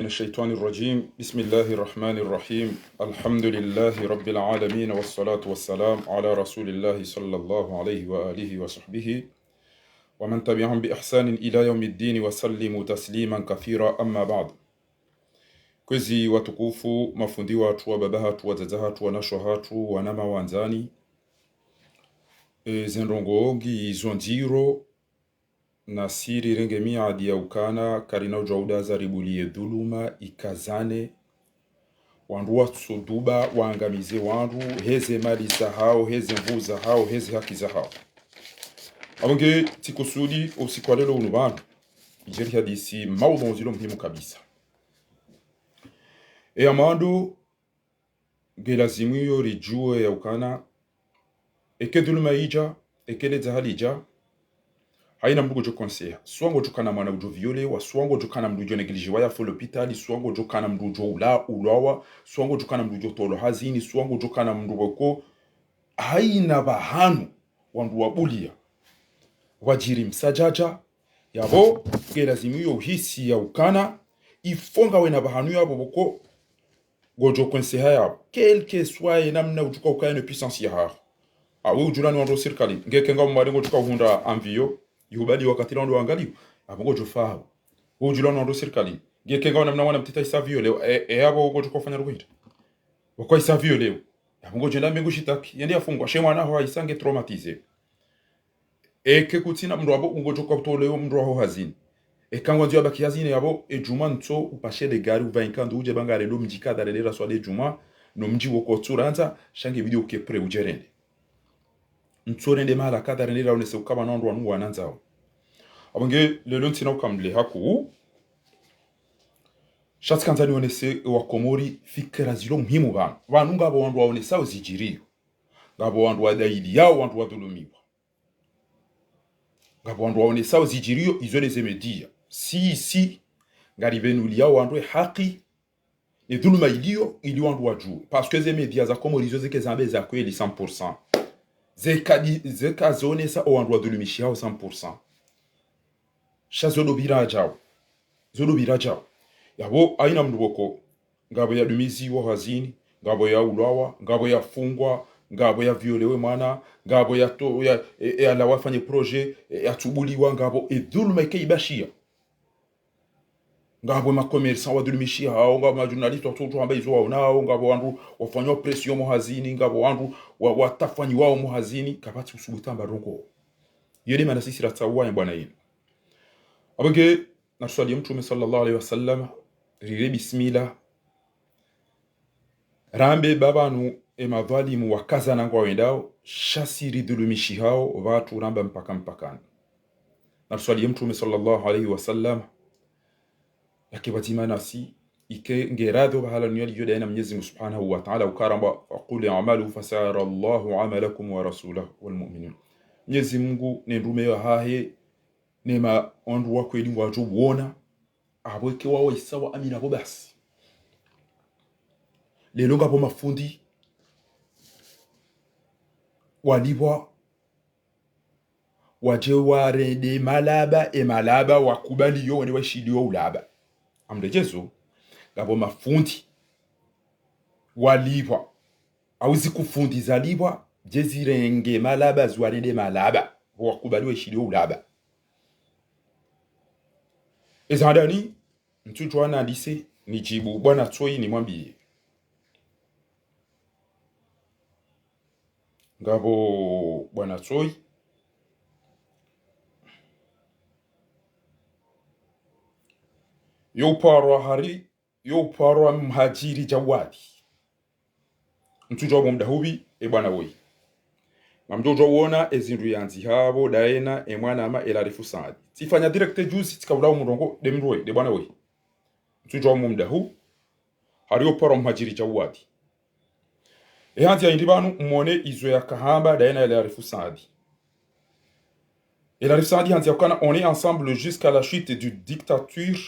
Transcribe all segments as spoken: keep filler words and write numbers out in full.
الشيطان الرجيم. بسم الله الرحمن الرحيم. الحمد لله رب العالمين، والصلاة والسلام على رسول الله صلى الله عليه وآله وصحبه ومن تبعهم بإحسان إلى يوم الدين وسلم تسليما كثيرا، أما بعد. Kwezi watukufu, mafundi watru, wababa hatru, wadzadze hatru, wanashe hatru, wanama wandzani. E, ze ndrongoo ngizo ndziro, nasi rirenge miadi ya ukana karina udjua udaza ribuliye dhuluma ikazane, wandru watsuduba waangamize wandru, heze mali zahao, heze nvuu zahao, heze haki zahao. Apvo nge tsikusudi usiku wa leo unu pvanu, idje rihadisi maudhuu zilo muhimu kabisa. E ya mwando, nge lazimu iyo ridjue ya ukana, eke dhuluma idja, eke ledza halidja, haina mndru ngudjo konseha. Swa ngodjo kana mwana udjo violewa, swa ngodjo kana mndru udjo neglijiwa yafe lopitali, swa ngodjo kana mndru udjo ula, ulwawa, swa ngodjo kana mndru udjo tolwa hazini, swa ngodjo kana mndru weko, haina pvahanu wandru wabuliya, wadjiri msadjadja, yapvo, nge lazimu iyo uhisi ya ukana, ifo ngawe na pvahanu yapvo pvoko, ngodjo konseha yapvo. Quel que soit ye namna udjuka ukaya ne puissance yahaho. Awe udjulani wandru sirikali, ngeke nga umwari ngodjuka uhundra anviyo, ihubali wakati la wandru wangaliyo, yapvo ngodjo fahawo. We udjulani wandru sirikali, ngeke nga namna mwana mtiti isa violewa, e, e yapvo ngodjuka ufanya rukwinda. Wakwa isa violewa. Yapvo ngodjo enda mbingu shitaki, yende yafungwa, she mwana ho isa nge traumatisé. Eke kutsina mndru apvo ngodjo ka utolewa mndru waho hazini. Eka ngwandzo yabaki hazini yapvo, e djumwa ntso upashe le gari uvainka ndo udje bangare ndo mdji kadha rende raswali djumwa, no mdji woko tsurandza, sha nge bidi uke prêt udje rende. Ntso rende mahala kadha rende raonese ukaba na wandru wanu wanandzao. Apvo nge leo ntsina ukamle haku. Sha tsikandza nionese wa Komori fikira zilo muhimu pvanu. Pvanu ngapvo wandru waonesao zidjiriyo. Ngapvo wandru wadailiyao wandru wadhulumiwa. Ngapvo wandru waonesao zidjiriyo izo nde ze média. Si, si, ngaripvenuliyao wandru e haki, ne dhuluma iliyo, ili wandru wadjue. Parce que ze média za Komori izo zeke zambe za kweli cent pour cent. Zeka di-, zeka zonesa o wandru wadhulumishihao cent pour cent. Sha zo ndo pviradjao. Zo ndo pviradjao. Yapvo haina mndru woko, ngapvo yadumiziwa hazini, ngapvo yaulwawa, ngapvo yafungwa, ngapvo yaviolewe mwana, ngapvo yato-, ya, e, e, yalawa afanye projet, e, yatsubuliwa, ngapvo e dhuluma ike ibashiya. Ngapvo ma commerçants wadhulumishihao, ngapvo ma journalistes watsotso hamba izo waonao, ngapvo wandru wafanywa pression mo hazini, ngapvo wandru wa, watafanyiwao mo hazini, kapvatsi usubutu amba ndrongoo. Iyo nde mana sisi ratsauwa ye bwana yinu. Apvo nge, naruswaliye Mtrume swallallahu alayhi wa sallam, rire bismillah, rambe pvapvanu e madhwalimu wakazana ngwawendao, sha si ridhulumishihao, pvatsu ramba mpaka mpakani. Naruswaliye Mtrume swallallahu alayhi wa sallam, yake pvadzima nasi, ike nge radho pvahala niyali yo daye na Mnyezi Mungu Subhanahu wa Ta'ala, ukaramba, "Wa qul i'malu fasayara Allahu amalakum wa rasulahu wal mu'minun." Mnyezi Mungu ne ndrume yahahe, ne ma wandru wa kweli ngwadjo uona, apvo ike wawo isa waamini apvo basi. Leo ngapvo mafundi walipvwa, wadje warende malaba, e malaba wakubaliyo wende waishiliyo ulaba. Amrejezo, ngapvo mafundi walipvwa, au zikufundi zalipvwa, dje zirenge malaba, ziwarende malaba, wakubali waishiliyo ulaba. Eza handani, ntsudjua nandise, nidjibu bwana Tsoi nimwambiye. Ngapvo bwana Tsoi. Yo uparwa hari, yo uparwa Mhadjiri Djawadi. Ntsudjua bo muda hupvi, e bwana woyi. Ngamdjo udjua uona ezindru yandzihapvo daye na e mwanama Elarifu Saadi. Tsifanya direct juzi, tsikaula umrongoa, nde mndru woyi, nde bwana woyi. Ntsudjua bo muda hu, hari yo uparwa Mhadjiri Djawadi. E handzi ya hindri pvanu, mwone izo yakahamba daye na Elarifu Saadi. Elarifu Saadi handzi ya ukana, "On est ensemble jusqu'à la chute du dictature,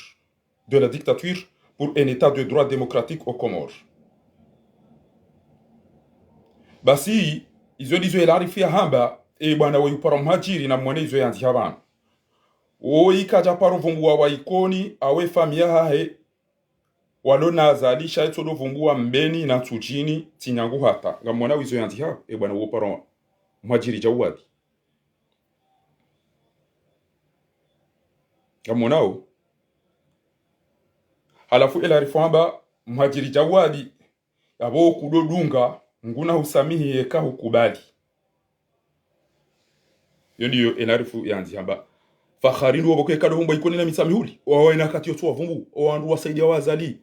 de la dictature pour un état de droit démocratique aux Comores." Basi, izo ndizo Elarifu yahamba, e bwana woyi uparwa Mhadjiri, na mwone izo yandziha pvanu. Woyi kadja paro vunguwa wa Ikoni, awe famiyi yahahe, Walo na Azali sha yetso ndo vumbuwa Mbeni na Ntsudjini, tsi nyangu hata. Ngamwona wizo yandziha, e bwana uwo paro Mhadjiri Djawadi. Ngamwonao. Halafu ela rifwamba Mhadjiri Djawadi, yapvo kudo dunga, nguna husamihi yeka hukubali. Yo ndiyo enarifu yandzi hamba. Fakhari ndo wapvo ke kado vumbuwa Ikoni na Mitsamihuli. Owawo ena kati yotso wavumbu. Owandru wasaidia wa Azali.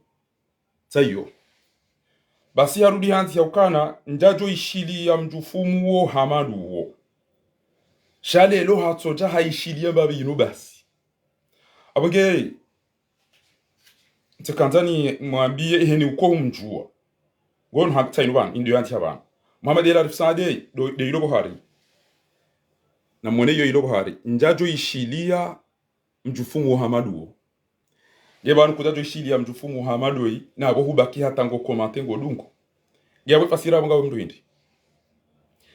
Tsayo. Basi harudi handzi ya ukana, ndjadjo ishiliya mdjufumu wo Hamadu wo. Sha lelo hatsodja haishiliya mbapvi inu basi. Apvo nge, ntsekandzani mwambiye iheni uko umdjuwa. Ngonu hapvitsa inu pvanu, indi yandzi ya pvanu. Muhammad El Arif Saade, do, de ilo pvo hari. Na mwone iyo ilo pvo hari. Ndjadjo ishiliya mdjufumu wo Hamadu wo. Nge pvanu kudjadjo ishiliya mdjufumu wo Hamadu yi, na apvo hubaki hata ngo komante ngo dungo. Nge apvo fasira apvo ngawe mdru hindri.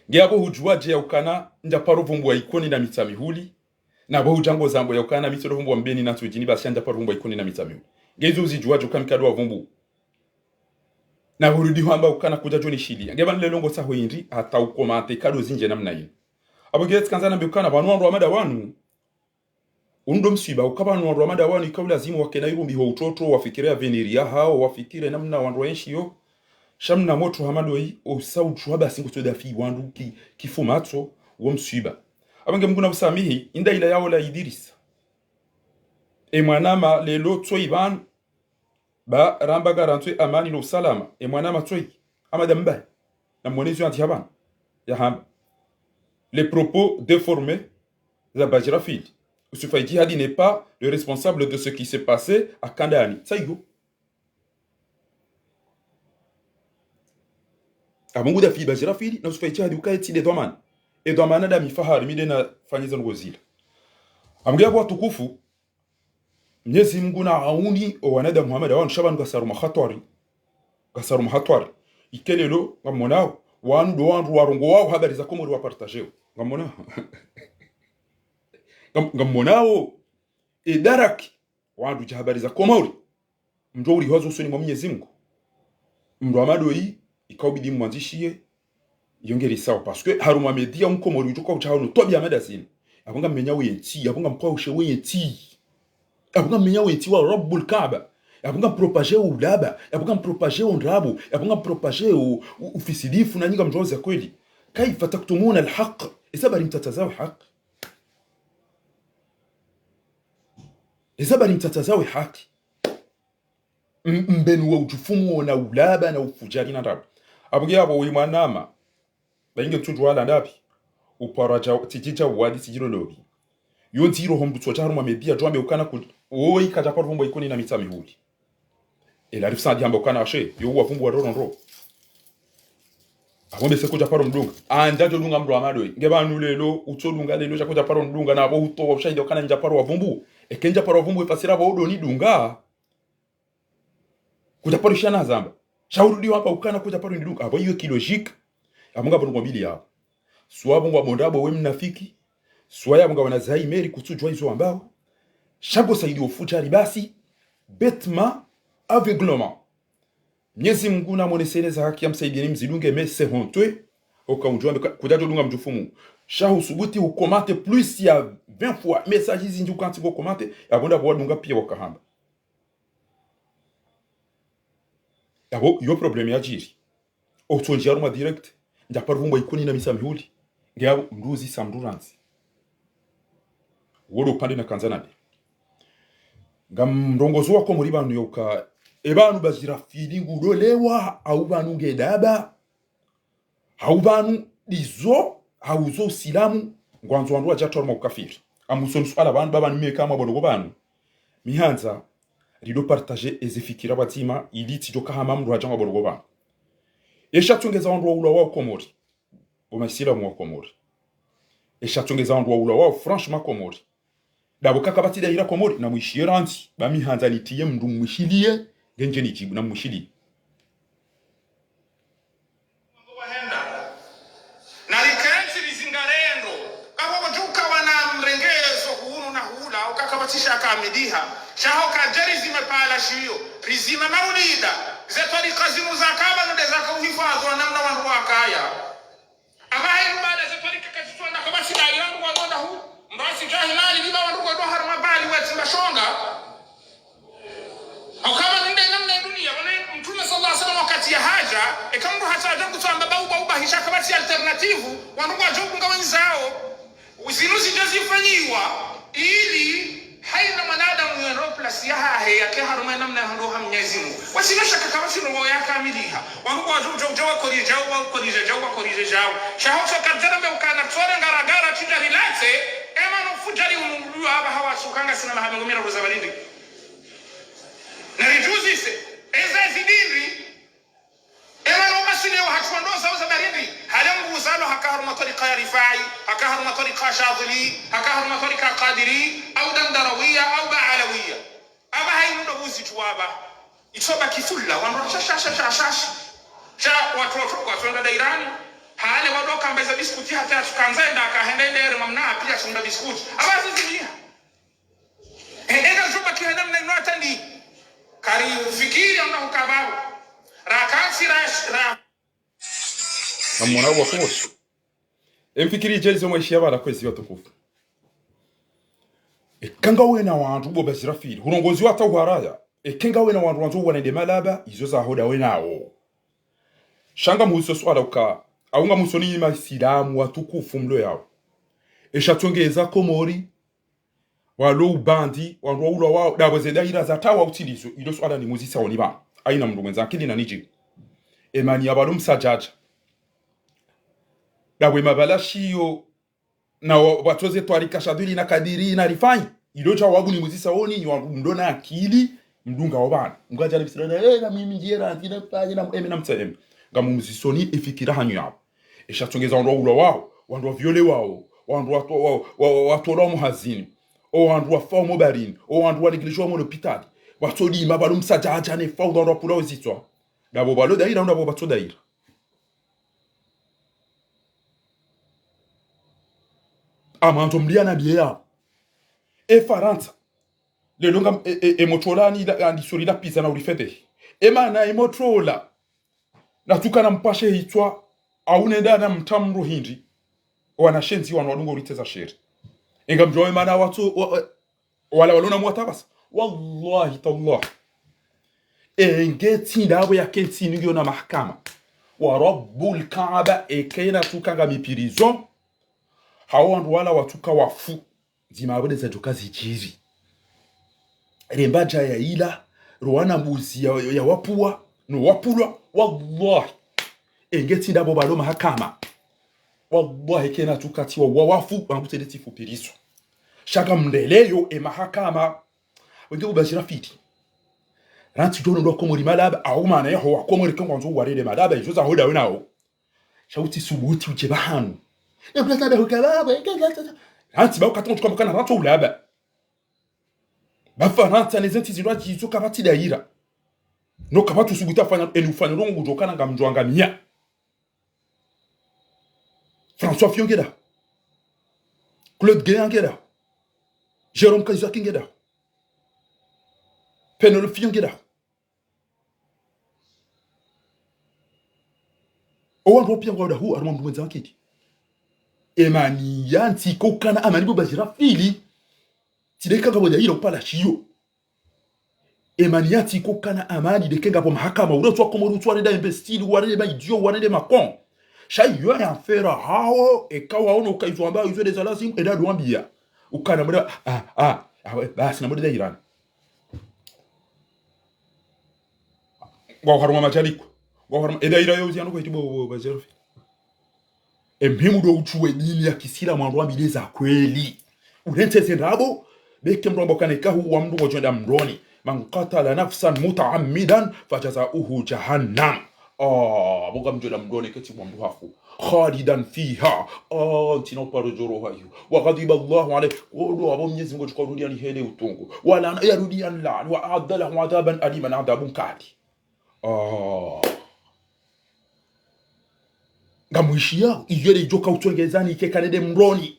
Nge apvo hudjuwa dje ya ukana ndja paro vumbuwa Ikoni na Mitsamihuli, na apvo hudja ngo zambo ya ukana mi tso ndo vumbuwa Mbeni na Ntsudjini basi ndja paro vumbuwa Ikoni na Mitsamihuli. Nge izo uzidjuwa dje uka mi kado wavumbu. Na hurudi hwamba ukana kudjadjo nishiliya. Nge pvanu lelo ngo saho hindri, hata ukomante kado zindji namna inu. Apvo nge tsikandza nambe ukana, pvanu wandru wa mada wanu, undo mswiba, uka pvanu wandru wa mada wanu, ika ulazimu wakena irumbi ho utoto, wafikire avenir yahawo, wafikire namna wandru waenshi yo. Sha mna motro Hamadu yi, osa utsuha basi ngutso dafi wandru ki, kifumatso, wo mswiba. Apvo nge Mngu na usamihi, inda ila yawo la Idirisa. E mwanama lelo tso ipvanu, ba ramba ngarandzo amani no usalama, e mwanama tso yi, Amada Mbaye, na mwone izo yandzi ya pvanu, ya hamba. Les propos déformés za Bajrafil. Youssouf Aidjihadi n'est pas le responsable de ce qui s'est passé à Kandani. Tsayo. Apvo ngu dafi Bajrafil, na Youssouf Aidjihadi uka ye tsi de dhwamana. E dhwamana da mi Fahari, mi de na fanyiza ndrongoo zila. Apvo nge apvo watukufu, Mnyezi Mngu na auni o wanadamu Muhammad wanu sha pvanu ngasi harumwa hatwari. Ngasi harumwa hatwari. Ike lelo, ngamwonao, wanu ndo wandru warongowao habari za Komori wapartageo. Ngamwonao. Ngam-, ngamwonao, e daraki, wandru dja habari za Komori. Mdjo uri hwazo usoni mwa Mnyezi Mngu. Mndru wa mada yi, ika ubidi mwandzishiye, iyo ngeri sawa. Parce que harumwa média mkomori udjo ka utsaha unu twabiya mada zinu. Apvo ngammenyao ye ntsi, apvo ngamkwao ushewe ye ntsi. Apvo ngammenyao ye ntsi wa Rabbul Kaaba. Apvo ngampropageo ulaba, apvo ngampropageo ndrabo, apvo ngampropageo u-, u-, ufisidifu na nyinga mdjo za kweli. Kaifa taktumuna al-haqq. Eza bari mtsatsazawe haki. Eza bari mtsatsazawe haki. M-, mbenu wa udjufumu wo na ulaba na ufujari na ndrabo. Apvo nge apvo we mwanama. Ba inge mtsudjuwa la ndapvi. Upara dja, tsidji dja wadi tsidji lolobi. Yo ndziro ho mdru tso dja harumwa média djo ambe ukana ku-, woyi kadja paro vumbuwa Ikoni na Mitsamihuli. El Arif Saadi hamba ukana ashe, yo wavumbuwa ndrongoo ndro. Apvo mbese kudja paro mdunga. Andja djo dunga mndru wa mada yi. Nge pvanu lelo, utso dunga lelo, dja kudja paro mdunga, na apvo utowa ushahidi ukana ndja paro wavumbu. Eke ndja paro wavumbu, efasira apvo udo nidunga. Kudja paro shana zamba. Sha urudi wamba ukana kudja paro nidunga. Apvo iyo ki logique. Apvo ngapvo ndrongoo mbili yapvo. Swa apvo ngwabonda apvo we mnafiki. Swa yapvo ngwana Zaimeri kutsudjuwa izo wambao. Sha ngo saidi ufujari basi. Bêtement, aveuglement. Mnyezi Mngu na mwonese eza haki ya msaidiyeni mzidunge mais c'est honteux. Oka undjuwa mbe ka-, kudjadjo dunga mdjufumu. Sha husubuti ukomante plus ya vingt fois. Message zindji ukantsi ngo komante. Yapvo ndapvo wadunga piya wakahamba. Yapvo, iyo problème yadjiri. Otsondji harumwa direct. Ndja paro vumbuwa Ikoni na Mitsamihuli. Nge yapvo, mdru uzi sa mdru randzi. Wo ndo upande nakandza nambe. Ngamrongozo wa Komori pvanu yauka, e pvanu Bajrafil ngu dolewa, au pvanu nge daba, au pvanu ndizo, au zo usilamu, ngwandzo wandru wadja twaruma ukafiri. Amusoni suala pvanu, pvapvanu meka mwa bonogo pvanu. Mi handza, rido partager eze fikira pvadzima, ili tsidjo ka hama mndru hadja mwa bonogo pvanu. Esha tsongeza wandru wa ulawa wa Komori. Bo maisilamu wa Komori. Esha tsongeza wandru wa ulawa wa, franchement, Komori. Dapvo kaka pvatsi daira Komori, na mwishiye randzi, ba mi handza nitiye mndru mwishiliye, ngendje nidjibu na mwishiliye. Na rikentsi rizingare ndro, kapvo djuka wana mrengezo hunu na hula, ukaka pvatsi shaka amidiha, Shaho kadja rizime pvala shiyo, rizime maulida, ze twarika zinu zakaba nde zaka uhifadhwi wa namna wandru wakaya. Aba hayinu bala ze twarika kazitsonda kabasi daira wandru wadonda hu, mrasi jahilani biba wandru wadonda harumwa bali wetsi mbashonga. Ukaba nde namna ye dunia, wana Mtrume swallallahu alayhi wasallam wakati yahadja, eka mndru hatsadja kutsamba bauba ubahisha kabasi alternative, wandru wadjo kunga wenzao. Zinu zidja zifanyiwa ili hayina mwanadamu yende ho plasi yahahe yake harumwa ye namna yahandro ha Mnyezi Mungu. Wasina shaka kama sinu wo yakamiliha. Wanu kwa djau, djau, djau wakorije, djau wakorije, djau wakorije, djau. Shaho so kadjara mbe ukana tsore ngara ngara tsidjari latse, ema no fudjari ununguliwa aba hawa sukanga sina maha mengo miraru za balindi. Na ridjuzise, eza zidindri, ema no maswili wa hatru wandro zao za balindi, hale mbu uzalo haka harumwa twarika ya Rifai, haka harumwa twarika Shadhili, haka harumwa twarika Kadiri, au Dandarawiya, au Baalawiya. Aba hayinu ndo buzi tu aba. Itsoba kifulla, wandro shasha, shasha, shasha. Sha wandru, wandru, watsonda dairani. Hale wandro kamba eza biskuti hata ya tsukanza enda, kahenda ende ere mamna, pia tsunda biskuti. Aba zizimiha. E, ega djoba kihenda mna inu atandi. Kari ufikiri amna hukabau. Rakatsi ra, ra. Namwona wa kuboshi. Emfikiri djeli zo mwaishiya bala kwezi watukufu. Eka ngawe na wandru bo bazirafili. Hurongozi wa tauharaya. Eka ngawe na wandru wandzo wanende malaba, izo zaho ndawe nawo. Sha ngamuhuso swala uka. Au ngamuhuso ni masilamu watukufu mlo yao. Esha tsongeza Komori. Walo ubandi, wandru waulwa wao, ndapvo ze daira zatawa utsilizo, ilo swala nimuzisa oni ba. Hayina mndru mwendza akili na nidji. Emani ya balo msadjadja. Ndapvo ema bala shiyo, na wa, watsoze twarika Shadhili na Kadiri na Rifai. Ilo djawabu nimuzisa oni, ni wandru mndro na akili, mndunga obana. Mngadjana bisirana, eh, na mimi ndiye randzi, na mfanye, na eme, na mtsa eme. Ngamumuzisa oni, efikira hanyu yabo. Esha tsongeza wandru waulwa wao, wandru wa viole wao, wandru wato-, wa, wa, wa, watolwa mo hazini, o wandru wafa mo barini, o wandru wanigilishwa mo lopitali, watsodima balo msadjadja ne faudha wandru wapvula wezitswa. Ndapvo balo daira, ndapvo batso daira. Amandzo mliana biye yao. E Farantsa. Lelo nga, e, e, e motola ni la, andi sori la pizza na urifete. E mana e motola. Natsuka na mpashe hitswa, au nenda na mtamro hindri. Wana shenzi wanu wadungo uritseza sheri. Enga mdjuwa we mana watso, wa, wa, wala walona mwatabasa. Wallahi tallah. Enge tsi ndapvo yake ntsi ningiyo na mahakama. Wa Rabbul Kaaba eke natsuka ngami prison. Hawo wandru wala watsuka wafu. Ndzima apvo ndeza djoka zidjiri. Rembadja ya ila, rowana mbuzi ya, ya wapvua, no wapvulwa, wallahi. Enge tsi ndapvo balo mahakama. Wallahi kena tukati wa wafu, wangu tsende tsifupiriswa. Sha ngamndeleyo e mahakama. Wenge ubashira fiti. Rantsi djono ndo Komori malaba, au mana yaho wa Komori ke ngwandzo uwarele malaba, izo zaho ndawe nawo. Sha utsi subuti udje pvahanu. Hantsi ba ukati mutsu kamba kana rantsi ulaba. Ba Farantsa ne ze ntsi zindru djizo kapvatsi daira. No kapvatsu subuti afanya, eni ufanya ndrongo ngudjo kana ngamdjo angamia. François Fillon nge daho. Claude Guéant nge daho. Jérôme Kayizaki nge daho. Pénélope Fillon nge daho. Owandru wapia ngwao daho, harumwa mndru mwendza wakiti. Emani yantsi ko ukana amani bo bashira fiti. Tsi ndeka ngapvo daira upvala shiyo. Emani yantsi ko ukana amani ndeke ngapvo mahakama. Ule utsi wa Komori utsi warenda imbécile, warenda ma idiot, warenda ma con. Sha iyo ya mfera hawo, eka waono ukaizo amba izo ndeza lazimu, enda duwambia. Ukana mwenda, ah, ah, ah, we, basi na mwenda dairani. Ngwao harumwa madjaliko. Ngwao harumwa, eda ira yo uziano kwa itibo, bo, bo, bashira fiti. Emhimu ndo utsuwe dini ya kisilamu wandru wambileza kweli. Urentseze ndrabo, beke mndru amba ukana eka huwa mndru ngodjo enda mndroni. من قتل نفسا متعمدا فجزاؤه جهنم. Ah, bo ngamdjo enda mndroni ketsi mwa mndru hafu. خالدا فيها. Ah, ntsina uparo djoro hayo. وغضب الله عليه. Wodo abo Mnyezi Mungu tsuka rudia ni hele utungu. Walana, ya rudia nlani. وأعد له عذابا أليما, adhabu nkali. Ah. Ngamwishiya, iyo ndedjo kautsongezani ike kanende mndroni.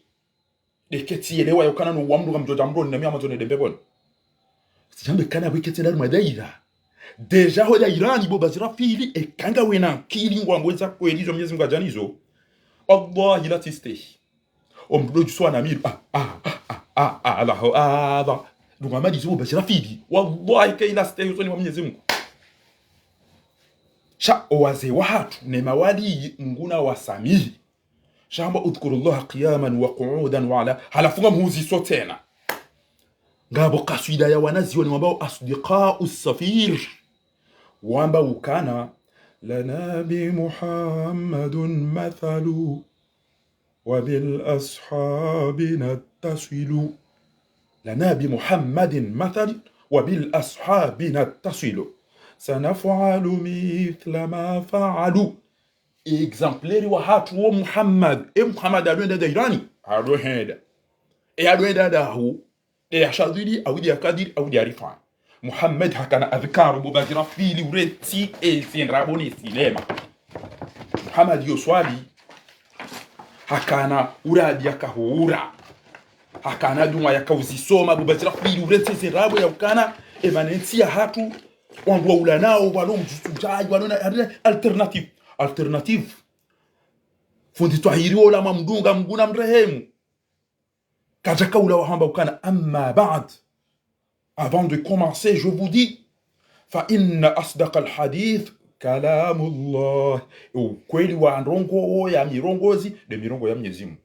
Ndeke tsiyelewa yokana no wa mndru ngamdjo dja mndroni na mi hama ndzo nende mbepvoni. Sijambe kana weketse ndari mwa daira. Déjà ho dairani bo Bajrafili, eka ngawena ankili ngwambo za kweli zo Mwenyezi Mungu hadjanizo. Wallahi la tsistehi. Omdru djuswa na miru. Ah, ah, ah, ah, ah, ah, Allahu Akbar. Dunga mali zo bo Bajrafili. Wallahi kayina stehi usoni mwa Mwenyezi Mungu. Sha owazee wahatru ne mawali Mungu nawasamihi. Sha hamba اذكروا الله قياما وقعودا وعلى. Halafu ngamhuziso tsena. Ngapvo kaswida ya wanazioni wambao أصدقاء السفير. Wamba ukana لنا بمحمد مثل وبالأصحاب نتصل. لنا بمحمد مثل وبالأصحاب نتصل. سنفعل مثل ما فعلوا. Exemplaire wahatru wo Muhammad. E Muhammad hadwenda dairani? Hadwenda. E hadwenda dahu? De ya Shadhili, au de ya Kadiri, au de ya Rifai. Muhammad hakana adhkaru bo Bajrafili urentsi ezi ndrabo ne sinema. Muhammad yo swali hakana uradi yakahuura. Hakana dua yakauzisoma bo Bajrafili urentsi ezi ndrabo ya ukana emana entsi yahatru wandru wa ula nao, walo udjusu djayi, walo na, na alternative. Alternative. Fundi Twahiri wola mamdunga Mungu namrehemu. Kadjaka ula wahamba ukana أما بعد. Avant de commencer, je vous dis, فإن أصدق الحديث كلام الله. Ukweli wa ndrongoo ya mirongozi, de mirongo ya Mwenyezi Mungu.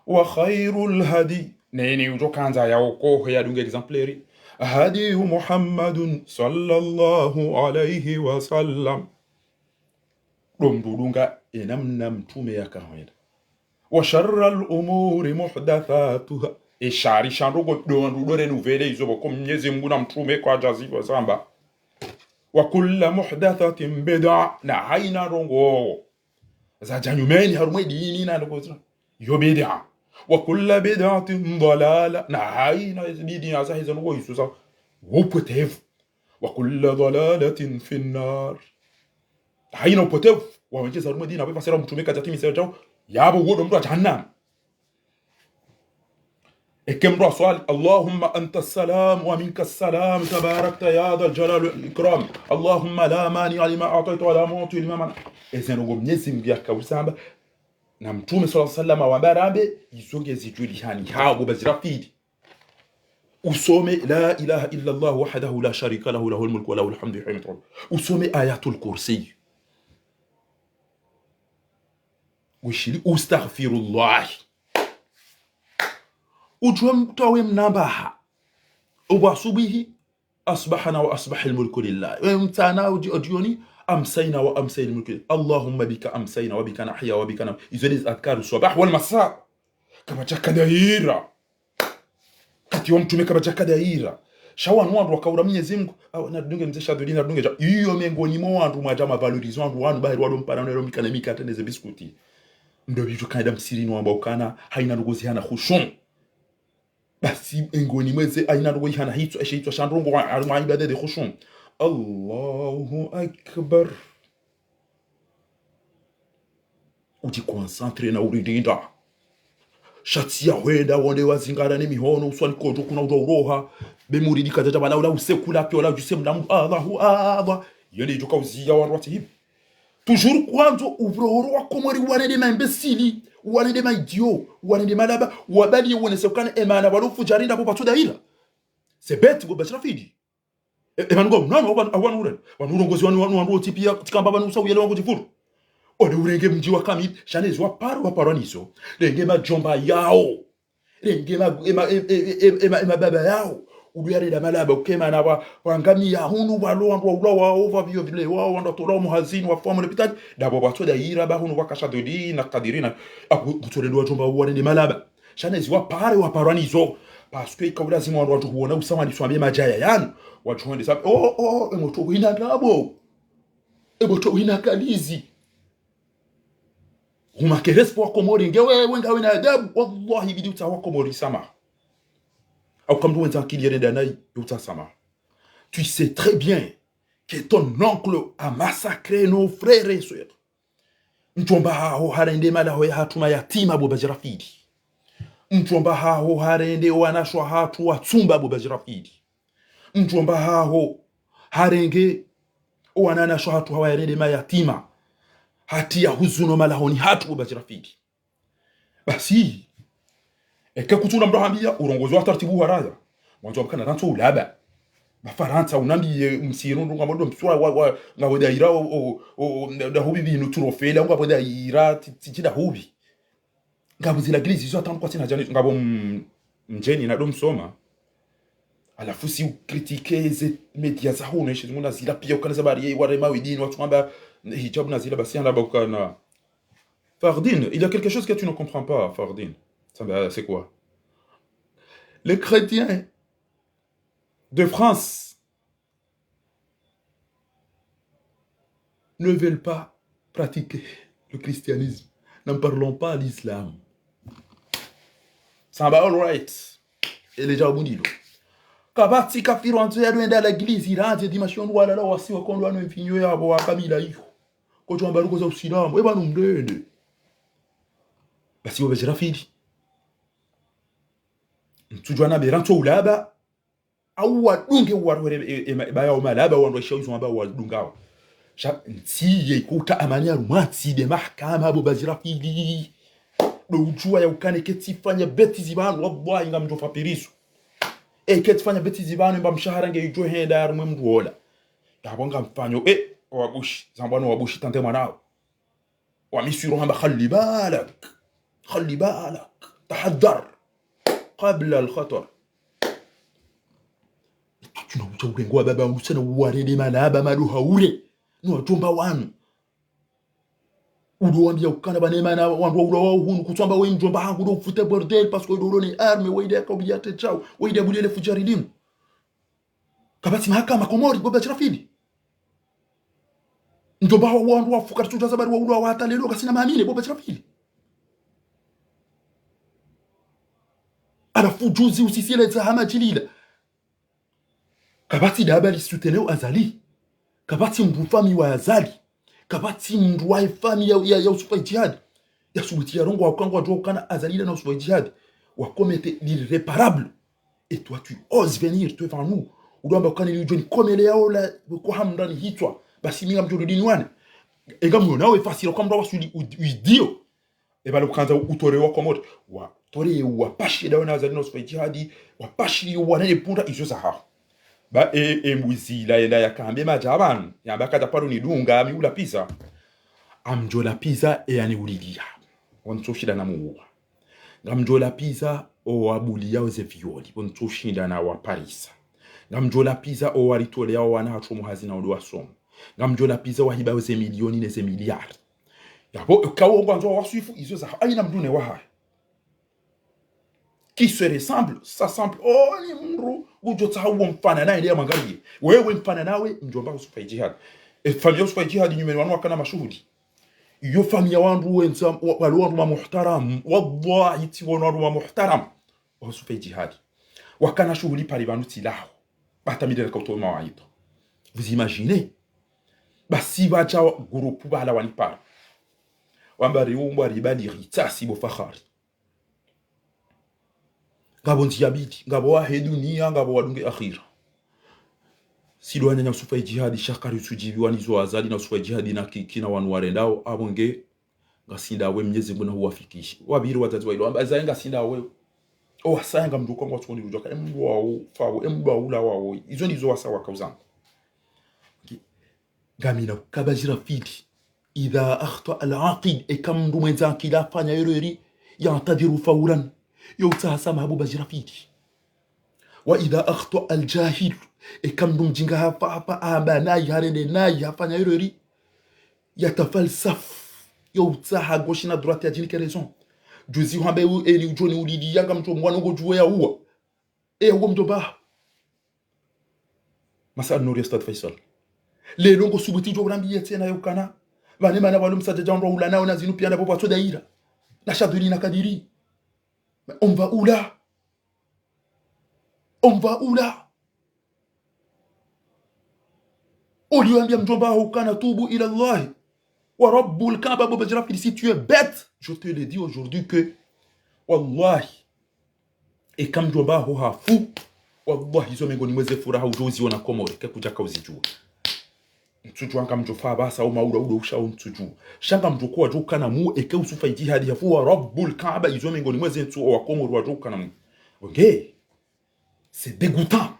وخير الهدي, neni udjo kandza ya okohe ya dunga exemplaire, هدي محمد صلى الله عليه وسلم. Do mdru dunga enamna mtrume yakahwenda. وشر الأمور محدثاتها. Eshari sha ndrongoo do wandru do renouveler izo pvoko Mwenyezi Mungu na mtrume kwadjaziwa zamba. وكل محدثة بدعة. Na haina ndrongoo zadja nyumeni harumwa edini na ndrongoo zina, yo bid'a. وكل بدعة ضلالة. Na haina bid'a za hizo ndrongoo izo za upotevu. وكل ضلالة في النار. Haina upotevu wawendjeza harumwa edini, apvo ipvasira mtrume kadjatimiza djao, yapvo wo do mdru wa jahannam. Eke mdru aswali, اللهم أنت السلام ومنك السلام تباركت يا ذا الجلال والإكرام. اللهم لا مانع لما أعطيت ولا معطي لما منعت. Eze ndrongoo Mwenyezi Mungu yakauzamba, na mtrume صلى الله عليه وسلم wamba rambe, izo ngezidjulihani hao bo Bajrafili. Usome لا إله إلا الله وحده لا شريك له له الملك وله الحمد يحيي ويميت. Usome آية الكرسي. Wishiliye أستغفر الله. Udjuwe mtwawe mnambaha. Opvo asubuhi, أصبحنا وأصبح الملك لله. E mtsana udji-, o djioni, أمسينا وأمسى الملك لله. اللهم بك أمسينا وبك نحيا وبك نموت. Izo nde adhkaru الصباح والمساء. Kapvadjaka daira. Wakati wa mtrume kapvadjaka daira. Sha wanu wandru wakaura Mwenyezi Mungu. Awa, nadunge mze Shadhuli, nadunge dja. Iyo mengoni mwa wandru mwadja mavalorizo wandru wanu bahari wado mpara no elo mikana mikate neze biskuti. Ndo bidjo kaida msirini wamba ukana, haina ndrongoo zihana khushu. Basi mengoni mweze, haina ndrongoo ihana hitswa, eshe hitswa sha ndrongoo wa, harumwa ibada de khushu. الله أكبر. Udji concentré na uridinda. Sha tsi ya hwenda wonde wazingara ne mihono, uswali kodjo kuna udjo uroha. Be muridi kadjadja bala ula usekula pia ula udjuse mlamu. Allahu Akbar. Yende idjo kauziya wandru watsi hivi. Toujours kwandzo urohoro wa Komori warende ma imbécile, warende ma idiot, warende malaba, wabali wonese ukana emana walo fudjari nda bo pvatsu daira. C'est bête, bo Bajrafili. E, e, pvanu ngo, non, non, pvanu, pvanu ure. Pvanu urongozi wanu, wanu, wanu, otsi pia, tsikamba pvanu usa uyele wangu djifuru. Ode urenge mdji wa kamili, sha nezi waparo, waparwa nizo. Renge madjomba yao. Renge ma, e, ma, e, ma, e, ma baba yao. Udu yarenda malaba, ukema na wa, wangami ya hunu, walo, wandru, wa, ula, wa, ova, vio, vile, wa, wandru, tola, muhazini, wafu, wa, mlepitani. Dabo, watso daira, ba, hunu, wakasha, dodi, na, kadirina. Abu, mutso rendo, wadjomba, warende malaba. Sha nezi wapare waparwa nizo. Parce que ika ulazimu wandru wadjo huona usawa ni swambe madjaya yanu. Wadjo hwende sabe, oh, oh, oh, emotro wina ngabo. Emotro wina kalizi. Huma ke respect wa Komori, nge wewe ngawe na adabu. Wallahi, bidi utsaha wa Komori samaha. Au kamdu wendza akili yerenda nayi, utsaha samaha. Tu sais très bien que ton oncle a massacré nos frères et sœurs. Mdjomba haho harende mali yaho yahatru mayatima bo Bajrafili. Mdjomba haho harende wanashe wahatru watsumba bo Bajrafili. mdjomba haho, harenge, owananyashe wahatru hawaye rende mayatima, hatriya huzuni omalahoni hatru bo Bajirafili. Basi, eka kutsuna mdru hambiya, urongozi wa taratibu haraya. Mwandzo wabukana rantso ulaba. Ba Farantsa unambiye msiru ndo ngapvo ndo msura wa, wa, ngapvo daira o, o, o, o, da hubi binu turofela, ngapvo daira, ti, ti, ti da hubi. Ngapvo zila gili zizo hata mkwasina djani, ngapvo m-, mdjeni na ndo msoma. Halafu si ukritike ze média za hunu, eshe zimuna zila piya ukana za bari, warema widini, watru wamba hijabu na zila basi hana ba ukana. Fardine, il y a quelque chose que tu ne comprends pas, Fardine. Ça, ben, c'est quoi? Les chrétiens de France ne veulent pas pratiquer le christianisme. N'en parlons pas l'islam. Ça va, all right. Ele djawabu ndilo. Kapvatsi kafiri wandzo yadjo enda la église, irandze dimanche wandru walala wasi wakondo wanywe mvinyo yapvo wakamila iyo. Kotso wamba ruko za usilamu, eba numrende. Basi bo Bajirafili. Ntsudjuwa na berantso ulaba, au wadunge warwere, e, e, ma-, baya omalaba wandru waisha wizo wamba wadungao. Sha ntsiye kuta amani ya rumwatsi de mahakama bo Bajirafili. Ndo udjuwa ya ukana eka tsi fanya bêtise pvanu, wallahi ngamdjo fa prison. Eka tsi fanya bêtise pvanu, mba mshahara nge idjo henda harumwa mdru ola. Yapvo ngamfanyo, e, wabushi, zambwano wabushi tante mwanao. Wa Misri hamba, خلي بالك، خلي بالك، تحذر قبل الخطر. Tuna ucha urengo wa baba unu sana uwarende malaba madoha ure. No wadjomba wanu. Udo wambiya ukana ba ne mana wandru wa ula wa hunu, kutsu wamba we mdjomba hangu ndo ufute bordel, parce que ndo ulo ne arme, we ide yaka ubiya te chao, we ide buliye le fudjari linu. Kapvatsi mahakama Komori, bo Bajirafili. Ndo ba wa wandru wafu karitsu djuwa za bari wa ulwa wa hata lelo ngasina mamine, bo Bajirafili. Halafu juzi usisile za hama djilila. Kapvatsi daba li soutenir Azali. Kapvatsi mdru famiyi wa Azali. Kapvatsi mdru wa famiyi ya, ya, ya Yusufa Jihadi. Ya subuti ya rongowa ukana ngwadjuwa ukana Azali ila na Yusufa Jihadi wa commettre l'irréparable. Et toi, tu oses venir devant nous. Udo wamba ukana ili udjo ni komele ya ola, kwa hamndani hitswa. Basi mi ngamdjo rudi niwane. Enga mwono nawe fasira kwa mdru wa suli ud-, idio. Eba lo kandza utore wa Komori. Watore wa pashi dawe na Azali na Yusufa Jihadi. Wa pashi wa nene punda izo za haho. Ba e, e mbuzi la ela ya kambe madja pvanu. Yamba kadja paro nidunga, mi ula pizza. Ngamdjo la pizza, e yani ulilia. Wantso shinda na muwa. Ngamdjo la pizza, owabuliya oze violi. Wantso shinda na waparisa. Ngamdjo la pizza, owaritoleya owana hatru muhazi na ondo wasomo. Ngamdjo la pizza, wahiba oze milioni neze miliyari. Yapvo, eka wo ngwandzo waswifu, izo za, ayina mdru ne wahahe. Qui se ressemble, s'assemble. Oh, ni mdru, udjo tsaha uwo mfanana naye, nde ya mwangaliye. Wewe mfanana nawe, mdjomba Yusufa Jihadi. E famiyi Yusufa Jihadi, nyumeni wanu wakana mashuhuli. Iyo famiyi ya wandru wendza, wa-, walo wandru ma muhtaram. Wallahi, tsi wano wandru ma muhtaram. Wa Yusufa Jihadi. Wakana shuhuli pare pvanu tsi laho. Bata mi de reka utowa mawaidha. Vous imaginez? Basi pvadja wa-, groupe pvala wanipara. Wamba riumbwa ribali ritsasi bo Fakhari. Ngapvo ndziya mbili, ngapvo wahe duniya, ngapvo wadunge akhira. Si ndo wananya Yusufa Jihadi, sha karitsu djibiwa nizo Azali na Yusufa Jihadi na ki-, kina wanu warendao, apvo nge, ngasi ndawe Mnyezi Mungu na huwafikishe. Wapviri wazazi wa ilo, wamba, Azali ngasi ndawe. O wasaya ngamdjo kwa ngwatsu ni udjoka, e mdru wa ufa wo, e mdru wa ula wawo. Izo ndizo wasa wakauzanga. Ngamina ukaba Bajirafili. إذا أخطأ العاقل, eka mdru mwendza akili hafanya erreur, يعتذر فورا. Yo utsaha swamaha bo Bajirafili. وإذا أخطأ الجاهل, eka mdru mdjinga hafa, hafa, hamba nayi, harende nayi, hafanya erreur, يتفلسف. Yo utsaha gauche na droite yadjinike raison. Juzi hwambe u-, eni udjo ni ulili yanga mdjo mwana ngo djuwe ya uwa. E, uwo mdjomba. Masa Nuri ya Stade Faisal. Lelo ngo subuti djo urambiye tsena ya ukana. Pvane mana walo msadjadja wandru wa ula nao na zinu piya na bo pvwatso daira. Na Shadhuli na Kadiri. On va où là? On va où là? Oliwambia mdjomba haho ukana توبوا إلى الله ورب الكعبة, bo Bajirafili, si tu es bête, je te le dis aujourd'hui que, wallahi, eka mdjomba haho hafu, Wallahi, izo mengoni mwa ze furaha udjo uziona Komori, ke kudjaka uzidjuwa. Ntsudjuwa ngamdjo fa basa, o maula udo usha o ntsudjuwa. Sha ngamdjo kuwa djo kana mu, eke usufa idjihadi hafu wa Rabbul Kaaba, izo mengoni mwa ze ntsu o wa Komori wadjo kana mu. Ok. C'est dégoûtant.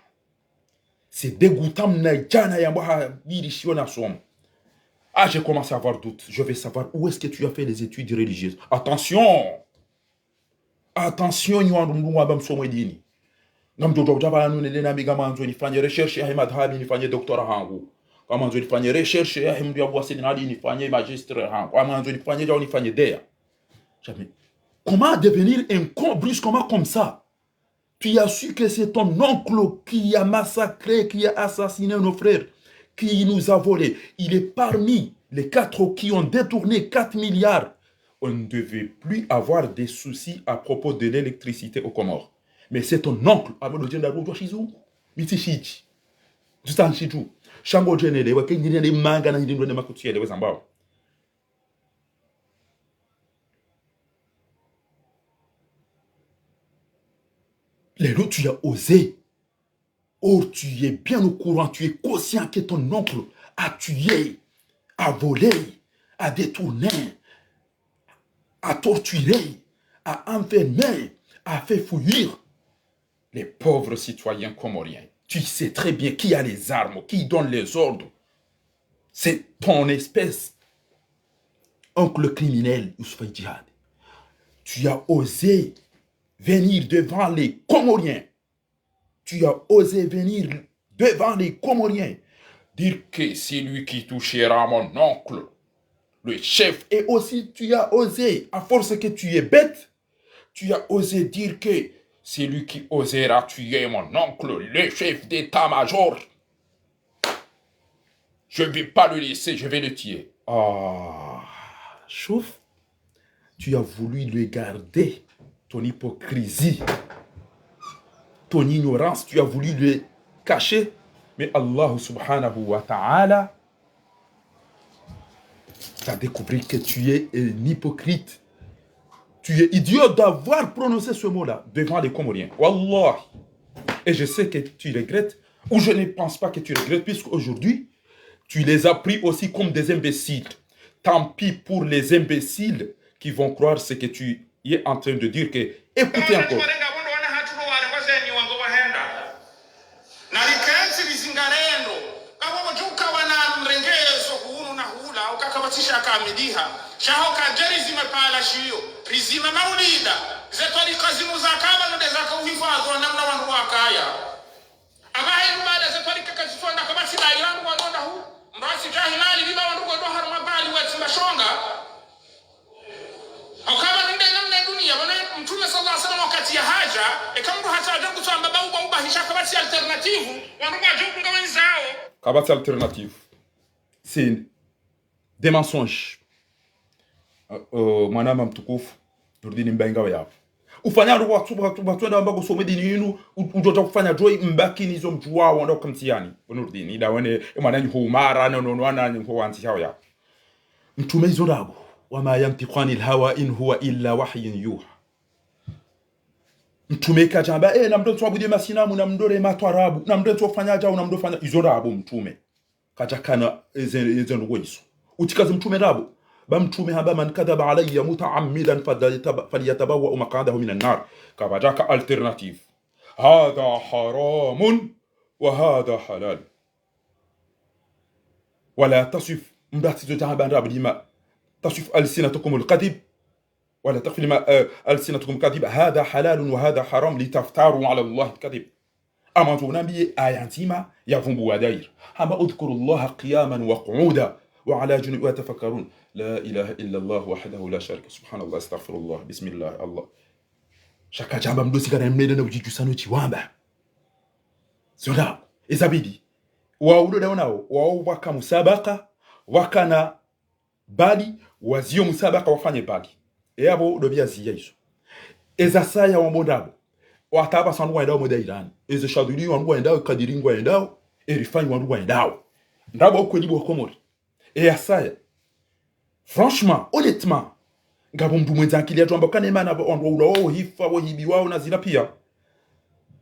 C'est dégoûtant, mna djana yamba ha biri shiona somo. Ah, j'ai commencé à avoir doute. Je vais savoir où est-ce que tu as fait les études religieuses. Attention! Attention, nyi wandru mdru ngwamba msome dini. Ngamdjo djuwa djapvala nune dena mi ngamwandzo nifanye recherche yahe madhhabi nifanye doctorat hangu. Ngamwandzo nifanye recherche yahe mdru ya bwase dinadi nifanye magistre hangu. Ngamwandzo nifanye djao nifanye D A. Jamais. Comment devenir un con brusquement comme ça? Tu as su que c'est ton oncle qui a massacré, qui a assassiné nos frères, qui nous a volés. Il est parmi les quatre qui ont détourné quatre milliards. On ne devait plus avoir des soucis à propos de l'électricité aux Comores. Mais c'est ton oncle. Abo ndo djenda rudjwa shizungu. Mi tsi shidji. Djuta nshidju. Sha ngodjo nelewa, ke ngine ne manga na ngine ne makutu yelewe zambao. Lelo, tu as osé. Or, tu es bien au courant, tu es conscient que ton oncle a tué, a volé, a détourné, a torturé, a enfermé, a fait fuir les pauvres citoyens comoriens. Tu sais très bien qui a les armes, qui donne les ordres. C'est ton espèce, oncle criminel, Youssouf Djihad. Tu as osé venir devant les Comoriens. Tu as osé venir devant les Comoriens dire que c'est lui qui touchera mon oncle, le chef. Et aussi, tu as osé, à force que tu es bête, tu as osé dire que c'est lui qui osera tuer mon oncle, le chef d'état-major. Je vais pas le laisser, je vais le tuer. Ah, chouf. Tu as voulu le garder, ton hypocrisie, ton ignorance, tu as voulu le cacher. Mais Allah subhanahu wa ta'ala t'a découvert que tu es un hypocrite. Tu es idiot d'avoir prononcé ce mot-là devant les Comoriens. Wallah. Et je sais que tu regrettes, ou je ne pense pas que tu regrettes, puisqu'aujourd'hui, tu les as pris aussi comme des imbéciles. Tant pis pour les imbéciles qui vont croire ce que tu es en train de dire que, écoutez encore. Nari kentsi lizinga lendo, kavo vodjuka wana mrengezo hunu na hula, ukaka vatsisha kamiliha. Shaho kadje rizime pvala shiyo, rizime maulida, ze twarika zinu zakava nde zaka uhifadhwa namna wandru wakaya. Aba henu baada ze twarika kazitsonda kavatsi daira wandru wandonda hu, mrasi jahilali, viva wandru kondo harumwa bali wetsi mbashonga. Ukaba nde namna dunia, bwana Mtume sallallahu alaihi wasallam wakati ya haja, eka mndru hata haja kutsamba bau bau bahisha kabatsi alternative, wandru wadjo kunga wenzao. Kabatsi alternative. C'est des mensonges. Euh, euh, mwanama mtukufu, Nurdini Mbainga wa yapo. Ufanya ndo watu, watu, watu wenda wamba kusome dini inu, u-, udjo kufanya djoi mbaki nizo mdjuwa wanda ukamtiyani. Nurdini, ida wene, e mwana nyi ho umara, no, no, no, wana nyi ho wanzi hao ya. Mtume izo ndrabo, وما ينطق عن الهوى إن هو إلا وحي يوحى. Mtume kadjamba, eh, namndro ntsu abudu masinamu, namndro rema twarabu, namndro ntsu fanya djau, namndro fanya, izo ndrabo mtume. Kadjakana, eze, eze ndrongo izo. Utsikaze mtume ndrabo. Ba mtume hamba, من كذب علي متعمدا فليتب-، فليتبوأ مقعده من النار. Kapvadjaka alternative. هذا حرام وهذا حلال. ولا تصف، mndru atsizo djamba ndrabo lima. تصف ألسنتكم الكذب. ولا تصف لما، آه، ألسنتكم الكذب. هذا حلال وهذا حرام لتفتروا على الله الكذب. Ama ntsu unambiye aya ndzima ya vumbuwa daira. Hamba اذكروا الله قياما وقعودا وعلى جنوبهم ويتفكرون. لا إله إلا الله وحده لا شريك له. سبحان الله، أستغفر الله، بسم الله، الله. Sha kadjamba mndru tsikana mnene na udjidjusa no tsiwamba. Zonda, ezabidi. Wa udo daonao, wa waka musabaka, wakana bali, waziyo musabaka wafanye bali. E abo ndo biya ziya izo. Eza saya wambo ndrabo. Wataba sanu wendao moda irani. Eze shadhuli wandru wendao, kadiri ngwendao, e rifanyi wandru wendao. Ndrabo ukweli bo Komori. E ya saya. Franchement, honnêtement. Ngapvo mndru mwendza akili yadjwamba kana mana wandru waula wao hifa, wahibiwa wao na zila piya.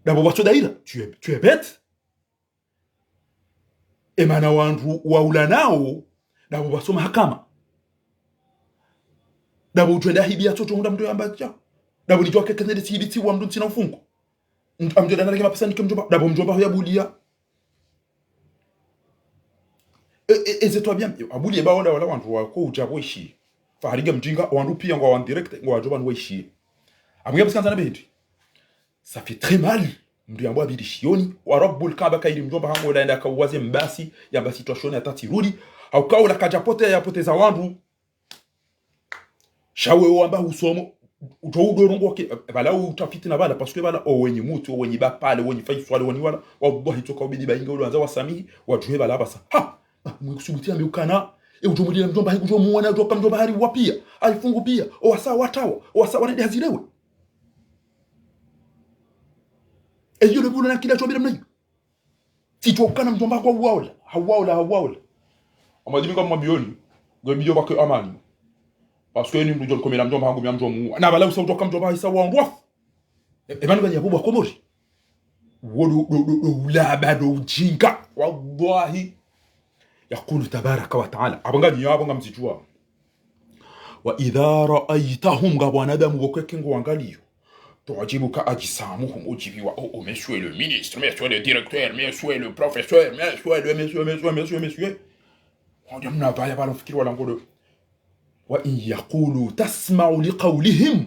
Ndapvo pvatso daira, tu es, tu es bête. Emana wandru waulanao, ndapvo pvatso mahakama. Ndapvo udjo enda hibiya tso tso hundra mndru yamba tsa. Ndapvo nidjo kekene de tsi hibi tsi wa mndru ntsina ufungo. Nd-, amdjo enda nareke mapesa nike mdjomba, ndapvo mdjomba hoya buliya. E, e, eze twabiya, abuliye ba wala wala wandru wako udja pvo ishi. Fa harige mdjinga, wandru piya ngwa wan direct, ngwadjo pvanu wa ishi. Amuya pvasikanza na bendi. Ça fait très mal. Mndru yambwa bidi shioni, wa Rabbul Kaaba kayiri mdjomba hangu ola yenda kauwaze mbasi, ya mbasi twa shioni hata tsi rudi. Hauka ola kadja pote ya poteza wandru. Sha we wamba usomo, udjo udorongo ke, pvala utafiti na pvala, parce que pvala, o wenyi Muti, o wenyi Bapale, o wenyi Faiswali, o wenyi wala, wallahi tsoka ubidi bainge ulo wanza wasamihi, wadjuhe pvala pvasa. Ha! Ah, mwe kusubuti yambe ukana, e udjo mudila mdjomba, hikudjo muwana, udjo ka mdjomba hari wa piya, haifungu piya, o wasa watawa, o wasa wanende hazilewe. Eyo le bulo na kila tshobile mnayo. Tsi tshokana mdjomba kwa waola, hawaola, hawaola. Amadimi ka mwabioni, ngo biyo bake amani. Parce que ni mndru djo komela mdjomba hangu mia mdjomu. Na pvala usa udjo ka mdjomba isa wa ndwafu. E, e pvanu pvani yapvo bwa Komori. Wo do, do, do, do, ulaba do ujinga. Wallahi. يقول تبارك وتعالى. Apvo nga nyi, apvo nga mzidjuwa. وإذا رأيتهم, nga wanadamu wo kweke ngo wangaliyo. تعجبك أجسامهم, udjibiwa, oh, oh, monsieur le ministre, monsieur le directeur, monsieur le professeur, monsieur le, monsieur, monsieur, monsieur, monsieur. Wandja mna pvaya pvala mfikiri wala ngodo. وإن يقولوا تسمع لقولهم.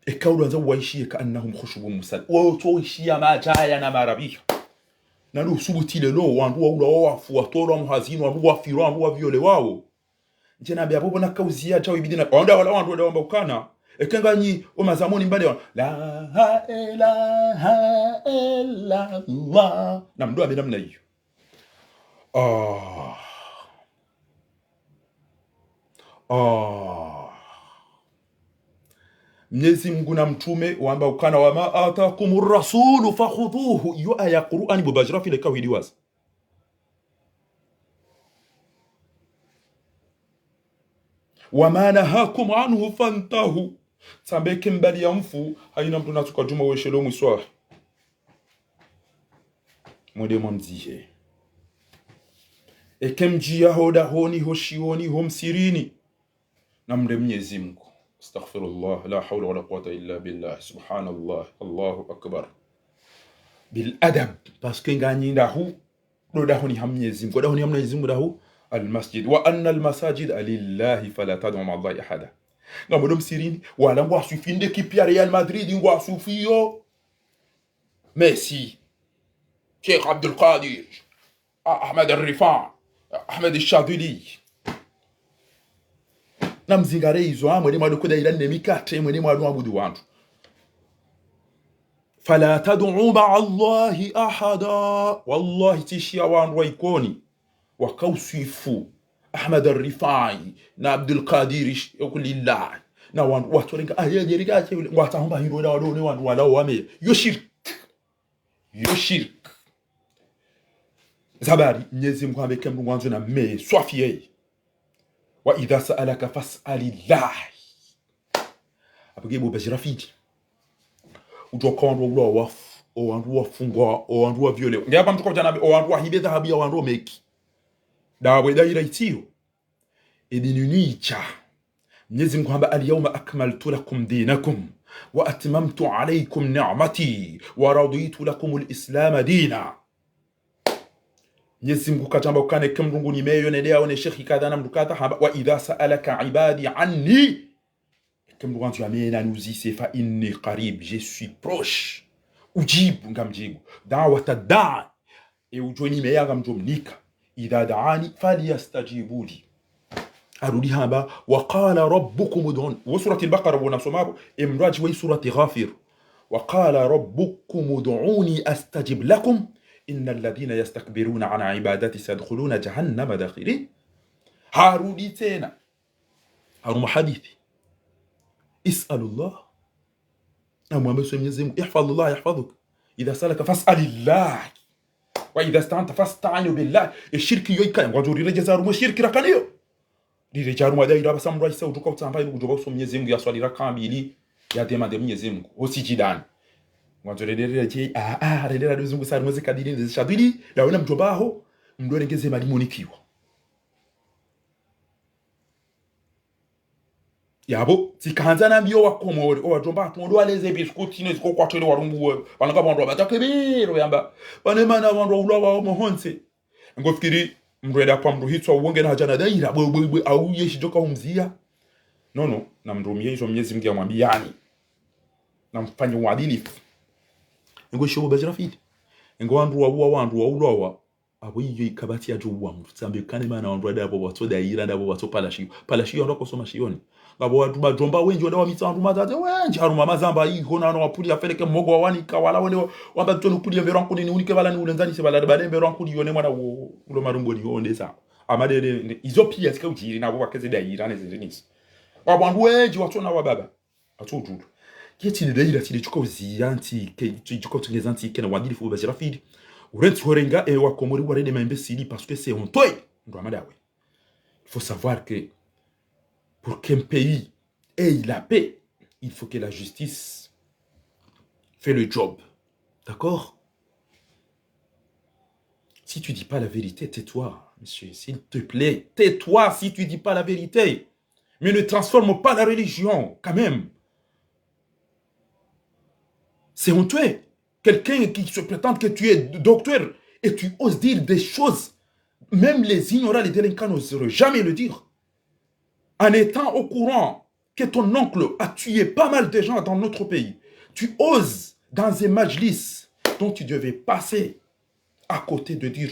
Eka ulo wanza waishiye كأنهم خشب مسندة. Wo tso ishiya madjaya na marabiha. Nalo usubuti lelo, wandru waula wafu, watolwa muhazini, wandru wafirwa, wandru waviolewao. Ndje nambe apvo pvo na kauziya tsawo ibidi na, wandru wala wandru wala wamba ukana. Eke nganyi, o mazamoni mbade wa. لا إله إلا الله. Na mndru ambe namna iyo. Ah. Ah. Mnyezi Mngu na mtrume wamba ukana, وما آتاكم الرسول فخذوه. Iyo aya Kur'ani bo Bajrafi le kawuhidiwaza. وما نهاكم عنه فانتهوا. Tsambe ke mbali ya mfu, hayina mndru natsuka djuma weshelo mwiswahi. Mwende mwamdzihe. Eke mdjiya ho dahoni, ho shioni, ho msirini. Namre Mnyezi Mngu. أستغفر الله، لا حول ولا قوة إلا بالله، سبحان الله، الله أكبر. بالأدب, parce que nganyi ndahu, do dahoni ha Mnyezi Mngu, dahoni ha Mnyezi Mngu dahu, المسجد، وأن المساجد لله فلا تدعوا مع الله أحدا. Ngamwodo msirini, wala ngwaswifi nde ekipi ya Real Madrid, ngwaswifiyo Messi, Sheikh Abdul Qadir, Ah-, Ahmed Rifai, Ahmed Shadhili. Na mzingare izo, ah, mwende mwado kuda ila ne mikate, mwende mwado abudu wandru. فلا تدعوا مع الله أحدا. Wallahi, tsishiya wandru wa Ikoni wakauswifu Ahmed Rifai na Abdul Qadir Sh-, Kulillah. Na wandru watsorenga, ah, ye, ye, ye, ye, ngwatahumba hindru na wandru, ne wandru wala wame. Yo shirk. Yo shirk. Zabari, Mnyezi Mngu hambe ke mndru ngwandzo na me swafi yeye. وإذا سألك فاسأل الله. Apvo ke bo Bajrafi. Udjoka wandru waula wafu, o wandru wafungwa, o wandru waviolewa. Nge apva mndru kaudja nambe, o wandru wahibe dhahabu ya wandru meki. Dapvo daira itsiyo. Edini nitsha. Mnyezi Mngu hamba, اليوم أكملت لكم دينكم وأتممت عليكم نعمتي ورضيت لكم الإسلام دينا. Mnyezi Mngu kadjamba ukana eke mndru ngu nimeyo nende yaone shekhi kadha na mndru kadha, hamba, وإذا سألك عبادي عني. Eke mndru ngwandzo ya me na niuzise, فإني قريب, je suis proche. أجيب, ngamdjibu. دعوة الداع. E udjo nimeya ngamdjo mnika. إذا دعاني فليستجيبوا لي. Harudi hamba, وقال ربكم ادعوني. Wo Surati Al-Baqara wo nasoma pvo, e mndru adji wa Surati Ghafir. وقال ربكم ادعوني أستجب لكم إن الذين يستكبرون عن عبادتي سيدخلون جهنم داخرين. Harudi tsena. Haruma hadithi. اسألوا الله. Na mwambe so Mnyezi Mngu, احفظ الله يحفظك. إذا سألك فاسأل الله. وإذا استعنت فاستعن بالله. E shirki yo ikaya, ngwadjo riredjeza harumwa e shirki rakanayo. Riredja harumwa daira pvasa mndru ahisa udjoka utsamba inu kudjoba uso Mnyezi Mngu ya swali raka mbili. Ya demande Mwenyezi Mungu, ho sijidani. Ngwandzo rendelee tsi, ah, ah, rendelee ndo zungu sa rimweze kadiri nde zishadili, ndawe na mdjomba haho, mdorengeze mali monikiwa. Yapvo, tsikandza nambiye owakomori, owadjomba hatru, ndo waleze biscuit, ne zikoko watwele warumbu we, pvanu ngapvo wandru wapvatsa kebero, yamba, pvane mana wandru waulawa omo hontsi. Ngofikiri, mdru enda kwa mdru hitswa, uwo ngena hadja na daira, bwe, bwe, bwe, au ye shidjoka umziya. Non, non, na mdru miye izo Mwenyezi Mungu yamwambiyani. Na mfanye uadilifu. Ngo isho bo Bajrafil. Ngo wandru wauwa, wandru waulawa. Apvo iyo ikapvatsi yadjo uwa mdru. Tsambe kane mana wandru wade apvo watso daira, ndapvo watso palashiyo. Palashiyo wandru wakosoma shiyoni. Ngapvo wandru madjomba wendji wade wamitsa wandru mazaze wendji. Haruma mazamba iho na wapvuli ya feleke mogo wawanika wala wende wa-, wamba tso nukuliye mvero wankuni ni unike pvala ni ulenzanise pvala. Bade mvero wankuni yone mwana wo, ulo marumboni yo ndesa. Ama de, de, de, izo piya zika udjiri na apvo wakeze daira ne zindrinisi. Ngapvo wandru wendji watsona wababa. Atso udjulu. Kiye tsi ne daira tsi ne tsuka uziya ntsi ke, tsi tsuka utsengeza ntsi ke na uadilifu bo Bajrafil. Urentsi horenga, eh, wakomori warende ma imbéciles parce que c'est honteux. Ndo amadawe. Il faut savoir que pour qu'un pays ait la paix, il faut que la justice fait le job. D'accord ? Si tu dis pas la vérité, tais-toi, monsieur. S'il te plaît, tais-toi si tu dis pas la vérité. Mais ne transforme pas la religion, quand même. C'est honteux. Quelqu'un qui se prétend que tu es docteur et tu oses dire des choses, même les ignorants, les délinquants n'oseraient jamais le dire. En étant au courant que ton oncle a tué pas mal de gens dans notre pays, tu oses, dans un majlis dont tu devais passer à côté, de dire,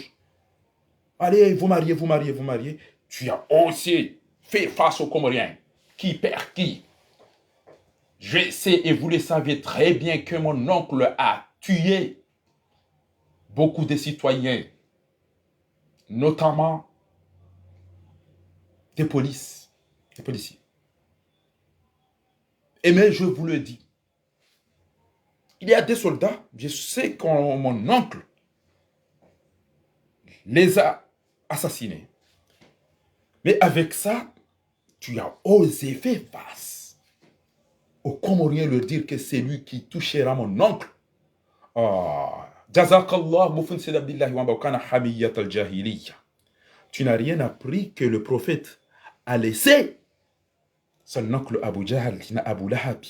allez, vous mariez, vous mariez, vous mariez, tu as aussi fait face aux Comoriens. Qui perd qui ? Je sais et vous le savez très bien que mon oncle a tué beaucoup de citoyens, notamment des polices, des policiers. Et mais je vous le dis, il y a des soldats, je sais que mon oncle les a assassinés. Mais avec ça, tu as osé faire face aux Comoriens, leur dire que c'est lui qui touchera mon oncle. Ah, jazakallah, bo fundi Said Abdillahi wamba ukana hamiyat al-jahiliya. Tu n'as rien appris que le prophète a laissé son oncle Abu Jahl, na Abu Lahab,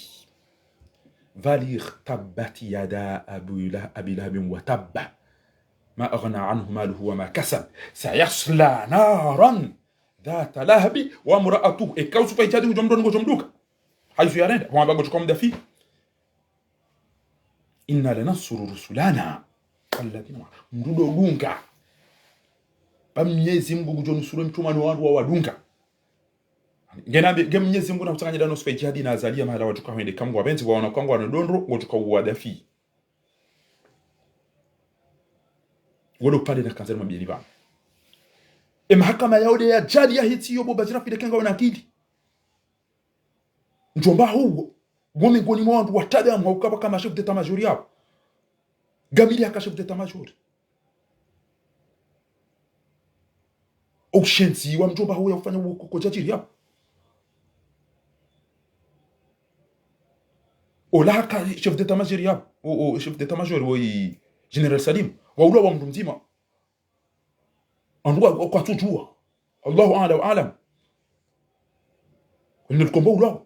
va lire tabbat yada Abu Lah-, Abi Lahabin wa tabba. Ma aghna anhu maluhu wa ma kasab. Sayasla naran dhata lahabi wa imra'atuhu. Eka usufa ijadi ngudjo mdro ngudjo mduka. Hayizo yarenda, wamba ngudjo kwa mdafi. Inna lanansuru rusulana. Walladhina ma-, mdru ndo dunga. Ba Mwenyezi Mungu ngudjo nusuru mtrume no wandru wawadunga. Ngena mbe, nge Mwenyezi Mungu na kutsanganya dano sifa ijadi na azaliya mahala wadjuka hwende kamwe wapvendze waona kwangu wano dondro, ngudjuka uwadafi. Wolo pvale na kanzali mabiyeni pvanu. E mahakama ya ode ya ajali ya hitsi yo bo Bajrafil kenga wana akili. Ndjomba huwo, wo mengoni mwa wandru watadamu hauka pvaka ma chef d'état-major yapvo. Gamili haka chef d'état-major. Ushenzi wa mdjomba huwo ya ufanya uwo ko-, kodjadjiri yapvo. Ola haka chef d'état-major yapvo. O, o, chef d'état-major wo i Général Salim. Waulawa mdru mdzima. Wandru wa, wa, kwatsudjuwa. Allahu a'la wa a'lam. Wene lukombo ulawa.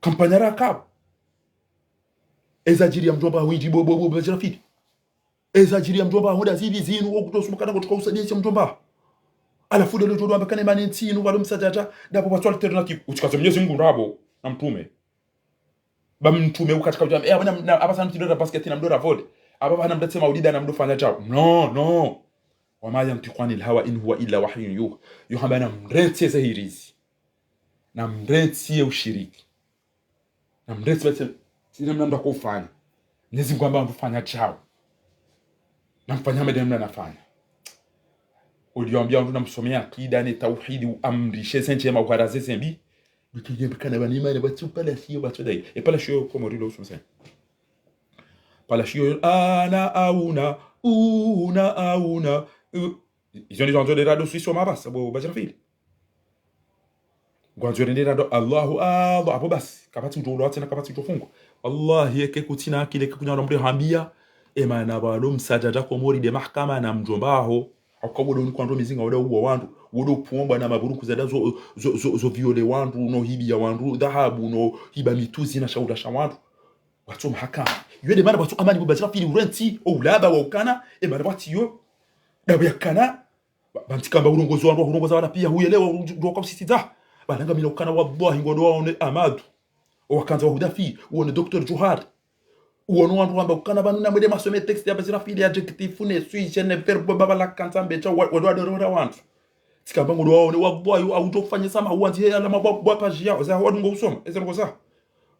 Kampanya rakapvo. Eza ajali ya mdjomba huwo ndji bo, bo, bo, bo, Bajrafil. Eza ajali ya mdjomba huwo nda zipvi zinu, wo kutosumukana kutsuka usaidiya mdjomba. Halafu lelo djo ndo wamba kane mane ntsi inu, walo msadjadja, ndapvo pvatsu alternative. Utsikaze Mwenyezi Mungu ndrabo, na mtrume. Ba mtrume ukatsika udjamba, eh, apvana, na, apvasa mtsi ndo ra basket na mdo ra volley. Apvapvana mda tsema ulida na mdo fanya djao. No, no. Wa ma yantiqu anil hawa in huwa illa wahyun yuha. Yo hamba na mrentsi eze hirizi. Na mrentsi ye ushiriki. Na mrentsi pvatsi, tsi namna mdru ako ufanya. Nezi ngwamba mdru fanya djao. Na mfanya hama de namna nafanya. Uliyo ambiya mdru na msome akida ne tawhidi uamrishe ze ndjema uharaze ze mbi. Biki yembi kana bani imani batsu palashiyo batsu dai. E palashiyo Komori lo usumse. Palashiyo ana auna, una auna. U-, izo ndizo andzo de rado swiso mabasa bo Bajrafil. Ngwandzo rende rando Allahu Allah, apvo basi, kapvatsi udjo ulawa tsena, kapvatsi udjo fungwa. Wallahi, eke kutsina akili, eke kunyana mdru hambia, emana pvalo msadjadja Komori nde mahakama na mdjomba haho. Hauka wodo ni kwando mizinga, wodo uwa wandru, wodo pvumbwa na maburuku zada zo, zo, zo, zo viole wandru, no hibiya wandru dhahabu, no hiba mitsuzi na shahuda sha wandru. Watso mahakama. Iyo nde mana watso amani bo Bazirafili urentsi, o ulaba wa ukana, emana pvatsi iyo. Ndapvo yakana, ba-, bantsi kamba urongozi wandru, urongoza wana piya, huyelewa, u-, uroka usitiza. Bana ngamina ukana wallahi ngodo waone Amadu. Owakandza wa Hudafi, uone Docteur Djohar. Uone wandru wamba ukana pvanu na mwende masome texte ya Bazirafili, adjectif, ne sujet, ne verbe, baba la kandza mbedja, wa-, wa-, wa-, wa-, wa-, wandru. Tsikamba ngodo waone, wallahi, audjo fanye sama, uwandzi he alama bwa, bwa page ya, za wadungo usoma, eze ndrongo za.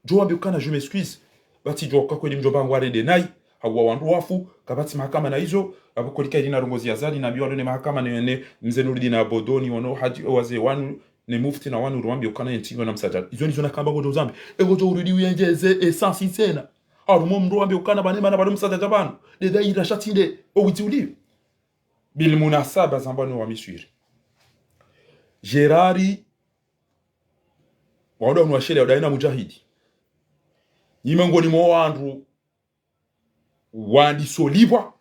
Djo wambe ukana, je m'excuse. Pvatsi djo ka kweli mdjomba wangu arende nayi, hauwa wandru wafu, kapvatsi mahakama na izo, apvo kweli kayili na rongozi ya Azali, na biwa lone mahakama ne, ne, mze Nurudina Bodoni, wono hadji, wazee wanu, ne mufti na wanu, ruwambe ukana yentsi ngona msadjadja. Izo ndizo nakamba ngodjo uzambe. E ngodjo urudi uyendjeze essence tsena. Harumwa mdru wambe ukana pvane mana pvalo msadjadja pvanu. Nde daira sha tsi nde, owitsi uliyo. Bil munasaba zambwa no wa Miswiri. Gérard, wauda unu wa shele, wauda ina Mujahidi. Ni mengoni mwa wandru wandisa ulipvwa.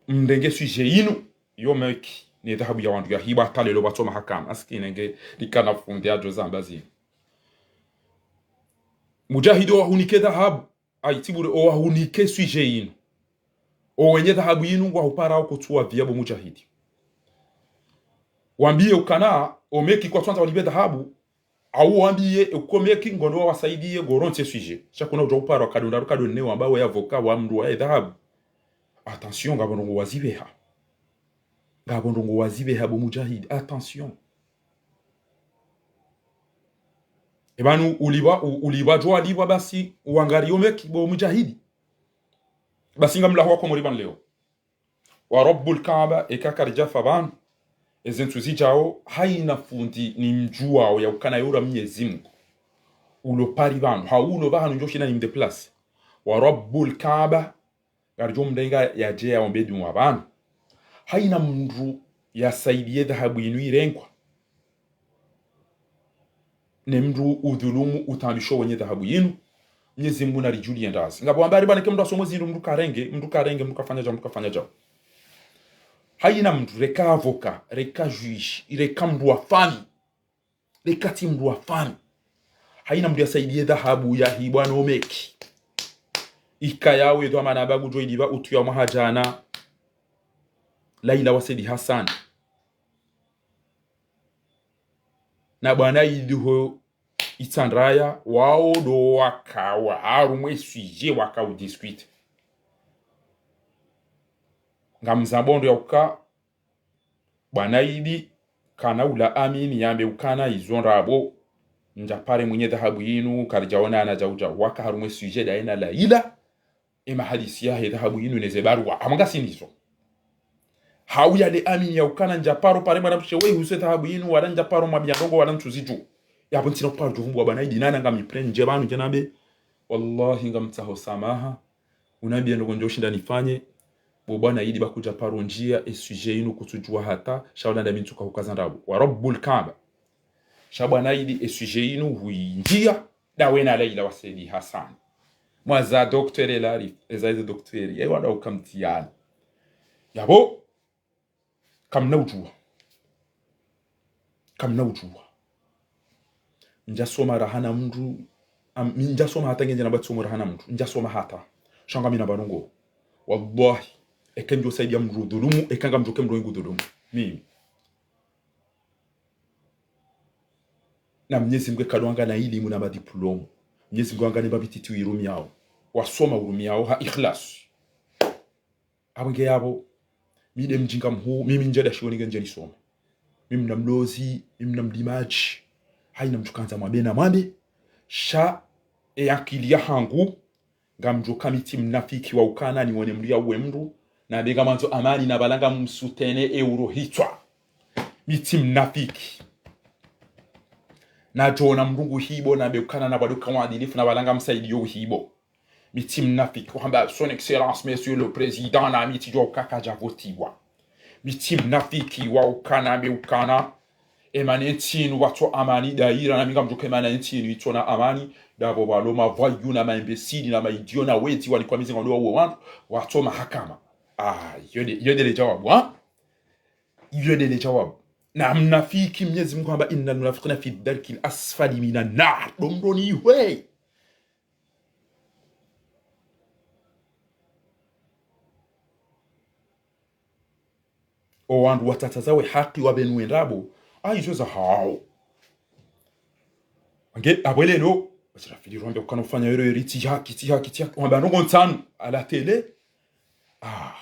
Mrenge sujet inu, yo meki, ne dhahabu ya wandru yahibwa hata lelo pvatso mahakama. Aski nenge likana fundi adjo zamba zinu. Mujahidi owahunike dhahabu, ayi tsi bure, owahunike sujet inu. Owenye dhahabu inu ngwahupara okutsuwa viya bo Mujahidi. Wambiye ukana, o meki kwatswandza walipve dhahabu, au wambiye uko meki ngondo wawasaidiye ngoronse sujet. Sha kuna udja upara wa kadonda, kadonne wamba we avocat wa mdru wa dhahabu. Attention, ngapvo ndrongo wazipveha. Ngapvo ndrongo wazipveha bo Mujahidi. Attention. Epvanu ulipva, u-, ulipva djo walipva basi uwangariyo meki bo Mujahidi. Basi ngamlaho wa Komori pvanu leo. Wa Rabbul Kaaba, eka karidjafa pvanu, eze ntsu zidjao, haina fundi nimdjuwao ya ukana yura Mnyezi Mungu. Ulo Paris pvanu, hau ulo pvahanu ndjo shinda nimdéplace. Wa Rabbul Kaaba, ngaridjo mrenga yadje yaombe dua pvanu. Haina mndru yasaidiye dhahabu inu irengwa. Ne mndru udhulumu utambisho wenye dhahabu inu, Mnyezi Mungu naridjuliye ndazi. Ngapvo wamba ribanike mndru asome zindru mndru karenge, mndru karenge, mndru kafanya djao, mndru kafanya djao. Haina mndru, reka avocat, reka juge, reka mndru wa fani, reka tsi mndru wa fani. Haina mndru yasaidiye dhahabu yahibwa no meki. Ika yawe dhwamana ba ngudjo ilipva utu ya mwaha djana, Laila wa Saidi Hassan. Na bwana Idi ho Itsandraya, wao ndo waka wa harumwa e sujet waka udiscuter. Ngamzambo ndo ya uka, bwana Idi, kana ula amini yambe ukana izo ndrabo, ndjapare mwenye dhahabu inu, karidjaona ana djau djau, waka harumwa e sujet daye na Laila, e mahadisi yahe dhahabu inu neze baruwa, amwe ngasi ndizo. Hau yale amini ya ukana ndjaparo pare mwana mshe we huse dhahabu inu, wala ndjaparo mwambiya ndrongo, wala ntsu zidju. Yapvo ntsina uparo djuvumbu wa bwana Idi, nana ngami prendre ndje pvanu ndje nambe, wallahi ngamtsaho samaha, unambiye ndrongo ndjo shinda nifanye, bo bwana Idi ba kudjaparo ndjiya, e sujet inu kutsudjuwa hata, sha wala ndami ntsuka hukaza ndrabo. Wa Rabbul Kaaba. Sha bwana Idi, e sujet inu huindjiya, dawe na Laila wa Saidi Hassan. Mwaza docteur Elari, eza eze docteur, ye wada ukamtiyani. Yapvo, kamna udjuwa. Kamna udjuwa. Ndjasoma raha na mndru, am-, ndjasoma hata ngendje na batsomo raha na mndru. Ndjasoma hata. Sha ngamina pvanu ngo. Wallahi. Eke ndjo saidiya mndru dhulumu, eka ngamdjo ke mndru wengu dhulumu. Mimi. Na Mnyezi Mungu eka ndo wangana ilimu na madiplome. Mnyezi Mungu wangane mbapvi titi uirumiyao. Wasoma urumiyao ha ikhlas. Apvo nge yapvo, mi nde mdjinga mhuu, mimi ndjada shioni nge ndje nisoma. Mimi mna mlozi, mimi mna mlimadji. Haina mndru kandza mwambe na mwambe. Sha, e akili yahangu, ngamdjo ka mi tsi mnafiki wa ukana niwone mndru yauwe mndru, nambe ngamwandzo amani na pvala ngamsoutenir e uro hitswa. Mi tsi mnafiki. Nadjona mndru nguhibo, nambe ukana na pvado ka wadilifu na pvala ngamsaidiyo uhibo. Mi tsi mnafiki, wahamba, Son Excellence, Monsieur le Président, na mi tsidjuwa uka kadja votiwa. Mi tsi mnafiki wa ukana mbe ukana. Emana entsi inu watso amani daira, na mi ngamdjoka emana entsi inu itsona amani, ndapvo pvalo mavoyous na maimbéciles na maidiots na wedzi wanikwa mizinga ndo wawe wandru, watso mahakama. Ah, iyo nde, iyo nde le djawabu, ha? Iyo nde le djawabu. Na mnafiki Mnyezi Mungu hamba, إن المنافقين في الدرك الأسفل من النار. Ndo mdroni ihwe. O wandru watsatsaza we haki wa pvenu wendrabo, a izo zahao. Nge, apvo lelo, wasi rafili rwambe ukana ufanya yero yeri tsi haki, tsi haki, tsi haki. Wamba ndrongo ntsanu, à la télé. Ah,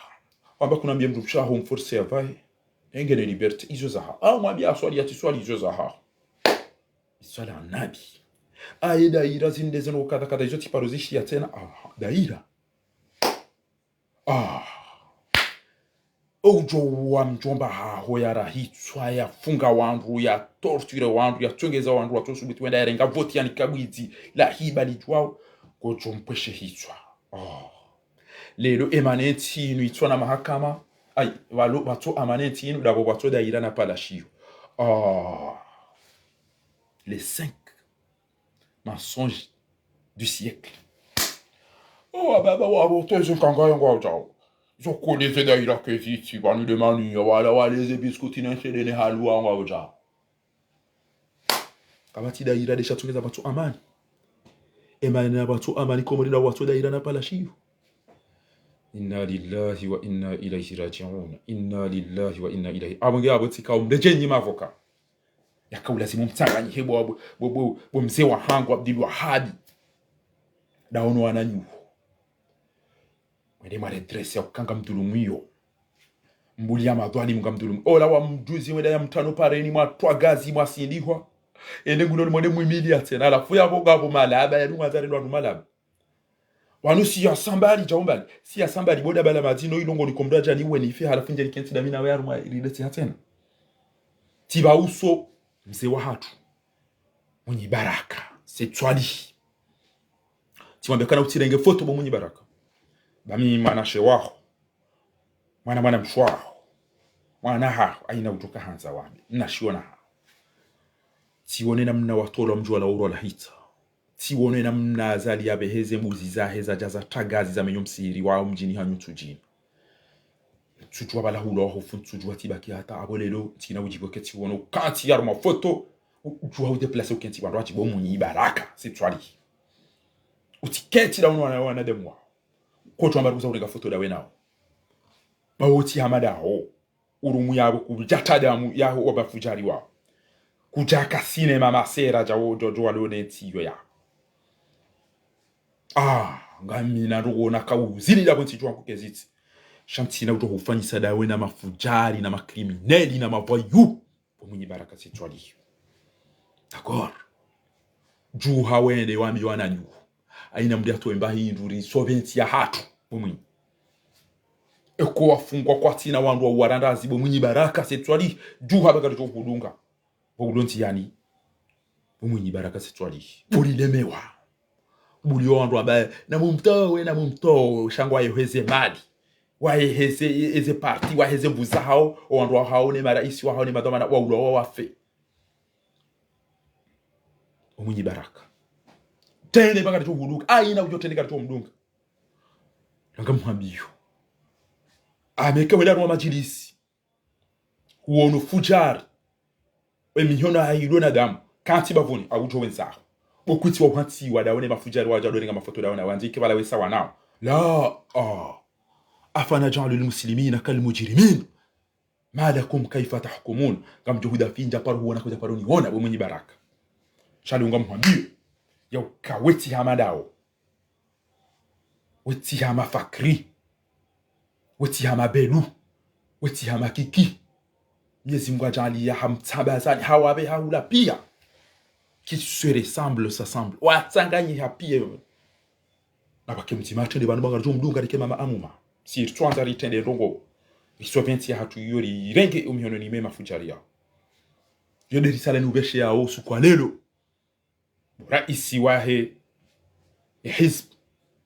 wamba kuna mbiye mdru mshaho mforce ya pvahe. Enge ne liberté, izo zahao. Ah, mwambiye aswali ya tsi swali, izo zahao. Iswala nabi. Aye daira zinde zeno kadha kadha, izo tsi paro zishiya tsena. Ah, daira. Ah. Udjo wa mdjomba haho ya rahitswa, ya funga wandru, ya torture wandru, ya tsongeza wandru, watso subuti wenda ya renga voti ya nikabwidzi, la hiba lidjwao, ngodjo mpveshe hitswa. Ah. Lelo emana entsi inu itsona mahakama, ayi, pvalo, pvatso amana entsi inu, ndapvo pvatso daira na palashiyo. Ah. Les cinq mensonges du siècle. Oh, ababa, wa roto ezi nkanga yangu audjao. Zo kole ze daira kezi tsi, pvanu de manu ya, wala wale ze biscuit na nshede ne halwa yangu audjao. Kapvatsi daira de sha tsongeza pvatso amani. Emana pvatso amani, Komori nda watso daira na palashiyo. إنا لله وإنا إليه راجعون. إنا لله وإنا إليه. Apvo nge apvo tsika umdeje nyi mavoka. Yaka ulazimu mtsanganyihe bo, bo, bo, bo mze wahangu Abdul Wahabi. Ndaono wananyu. Mwende mwa redresse ya ukanga mdhulumu iyo. Mbuli ya madhwalimu nga mdhulumu. Ola wa mdjuzi mwenda ya mtrano pareni, mwatwa gazi, mwasindihwa. Ende nguno mwende mwimili ya tsena. Halafu yapvo ngapvo malaba, ya nunga zare ndo wanu malaba. Wanu siyasa mbali, djau mbali. Siyasa mbali, bo ndabala madzino, ilo ngo nikomdwa djani, we nife, halafu ndje nikentsi dami na we harumwa, rileti ha tsena. Tsi pva uso, mze wahatru. Mwinyi Baraka, Said Soilihi. Tsi mwambe kana utsirenge foto bo Mwinyi Baraka. Ba mi mwanashe waho. Mwana, mwana mshe waho. Mwana haho, ayina udjoka handza wambe. Nashiona haho. Tsiwone namna watolwa mdji wa laurwa la hita. Tsiwone namna Azali yapveheze mbuzi zahe zadja za tagazi za menyo msihiri wa mdjini hanyu Ntsudjini. Ntsudjuwa pvala hulwa wa hofu, Ntsudjuwa tsibaki hata apvo lelo, ntsina udjibu ke tsiwono, kantsi ya harumwa foto, u-, udjuwa udéplacer ukentsi wandru wadjibu Mwinyi Baraka, Said Soilihi. Utsikentsi ndaono wana, wanadamu wa. Kotsu amba ruza urega foto ndawe nao. Ba wotsi hamada ho. Urumu yapvo kudja ta damu yaho wa mafudjari wao. Kudjaka sinema masera djawo djo, djo walo ne tsiyo ya. Ah, ngamina ndrogona kauzili ndapvo ntsi djuwa nkukezitsi. Sha ntsina udjo hufanyisa ndawe na mafudjari, na makrimineli, na mavoyous. Bo Mwinyi Baraka, Said Soilihi. D'accord. Djuha wende wambiye wananyu. Ayina mdru yatowe mba hindru risauve ntsi yahatru. Bo Mwinyi. Eka wafungwa kwatsina wandru wa uwarandazi, bo Mwinyi Baraka, Said Soilihi. Djuha baka ridjo hudunga. Bo ulo ntsi yani. Bo Mwinyi Baraka, Said Soilihi. Bo rilemewa. Bo uliyo wandru ambaye, namumtowe, namumtowe, sha ngwayeheze mali. Wayeheze, eze parti, wayeheze mbuzi zahao, o wandru wahao, ne maraisi wahao, ne madhwamana, waulwa wa wafe. Bo Mwinyi Baraka. Trende baka ridjo hudunga. Ayina udjo trende ka ridjo mdunga. Ngamhwambiyo. Ameke wela harumwa madjilisi. Huono fudjari. Emihono hayilwa na damu. Kantsi bapvuni, audjo wendzaho. Bo kwitsi wa uhantsi wa ndawe ne mafudjari wadja ndo renga mafoto ndawe na wandzi ke pvala wesa wanao. La, ah. أفنجعل المسلمين كالمجرمين ما لكم كيف تحكمون. Ngamdjo huda finja paro huona kudja paro niona, bo Mwinyi Baraka. Sha leo ngamhwambiyo. Ya uka wetsi hama ndawo. Wetsi hama Fakri. Wetsi hama Belu. Wetsi hama Kiki. Mnyezi Mungu adjaliya hamtsamba zani, hawapve hahula piya. Qui se ressemble, s'assemble. Watsanganyiha piya. Na pvake mdzima trende pvanu banga ridjo mdunga rike mama Amuma. Si ritswandza ritrende ndrongo. Risauve ntsi yahatru iyo rirenge omihononi mwe mafudjari yawo. Iyo nde risala ni upveshe yawo usiku wa lelo. Raisi wahe, e hizb,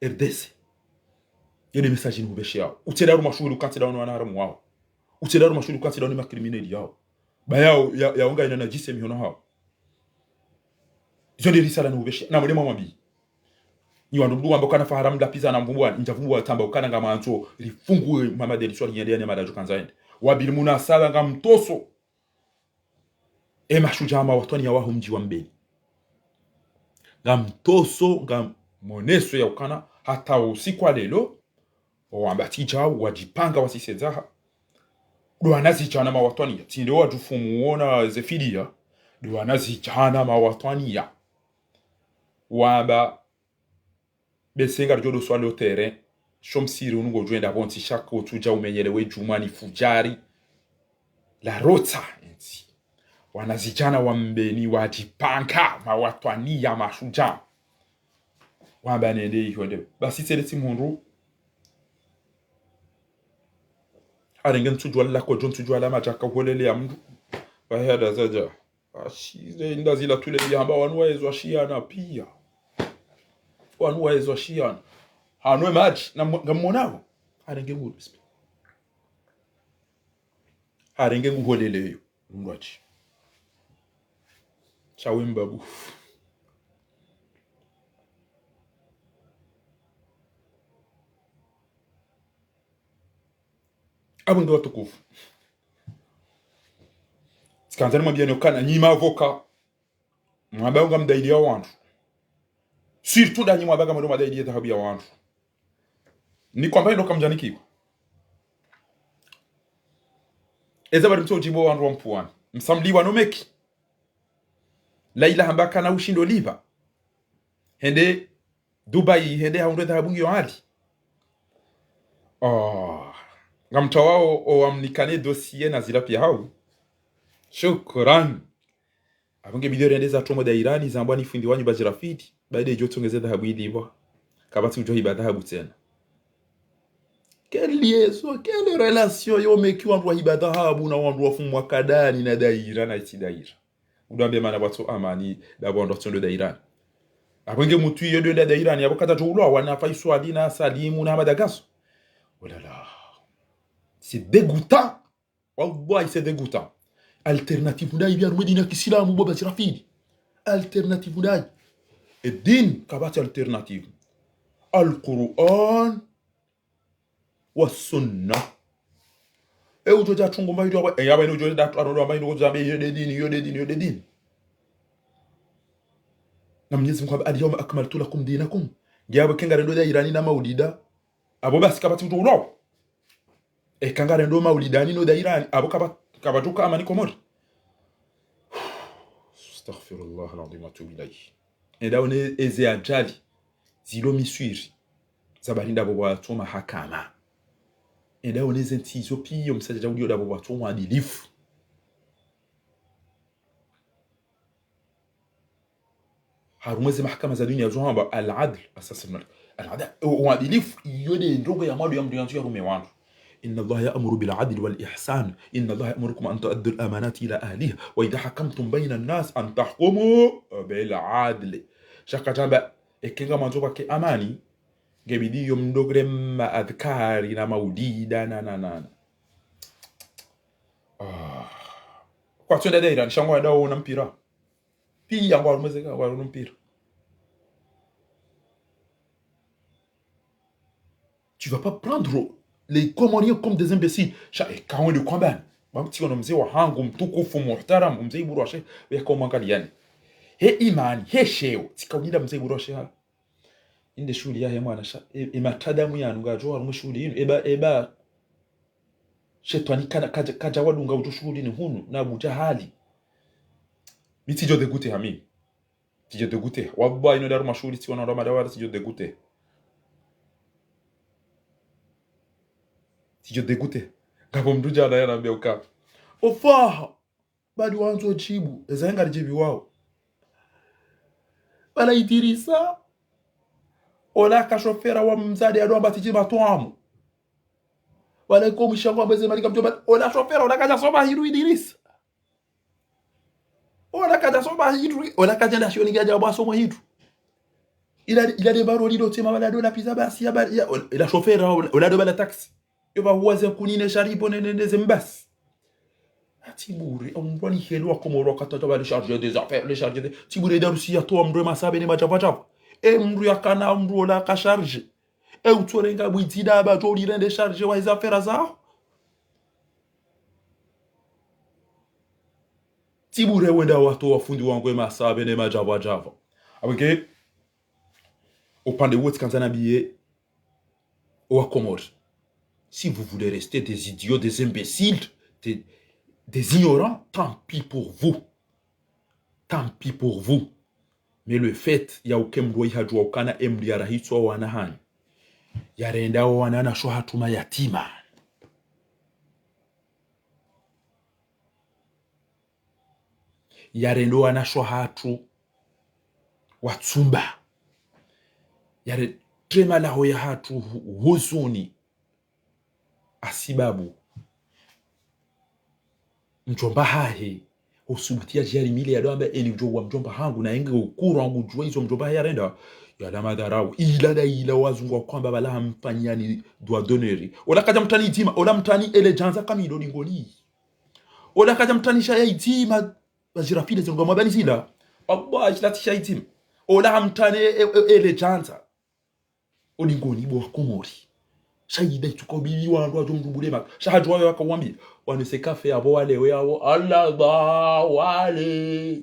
R D C. Iyo nde message ni upveshe yawo. Utsende harumwa shuhuli ukantsi ndawo no wanaharamu wawo. Utsende harumwa shuhuli ukantsi dawo ni ma criminels yawo. Ba yawo, ya, yawo ngayina nadjisi mihono hawo. Izo nde risala nihupvesha, na mwende mwamwambiye. Nyi wandru mdru wamba ukana fahara mdru apviza na mvumbuwa, ndja vumbuwa tsamba ukana ngamwandzo rifunguwe Mohamed El Soilihi yende yane maradjo kandza yende. Wa pvili munasaba ngamtoso. E mashudjaa mawatwaniya waho mdji wa Mbeni. Ngamtoso, ngamoneso ya ukana, hata usiku wa leo, owambatidjao, wadjipanga wasise dzaha. Ndo wanazidjana mawatwaniya, tsi nde wadjufumu wona ze fidiya, ndo wanazidjana mawatwaniya. Wamba, bese ngaridjo ndo swali o terrain, sho msihiri unu ngodjo enda pvontsi shaka utsudja umenyelewe djumwa ni fudjari. La rotsa, entsi. Wanazidjana wa Mbeni wadjipanga, mawatwaniya mashudjaa. Wamba nende iho nde. Basi tsele tsi mhundru. Harenge ntsudjuwa la kodjo ntsudjuwa la madjaka uholele ya mndru. Pvahe hada zadja. Ashi, ze nda zila tule bia hamba wanu waezwa shiana pia. Wanu waezwa shiana. Hanwe madji, na mwa-, ngamwonao. Harenge ngu, bismillah. Harenge nguholeleyo. Mndru atsi. Shawe mbabu. Apvo nge watukufu. Tsikandza nimwambiyeni ukana, nyi mavoka. Mwamba ngamdayiliya wandru. Surtout nda nyi mwamba ngamwendo mwadayiliya dhahabu ya wandru. Ni kwamba ilo kamdjanikiwa. Eza bari mtso udjibu wandru wa Mpwani. Msamliwa no meki. Laila hamba kana ushindo liva. Hende Dubai, hende hahundre dhahabu ngiyo hali. Oh. Ngamtawao owamnikane dossier na zila pia hau. Shukran. Apvo nge bidi orende za tomo dairani, zambwa ni fundi wanyu Bajrafidi. Baada idjo tsongeze dhahabu ilipvwa. Kapvatsi udjo hiba dhahabu tsena. Quelle liaison, quelle relation yo meki wandru wahiba dhahabu na wandru wafumwa kadani na daira na itsi daira. Udambe mana pvatso amani, dapvo wandru watsondo dairani. Apvo nge mutru iyo ndo enda dairani, apvo kadja djo ulwa, wana Faiswali na Salimu na Hamada Gaso. Oh là là. C'est dégoûtant. Wallahi, c'est dégoûtant. Alternative ndayi pvia harumwa dini ya kisilamu bo Bajrafidi. Alternative ndayi. E dini, kapvatsi alternative. Al-Qur'an wa sunna. E udjo dja tsungu mba idjo, e yaba ino udjo dja tu, ano ndo mba ino udjo zambe, iyo nde dini, iyo nde dini, iyo nde dini. Na Mwenyezi Mungu hamba, "Al-yawma akmaltu lakum dinakum." Nge apvo eka ngarendo dairani na maulida. Apvo basi kapvatsi udjo ulwa. Eka ngarendo maulidani no dairani, apvo kaba, kabadjuka amani Komori. Astaghfirullah al-azim wa atubu ilayh. Enda one eze ajali, zilo Miswiri, za barinda pvo pvwatso mahakama. Enda one ze ntsi izo pia msadjadja ulio dapvo pvwatso mwadilifu. Harumwa ze mahakama za dunia zo hamba al-adl, asas al-mulk. Al-adl, o-, uadilifu, iyo nde ndrongoo ya mwando ya mndru yandzo ya rume wandru. إن الله يأمر بالعدل والإحسان. إن الله يأمركم أن تؤدوا الأمانات إلى أهلها. وإذا حكمتم بين الناس أن تحكموا بالعدل. Sha kadjamba, eka ngamwandzo pvwake amani, nge bidi yo mdogre ma adhkari na maulida na, na, na, na. Ah. Kwatsu enda dairani, sha ngwendao ona mpira. Pia ngwarumezeka, ngwarumezeka mpira. Tu vas pas prendre les Comoriens comme des imbéciles. Sha, eka wende kwambani. Bam, tsi ono mze wahangu, mtukufu, muhtaram, mze Iburu Washe, weka umwangaliyani. He imani, he sheo, tsika ulinda mze Iburu Washe ha. Inde shuhuli yahe mwana sha, e, e matadamu yanu ngayadjo harumwa shuhuli inu, eba, eba, shetwani kana, kadja, kadja wadunga udjo shuhulini hunu, na Abu Jahali. Mi tsidjo dégoûté ha mimi. Tsidjo dégoûté. Wallahi ino nde harumwa shuhuli tsi wana ndo madawa tsidjo dégoûté. Tsidjo dégoûté. Ngapvo mndru djana yanambia uka. Ofaha. Badi wandzo djibu, eza ngaridjibiwao. Bala Idirisa, ola ka shofera wa mzade yado amba tsidji matwamu. Bala iko mshango amba ze malika mdjomba, ola shofera, ola kadja soma hindru Idirisa. Ola kadja soma hindru, ola kadja na shioni kadja bwa soma hindru. Ila, ila de baro lido tsema bala do la pizza basi ya bala, ya, ola, ila shofera, ola, ola do bala taxi. Yo pvahuwa ze nkuni ne sharibo ne, ne, ne ze mbasi. Tsi bure, omndru anihelewa Komori wakati ata pva le chargé des affaires, le chargé des, tsi bure, darusi yatowa mndru e masabe ne madjapvadjapva. E mndru yakana mndru ola ka chargé. E utsorenga bwidzi daba djo lirende chargé wa eza affaires zaho. Tsi bure wenda watowa fundi wangu e masabe ne madjapvadjapva. Abwe ke, upande uwo tsikandza nambiye owa Komori. Si vous voulez rester des idiots, des imbéciles, des, des ignorants, tant pis pour vous. Tant pis pour vous. Mais le fait ya uke mndru wa ihadjuwa ukana e mndru yarahitswa wana hanyu, yarenda wana na sho hatru mayatima, yarenda wana sho hatru watsumba, yare trema laho ya hatru hu-, huzuni. Hasibabu mdjomba hahe, usubuti ya djari mile ya dwamba eni udjo wa mdjomba hangu, na enge ukuru wangu djuwa izo mdjomba hahe yarenda, yala madharau. Ila da ila wazungu wakwamba pvala hamfanyani doigt d'honneur. Ola kadja mtrani idzima, ola mtrani ele djandza kamilo lingoni. Ola kadja mtrani sha ya idzima, bazira file zinga mwabani zila. Allah, shila tisha idzima. Ola hamtrani e, e, e, ele djandza. Olingoni bo wa Komori. Sha ida itsuka ubili wandru wadjo mdru bule maka. Sha hadjuwa we waka wambi. Wane se kafe yabo wale we yabo. Allah ba wale.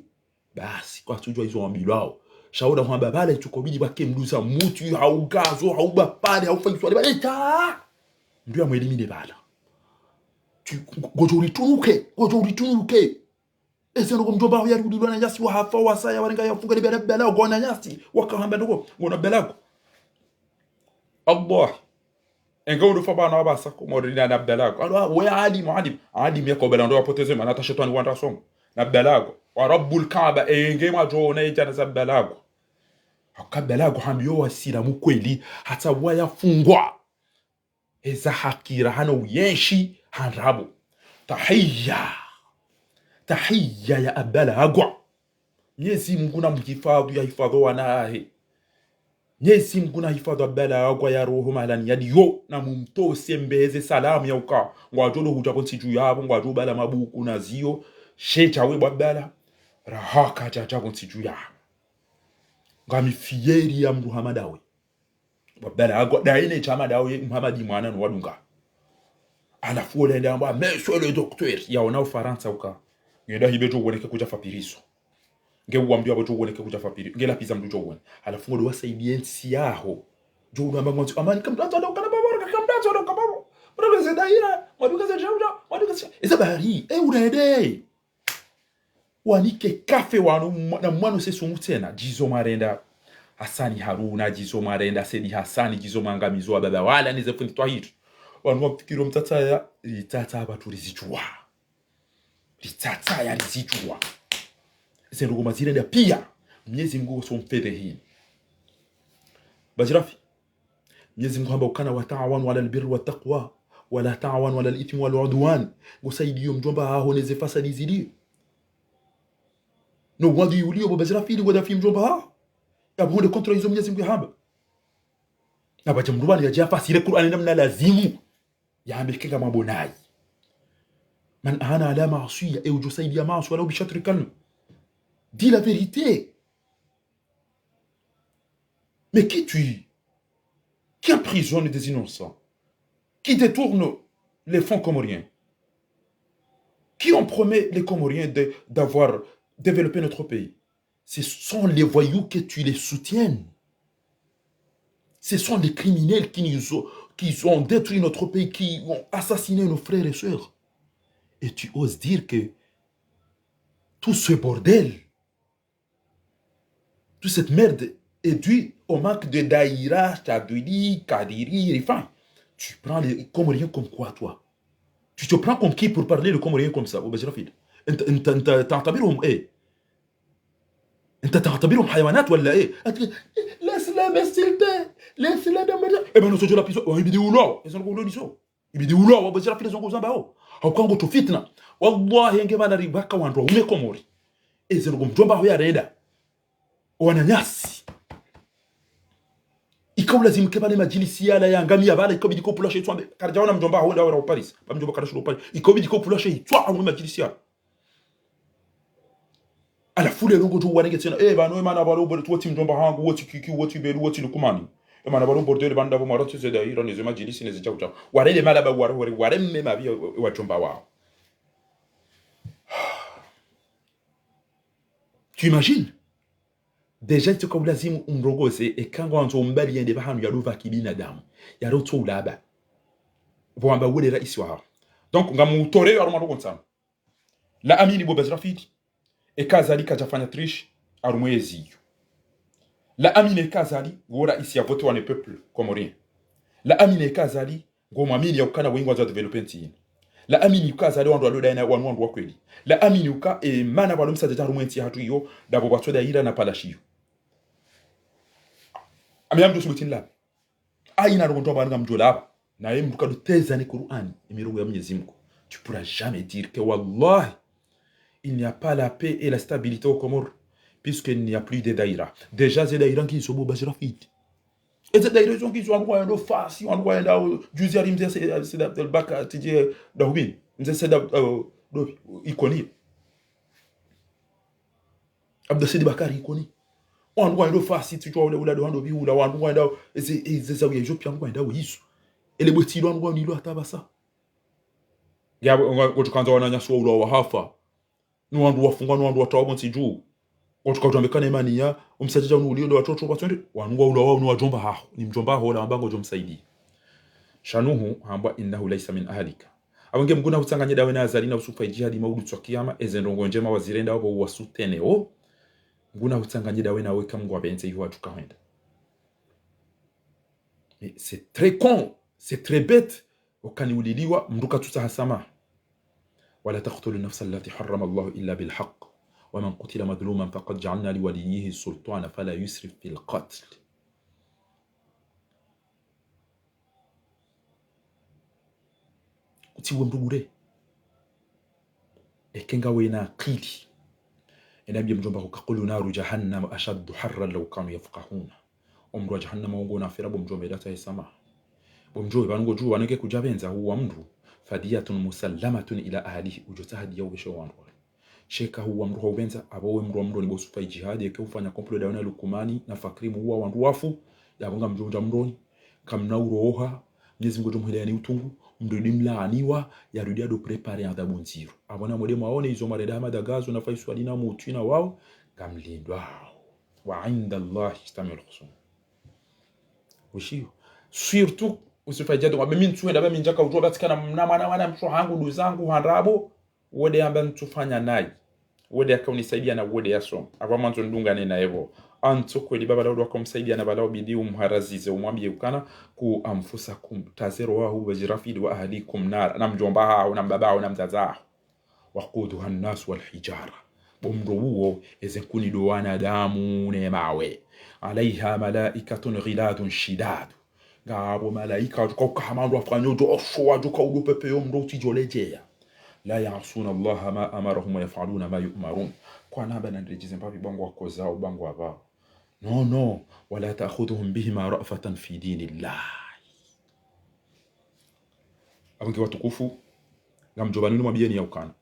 Basi, kwatsudjuwa izo wambilwao. Sha ola hwamba pvala itsuka ubili wake mluza mutru, haugazo, hauba pale, haufa iswale pale. Eta! Mndru ya mweli mine pvala. Tu, ngodjo uritunuke, ngodjo uritunuke. Ese ndoko mdjomba ho yari ulilwa na nyasi wa hafa wa saya warenga ya funga ni bela bela go na nyasi. Waka hamba ndoko, ngona bela go. Allah. Enge udu fa bana wa basa Komori na, na bela go. Alo, we alimu, alimu. Alimu yako bela ndo wapoteze mana ta shetwani wanda songo. Na bela go. Wa Rabbul Kaaba, enge mwadjo na ijana za bela go. Haka bela go hambiyo wasilamu kweli, hata waya fungwa. Eza hakira hano uyenshi handrabo. Tahiya. Tahiya ya Abdallah Agwa. Mnyezi Mungu na mhifadhu ya hifadhu wana hahe. Mnyezi Mungu na hifadhu Abdallah Agwa ya roho mahalani yaliyo na mumtose mbeze salamu ya uka. Ngwadjo lo hudja kontsi dju yabo, ngwadjo bala mabuku na ziyo. She djawe bwa Abdallah. Raha kadja dja kontsi dju yabo. Ngami fieri ya mndru hama dawe. Bwa Abdallah Agwa, daine chama dawe, Muhammad mwana no wadunga. Halafu ola ende amba, "Monsieur le docteur." Yaona Ufarantsa uka. Ngenda hibe djo uoneke kudja fa prison. Nge uwambiwa bo djo uoneke kudja fa prison. Nge lapviza mndru djo uone. Halafu ngodo wasaidiye ntsi yaho. Djo udo amba ngwandzo, amani kamdatso ndo kana babo, kamdatso ndo kana babo. Mwana ze daira, mwana ze djauja, mwana ze. Eza bari, e urende. Wanike kafe wanu mwa-, na mwanu se sumu tsena, djizo mwarenda. Hasani Haruna, djizo mwarenda, Sedi Hasani, djizo mwangamizo wa baba wala nize fundi Twahiri. Wanu wamfikiro mtsatsa ya, litsatsa hapvatsu rizidjuwa. Litsatsa ya rizidjuwa. Ze ndrongoo mazirenda piya. Mnyezi Mungu so mfedhehini. Bajirafi. Mnyezi Mungu hamba ukana, "وتعاونوا على البر والتقوى ولا تعاونوا على الإثم والعدوان." Ngusaidiyo mdjomba haho neze fasadi ziliyo. No wandru yuliyo bo Bajirafi ili wadafi mdjomba haho. Ya bunde kontra izo Mnyezi Mungu hamba. Na baja mdru bani ya dja fasiri Kur'ani namna lazimu. Yambe kenga mabonayi. من أعان على معصية, e udjo saidiya maaswi ولو بشطر كلمة. Dis la vérité. Mais qui tue, qui emprisonne des innocents, qui détourne les fonds comoriens, qui ont promis les Comoriens de, d'avoir développé notre pays, ce sont les voyous que tu les soutiens. Ce sont les criminels qui nous ont, qui ont détruit notre pays, qui ont assassiné nos frères et sœurs. Et tu oses dire que tout ce bordel, toute cette merde est due au manque de Daïra, Chadwili, Kadiri, Rifai. Tu prends les Comoriens comme quoi, toi ? Tu te prends comme qui pour parler le Comorien comme ça, bo Bajirafi ? انت، انت، انت تعتبرهم ايه؟ انت تعتبرهم حيوانات ولا ايه؟ Laisse-les m'insulter. Laisse-les dans mes... Eh ben, nous sommes la prison. Oh, ibidi ulawa. Eza ndrongoo ulo nizo. Ibidi ulawa, bo Bajirafi, eza ndrongoo zambao. Hauka ngo to fitna. Wallahi, nge bala ribaka wandru waume Komori. Eza ndrongoo mdjomba haho yarenda. Wananyasi. Ika ulazimu ke pvale madjilisi yala ya ngamiya pvala, ika bidi ko pvula she itswa mbe. Karidjaona mdjomba haho nda wera u Paris. Ba mdjomba karashilo u Paris. Ika bidi ko pupvula she itswa harumwa madjilisi yala. Halafu leo ngodjo warenge tsena. Eh, pvanu, eh, mana pvale u bordel, wotsi mdjomba hangu, wotsi Kiki, wotsi Belu, wotsi Lukumani. Eh, mana pvale u bordel, pvanu ndapvo mara tsi ze daira, ne ze madjilisi, ne ze djau djau. Ware le mala ba ware, ware, ware mme mapvi wa, wa mdjomba waho. Tu imagines? Déjà, itsoka ulazimu umrongoze, eka ngwandzo umbali yende pvahanu yalopva kibinadamu. Yalotso ulaba. Pvo wamba wule raisi wahawo. Donc, ngamutore yo harumwa ndrongo ntsanu. La amini bo Bajrafidi. Eka Azali kadjafanya triche, harumwa yezi iyo. La amini eka Azali, wo raisi ya voté wa ne peuple comorien. La amini eka Azali, ngomwamini ya ukana wengi wandzo développer ntsi yinu. La amini uka Azali wandru walo daye na wanu wandru wa kweli. La amini uka, eh, mana pvalo msadjadja harumwa entsi yahatru iyo, ndapvo pvatso daira na palashi iyo. Ami amdo subuti nilapve. Haina ndrongo ntsu amba ngamdjo lapva. Naye mdru kadjo teza ne Kur'ani, emirongo ya Mwenyezi Mungu. Tu pourras jamais dire que wallahi, il n'y a pas la paix et la stabilité aux Comores, puisqu'il n'y a plus de daira. Déjà, ze daira ngizo bo Bajrafidi. Eze daira izo ngizo wandru wayenda Fasi, wandru wayenda, juzi hari mze se, se, se, Abdelbaka, tije, Dahubini. Mze se da, eh, do, Ikoni. Abdel Said Bakari Ikoni. Wandru wayenda Fasi, tijwa ule ula do wandru pvi ula, wandru wayenda, eze, eze zawiya izo pia wandru wayenda wizo. Ele bwetsi ilo wandru wayenda ilo hata pvasa. Ya, ngo, ngo, ngotsuka wandza wananyasi wa ula wahafa. No wandru wafungwa, no wandru watrawa pvontsi dju. Wandru kaudjambekana imani ya, umsadjadja unu ulio ndo watoto watsonde, wanu wa ula wao ni wadjomba haho, ni mdjomba haho, la wamba ngodjo msaidia. Shanuhu, hamba innahu laysa min ahlika. Amba nge Mngu nahutsanganye dawe na Azali na Yusufa idjihadi maudu tswa kiyama, eze ndrongo ndjema wazirenda wapvo uwasoutenir o. Mngu nahutsanganye dawe nawe ka Mngu apvendze iho watsuka hwenda. Mais c'est très con, c'est très bête. Ukani uliliwa, mdru katsutsaha samaha. ولا تقتلوا النفس التي حرم الله إلا بالحق ومن قتل مظلوما فقد جعلنا لوليه سلطانا فلا يسرف في القتل. Utsiwe mdru bure. Eke ngawe na akili. Enambie mdjomba huka قل نار جهنم أشد حرا لو كانوا يفقهون. Omdro wa jahannama wo ngona afera bo mdjomba ila tsahe samaha. Bo mdjomba pvanu ngodjuwa waneke kudjapvendza huwa mdru, فدية مسلمة إلى أهله, udjo tsaha diya upveshe wandru wale. Sheka huwa mdru haupvendza, apvo we mdru wa mdroni bo Yusufa idjihadi, eke ufanya complot dawe na Lukumani, na Fakri muhuwa wandru wafu, yapvo ngamdjo mdja mdroni, kamna uroha, Mwenyezi Mungu ngudjo mheleani utungu, mdru ndi mlaaniwa, yarudi ado préparer adhabu ndziro. Apvo na mwende mwaone izo mareda Hamada Gazo na Faiswali na Mutwi na wao, ngamlindwao. وعند الله تجتمع الخصوم. Ushiyo. Surtout, Yusufa idjihadi, wambe mi ntsuhenda, ba mi ndjaka udjuwa batsikana mna mwana, mwana msho hangu, nduzangu, handrabo, wode amba ntsufanya nayi. Wode yaka unisaidia na wode yasoma. Apvo mwandzo ndungane naye pvo. Antso kweli baba lawo waka umsaidia na pvala ubidi umharazize, umwambie ukana, قوا أنفسكم, tazero wahu Bajrafidi, وأهليكم نارا, na mdjomba haho, na mbaba haho, na mdzadze haho. وقودها الناس والحجارة. Bo mdro uwo, eze nkuni ndo wanadamu ne mawe. عليها ملائكة غلاظ شداد. Ngapvo malaika wadjoka uka hama wandru wafanyao djo osho wadjoka udo pepe yo mdro utsidjoledjeya. لا يعصون الله ما أمرهم ويفعلون ما يؤمرون. Kwana amba na ndredji ze mbapvi ba ngwakozao, ba ngwapvao. Non, non. ولا تأخذهم بهما رأفة في دين الله. Apvo nge watukufu, ngamdjo pvanu nimwambieni ya ukana.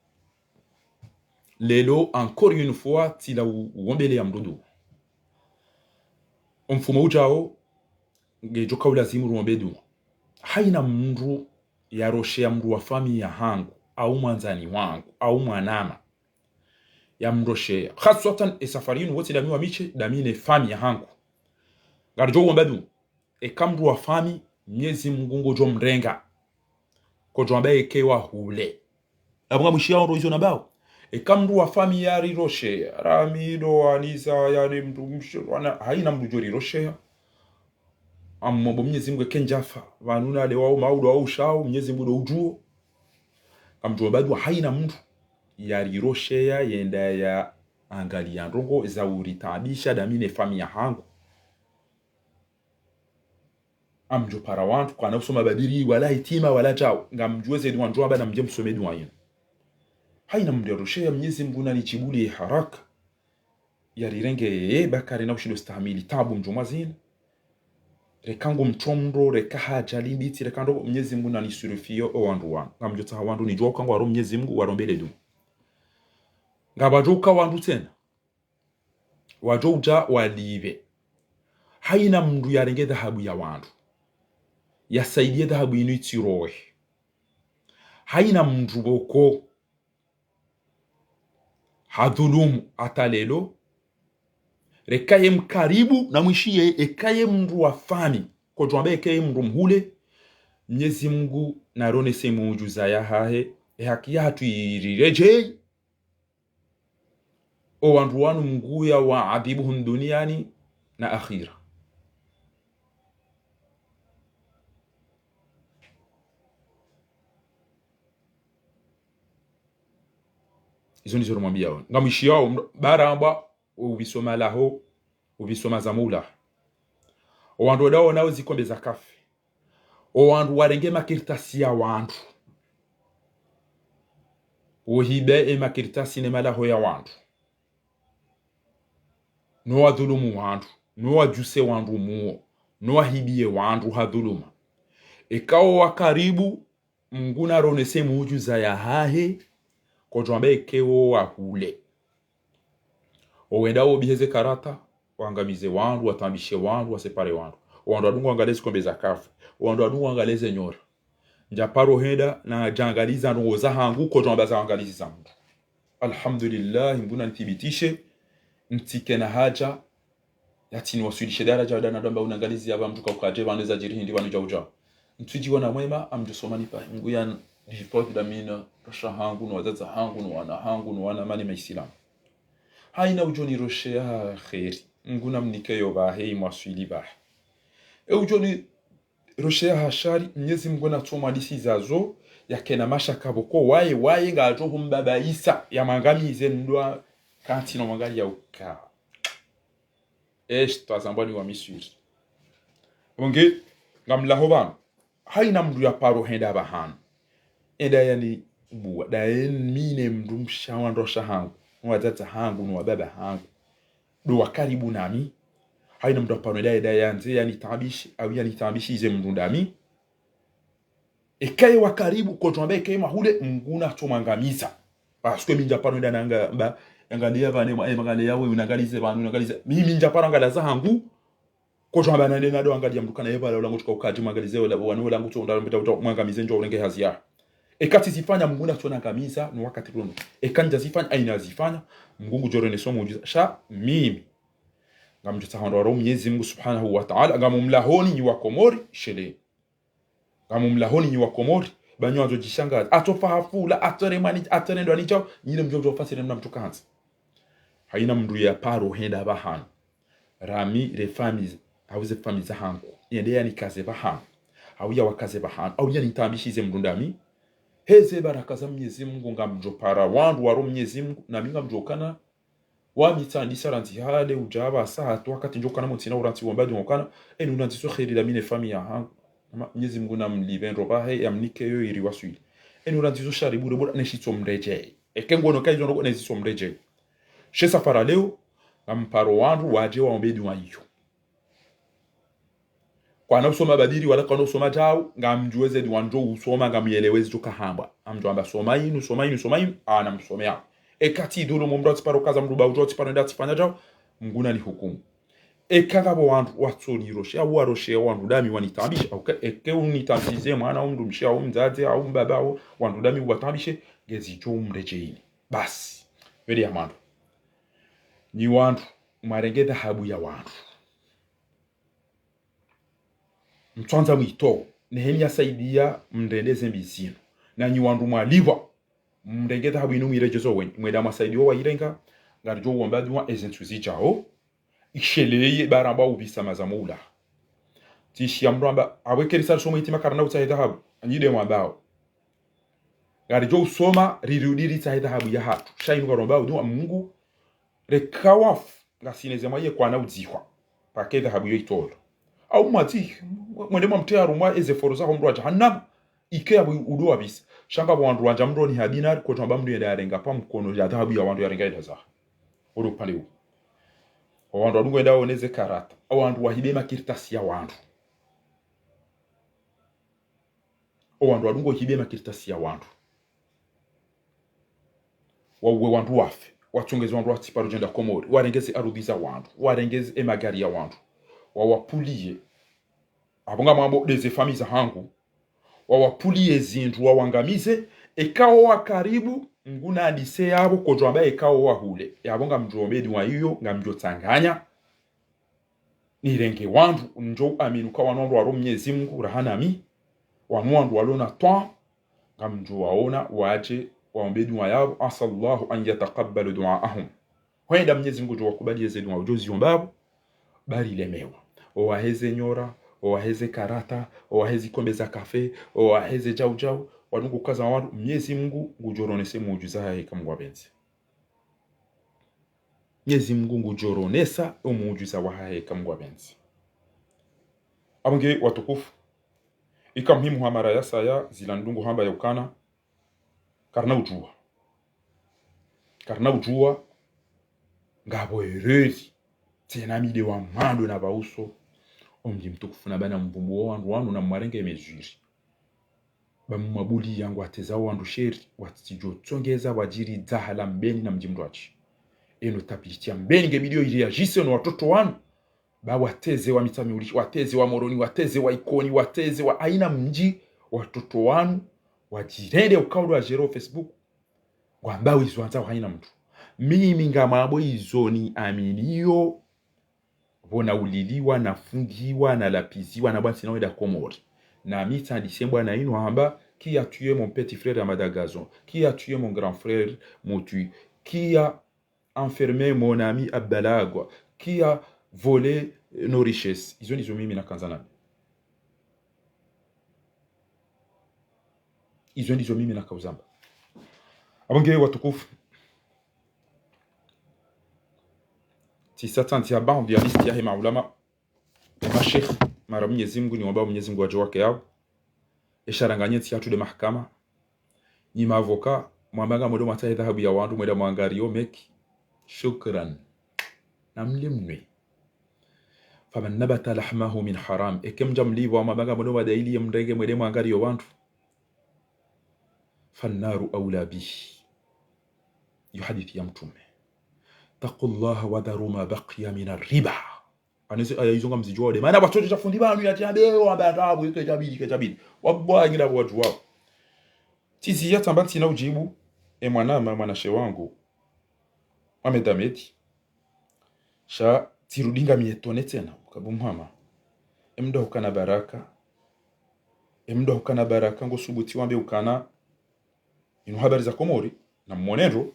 Lelo, encore une fois, tsila u-, uombele ya mdru dua. Omfumo udjao, ngedjoka ulazimu ruombe dua. Haina mdru yarosheya mdru wa famiyi yahangu, au mwandzani wangu, au mwanama. Yamrosheya. Khaswatan, e safari yinu, wotsi ndami wa mishe, ndami ne famiyi yahangu. Ngaridjo uomba dua. Eka mdru wa famiyi, Mwenyezi Mungu ngodjo mrenga. Kodjo amba eke wa hule. Apvo ngamwishiya ondro izo nambao. Eka mdru wa famiyi yarirosheya, ramido, anisa, yani mdru mshe, wana, haina mdru djo rirosheya. Amma bo Mwenyezi Mungu eke ndjafa, pvanu nalewao maudu au shao, Mwenyezi Mungu ndo udjuo. Ngamdjo uomba dua haina mdru yarirosheya, yenda yaangaliya ndrongo za uritaabisha ndami ne famiyi yahangu. Ngamdjo para wandru, kwana usoma babiri, wala hitima, wala djao. Ngamdjuwe ze dua ndjo amba namdje msome dua yinu. Haina mdru yarosheya Mwenyezi Mungu nanidjibuliye haraka. Yarirenge yeye, ba karina ushindo stahamili taabu ndjo mwazina. Reka ngumtso mndro, reka hadja limbitsi, reka ndo Mnyezi Mngu naniswirifiyo owandru wanu. Ngamdjotsaha wandru nidjuwa uka ngwaro Mnyezi Mngu warombele dua. Ngapvadjo uka wandru tsena wadjo udja walipve. Haina mndru yarenge dhahabu ya wandru, yasaidiye dhahabu inu itsirohe. Haina mndru pvoko hadhulumu hata leo. Reka ye mkaribu na mwishiye, eka ye mndru wa fami, kodjwamba eka ye mndru mhule. Mnyezi Mngu naronese mujuza yahahe, e haki yahatru iriredjeyi. Owandru wanu Mngu yawaadhibu hunu duniyani na akhira. Izo ndizo rimwambiyao. Ngamwishiyao, mndru, barambwa, upviso malaho, upviso mazamu ulaha. Owandru wadawo nawo zikombe za kafe. Owandru warenge makartasi ya wandru, wohibe e makartasi ne malaho ya wandru, no wadhulumu wandru, no wadjuse wandru muo, no wahibiye wandru ha dhuluma. Eka owa karibu, Mngu naronese mujuza yahahe, kodjwamba eka wo wahule. Owenda wopvihe ze karata, wangamize wandru, wataabishe wandru, wasepare wandru. Owandru wadungu wangaliye zikombe za kafe. Owandru wadungu wangaliye ze nyora. Ndjaparo henda nadjangaliza ndrongo zahangu, kodjwamba zawangalizi za mndru. Alhamdulillah, Mngu nanithibitishe, ntsike na haja, yatsiniwaswilishe daradja wada nadwamba unangalizi yapva mndru kaukadje pvanu zadjiri hindri pvanu djaudja. Ntsudjiwona mwema, ngamdjosoma nipvahe. Mngu yanihifadhwi damina, rasha hangu, no wadzadze hangu, no wana hangu, no wana mani maisilamu. Haina udjonirosheya ha kheri, Mngu namnike yo pvahe, imwaswili pvahe. E udjonirosheya ha shari, Mnyezi Mngu natsomwadisi zazo, yakena mashaka pvoko, waye, waye, ngadjo humbabaisa, yamwangamize mndru kantsi no mwangaliya uka. Esh, twazambwa ni wa Misri. Onge, ngamlaho pvanu. Haina mndru yaparo henda pvahanu, enda yanibuwa, daye mi ne mndru mshe wa ndrosha hangu, no wadzadze hangu, no wababa hangu, ndo wa karibu nami. Haina mndru yaparo henda, enda yandze yanitaabishe, au yanitaabishize mndru ndami. Eka ye wa karibu, kodjwamba eka ye mahule, Mngu natsomwangamiza. Parce que mi ndjaparo henda nanga, mba, yangaliya pvane, mwa, e, mangaliya we, unangalize pvanu, unangalize. Mi, mi ndjaparo angaliya zahangu, kodjwamba nane nado angaliya mndru kana ye pvala ulangu tsuka ukadji mwangalize wala, wanu ulangu tso unda mbeta uta mwangamize ndjo urenge hazi ya. Eka tsizifanya Mngu natsonangamiza, no wakati runu. Eka ndjazifanya, haina zifanya, Mngu ngudjoronese mujuza. Sha, mimi. Ngamdjotsaha wandru waro Mnyezi Mngu Subhanahu wa Ta'ala, ngamumlahoni nyi wa Komori, shele. Ngamumlahoni nyi wa Komori, ba nyi wandzo djishangaza. Atsofa hafula, atsore mani, atsore ndrwani djao, nyi ne mdjo mdjo fasiri mna mndru kandzi. Haina mndru yaparo henda pvahanu. Rami re fami, hau ze fami zahangu. Yende yanikaze pvahanu. Hau yawakaze pvahanu. Hau yanitaabishize mndru ndami. Heze baraka za Mnyezi Mngu ngamdjopara wandru waro Mnyezi Mngu, nami ngamdjokana. Wami tsandisa randzi hale udja pvasa hata wakati ndjokana mo ntsina urantsi womba djongokana, eni urandziso kheri damina e fami yahangu. Ama, Mnyezi Mngu namlipve ndro pvahe, yamnike yo iriwaswili. Eni urandziso shari bure bure, neshitso mredjeyi. Eke ngono kayizo ndoko neshitso mredjeyi. She safari leo, ngamparo wandru wadje waombe dua iyo. Kwana usoma badiri wala kwana usoma djau, ngamdjuwe ze dua ndjo usoma, ngamyelewe zidjo kahambwa. Ngamdjo amba soma inu, soma inu, soma inu, ana msome ya. Eka tsi dhulumu mndru atsiparo kaza mndru ba udjo atsiparo nda atsifanya djau, Mngu nanihukumu. Eka ngapvo wandru watsoliroshe, au waroshe wandru ndami wanitaabishe, au ke, eke unitaabishize mwana, au mndru mshe, au mdzadze, au mbaba, au wandru ndami uwataabishe, ngezidjo umredjeyini. Basi, yo nde ya mwando. Nyi wandru, mwarenge dhahabu ya wandru. Mtswandza mwito, neheni yasaidiya mrende ze mbi zinu. Na nyi wandru mwalipvwa, mrenge dhahabu inu mwiredjezo wenyi. Mwenda mwasaidiwa wayirenga, ngaridjo uwomba dua eze ntsu zidjao. Isheleye baramba upvisa mazamu ula. Tsishiya mndru amba, apvo eke risa risomo itima karina utsahe dhahabu, nyi nde mwambao. Ngaridjo usoma, rirudi ritsahe dhahabu yahatru. Sha inu ngaromba dua Mngu, reka wafu, ngasina ze mwaye kwana udzihwa. Paka e dhahabu yo itolwa. Au mwadzi, mwende mwamtreya harumwa eze foro zaho mndro wa jahannam, ike yapvo udo wapvisa. Sha ngapvo wandru wandja mndroni ha dinari, kotsi amba mndru yende yarenga pvwa mkono ya dhahabu ya wandru yarenga yenda zahe. Odo upande uwo. Owandru wadungu wenda wone ze karata. Owandru wahibe makartasi ya wandru. O wandru wadungo hibe makaratasi ya wandru. Wauwe wandru wafe. Watsongeze wandru watsiparo djenda Komori. Warenge ze arudhi za wandru. Warenge ze emagari ya wandru. Wawapvuliye. Apvo ngamwambo ndeze famiyi zahangu. Wawapvuliye zindru wawangamize. Eka wo wa karibu, nguna hadisi yapvo kodjo amba eka wo wahule. Yapvo ngamdjo ombe dua iyo, ngamdjo tsanganya. Nirenge wandru, ndjo uamini uka wanu wandru waro Mnyezi Mungu, raha nami. Wanu wandru walo na twa, ngamdjo waona, wadje, waombe dua yapvo, عسى الله أن يتقبل دعاءهم. Hwenda Mnyezi Mungu ngudjo wakubaliya ze dua udjo ziomba pvo, bari lemewa. Owaheze nyora, owaheze karata, owaheze kombe za kafe, owaheze djaudjau, wadungu kaza wandru, Mnyezi Mungu ngudjo ronese muudjiza wahahe eka Mungu apvendze. Mnyezi Mungu ngudjo ronesa omuudjiza wahahe eka Mungu apvendze. Apvo nge watukufu. Ika muhimu ha mara ya saya zila ndrongoo hamba ya ukana. Karina udjuwa. Karina udjuwa. Ngapvo erreur. Tsena mi nde wa mwando na pvauso. Omdji mtukufu na pvanu mvumbuo wandru wanu na mwarenge mesure. Ba mumabuli yangu wateza wandru sheri, watsidjo tsongeza wadjiri dzaha la Mbeni na mdji mndrwadji. Eno tabiti ya Mbeni nge bidi yo iri yadjise no watoto wanu. Ba wateze wa Mitsamihuli, wateze wa Moroni, wateze wa Ikoni, wateze wa haina mdji, watoto wanu, wadjirende uka ndo wadjero Facebook. Ngwambao izo wandzao haina mndru. Mimi ngamwambo izo niaminiyo. Pvo nauliliwa, nafungiwa, nalapviziwa, nambwa ntsina wenda Komori. Nami tsandise mbwana inu hamba, qui a tué mon petit frère Ahamada Gazon? Qui a tué mon grand frère Mutui? Qui a enfermé mon ami Abdallah Agwa? Qui a volé nos richesses? Izo ndizo mimi nakandza nami. Izo ndizo mimi nakauzamba. Apvo nge watukufu. Tsisa tsandzi ya baadhwi ya liste yahe maulama. Mashekh, mara Mnyezi Mungu niwambao Mnyezi Mungu wadjo wake yapvo. Esharanganye ntsi yatru nde mahakama. Nyi maavoka, mwamba ngamwendo mwatsahe dhahabu ya wandru, mwenda mwangariyo meki. Shukran. Na mle mnwe. فمن نبت لحمه من حرام. Eke mdja mlipvo, mwamba ngamwendo mwadayili ye mrenge mwende mwangariyo wandru. فالنار أولى به. Iyo hadisi ya Mtrume. اتقوا الله وذروا ما بقي من الربا. Aneze aya izo ngamzidjuwao nde. Mana pvatsotsha fundi pvanu yatsi ambe, wamba tabu, ike djabili, ike djabili. Wabwa, ngina pvo wadjuwao. Tsizi ya tsamba ntsina udjibu, e mwanama, mwanashe wangu. Ahmed Ahmed. Sha tsirudi ngami etone tsena, uka bo Mhama. Emdru hukana baraka. Emdru hukana baraka, ngo subuti wambe ukana. Inu habari za Komori, na mmonendo.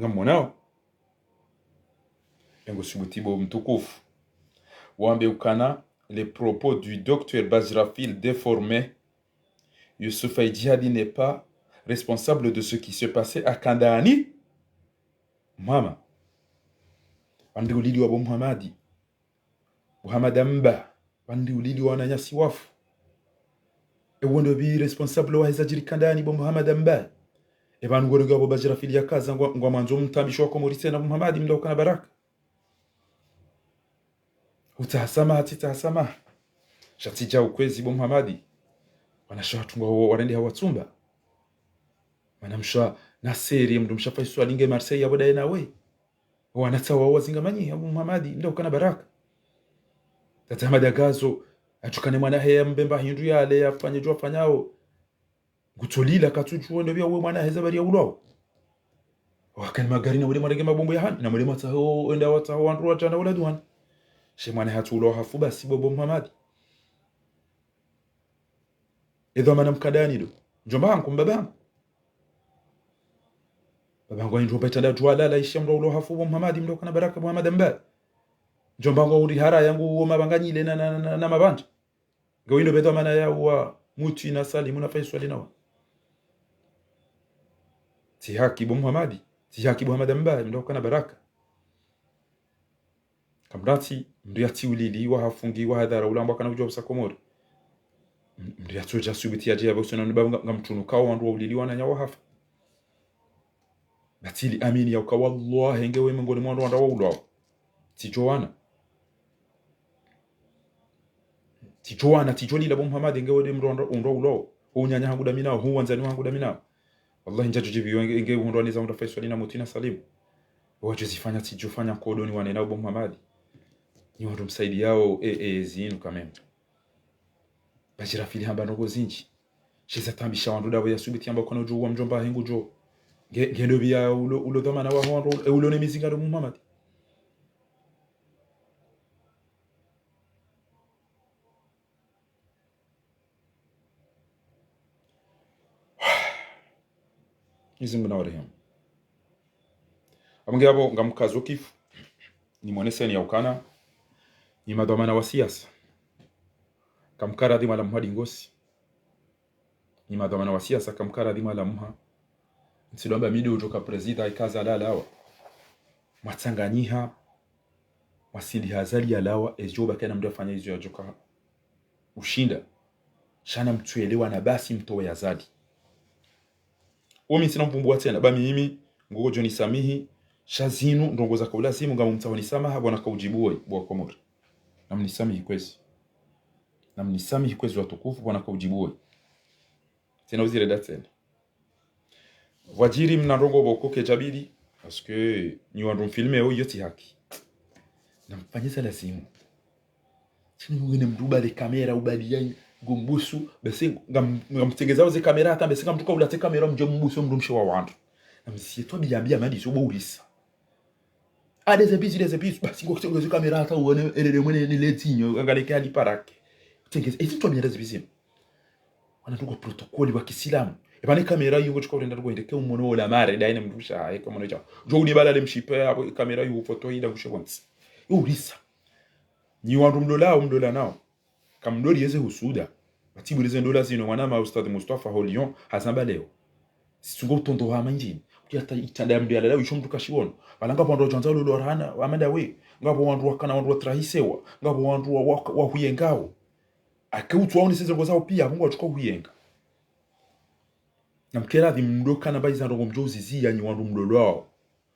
Ngammonao. Engo subuti bo mtukufu. Wambe ukana, les propos du docteur Bajrafil déformés. Youssouf Aidjihadi n'est pas responsable de ce qui s'est passé à Kandani. Mhama. Wandru ulili wa bo Mhamadi. Bo Hamada Mba, wandru ulili wa wananyasi wafu. Ewe ndo pvi responsable waheza djiri Kandani bo Hamada Mba. Epvanu ngorenge wa bo Bajrafil yakaza ngwa, ngwamwandzo mtambisho wa Komori tsena bo Mhamadi mdru hukana baraka. Utsaha samaha, tsitsaha samaha. Sha tsidja ukwezi bo Mhamadi. Wanashe watru ngwao warende hawatsumba. Mwanamshe Naseri, mdrumshe Faiswali nge Marseille yapvo ndaye nawe. Wanatsaha wazingamanyi, ya bo Mhamadi, mdru hukana baraka. Tata Hamada Gazo, atukane mwana heya mbemba hindru yale, yafanye djo afanyao. Ngutsolila katsudjuwa ndo pvia uwe mwana heza bari ya ulwao. Wakani magari na wale mwarenge mabombo ya hani, na wale mwatsaho, enda watsaho wandru watana wala duwani. She mwana hatsu ulwao hafu basi bo bo Mhamadi. Edhwamana mkandani ndo. Mdjomba hangu, mbaba hangu. Baba hangu wa indru mbaitanda tuwalala, isha mdru ulwao hafu bo Mhamadi, mdru hukana baraka bo Hamada Mba. Mdjomba hangu wa uri hara yangu wo mabanganyile na, na, na, na, na mabandja. Ngawe ndo pvedhwamana ya wa Mutwi na Salimu na Faiswali nawa. Tsi haki bo Mhamadi, tsi haki bo Hamada Mba, mdru hukana baraka. Kamratsi, mdru yatsi ulili, wa hafungi, wa hadhara, ulambwa kana udjuwa busa Komori. M-, mdru yatsodja subuti yadje yapvo usona nubaba nga-, ngamtrunu kao wandru wa ulili wananya wahafa. Batili amini ya uka wallahi nge we mengoni mwa wandru wandra wa ulwao. Tsidjo wana. Tsidjo wana, tsidjo lila bo Muhammad, nge wende mndru ndo, ndo ulo. Wo unyanya hangu damu nao, hu wandzani hangu damu nao. Wallahi, ndjadjo djibiwa nge, nge uhundrwa neza hundra Faiswali na Mutwi na Salimu. Wadjo zifanya tsidjo fanya nkodo niwane nao bo Muhammad. Nyi wandru msaidiyao, e, e, zinu kamwe. Bashira fili hamba ndrongo zindji. Sheza tambisha wandru dapvo ya subuti yamba kwana udjo wa mdjomba hengu djo. Nge, nge ndo pviya ulo, ulo dhwamana wa wandru, e, ulo ne mizinga ndo Muhammad. Mwenyezi Mungu nawarehemu. Amwe nge yapvo ngamkazo kifu. Nimwoneseni ya ukana. Nyi madhwamana wa siasa. Kamkaradhi mwala muha dingosi. Nyi madhwamana wa siasa kamkaradhi mwala muha. Ntsidjo amba mi ndo udjoka prezida ikaza lalawa. Mwatsanganyiha. Mwasiliha Azali yalawa, ezidjo baki na mndru afanya izo yadjoka ushinda. Sha namtsuelewana basi mtowe Azali. Wo mi ntsina mvumbuwa tsena, ba mimi, ngukodjo nisamihi, sha zinu, ndrongo zaka ulazimu, ngamumtsaho nisamaha, bo nakaudjibuwe, bo wa Komori. Namnisamihi kwezi. Namnisamihi kwezi watukufu, bo nakaudjibuwe. Tsena uzireda tsena. Pvwadjiri mna ndrongo pvoko kedjabidi, parce que nyi wandru mfilme yo, yo tsi haki. Namfanye za lazimu. Tsinu wene mndru ubale kamera, ubali ya ngombusu, basi ngam-, ngamtsengezao ze kamera, hata basi ngamtsuka ulatse kamera, mdje mbusu mndru mshe wa wandru. Namsiye twabiya mbiya madi zo bo ulisa. Ah, des épices, des épices. Basi ngokutsengeza kamera hata uone, elele mwene ni ledzinyo, angaleke hali parake. Tsengeza, ezi twabiya des épices. Wana tuko protokoli wa kisilamu. Epvane kamera yungo tsuka urenda tuko indeke umono wola mare, daine mndru sha, eka mono cha. Djo uni bala le mshipe, apvo kamera yu foto ida kushe pvontsi. Yo ulisa. Nyi wandru mlola, mlola nao. Kamdori yeze husuda. Batiburi ze ndola zino mwana ma Ustadh Mustafa ho Lyon, hazamba leo. Sisungo utondo ha manjini. Kuti hata itanda ya mndru yalala, wisho mndru kashiwono. Pvala ngapvo wandru wadjwandza lolo rahana, wamada we. Ngapvo wandru wakana wandru watrahisewa. Ngapvo wandru wa, wa, wa huyengao. Ake utsu waoneseze ngozi zao piya, apvo ngwadjo uka huyenga. Namkeradhi mndro kana bayi za ndrongo mdjo uziziya nyi wandru mlolwao.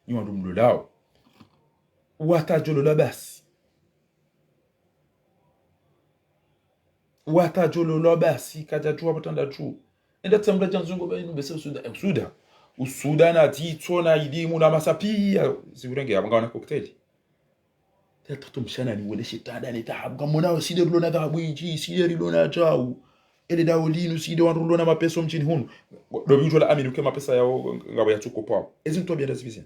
Nyi wandru mlolwao. Wata djolola basi. Wata djolola basi, kadja djuwa pvo tanda dju. Enda tsamda dja nzungu ba inu bese usuda. Eh, usuda. Usuda na dzitso na idimu na masapiya. Ziwurenge, apvo ngawana cocktail. Tata tumshana ni wele shetani ni tahabu. Kamona side rilo na dhahabu idji, side rilo na djau. Ele dawo linu, side wandru rilo na mapesa mdjini hunu. Ndo pvi udjo la amini uke mapesa yao ngapvo yatsuko pvao. Ezi ntwabiya nda zibize.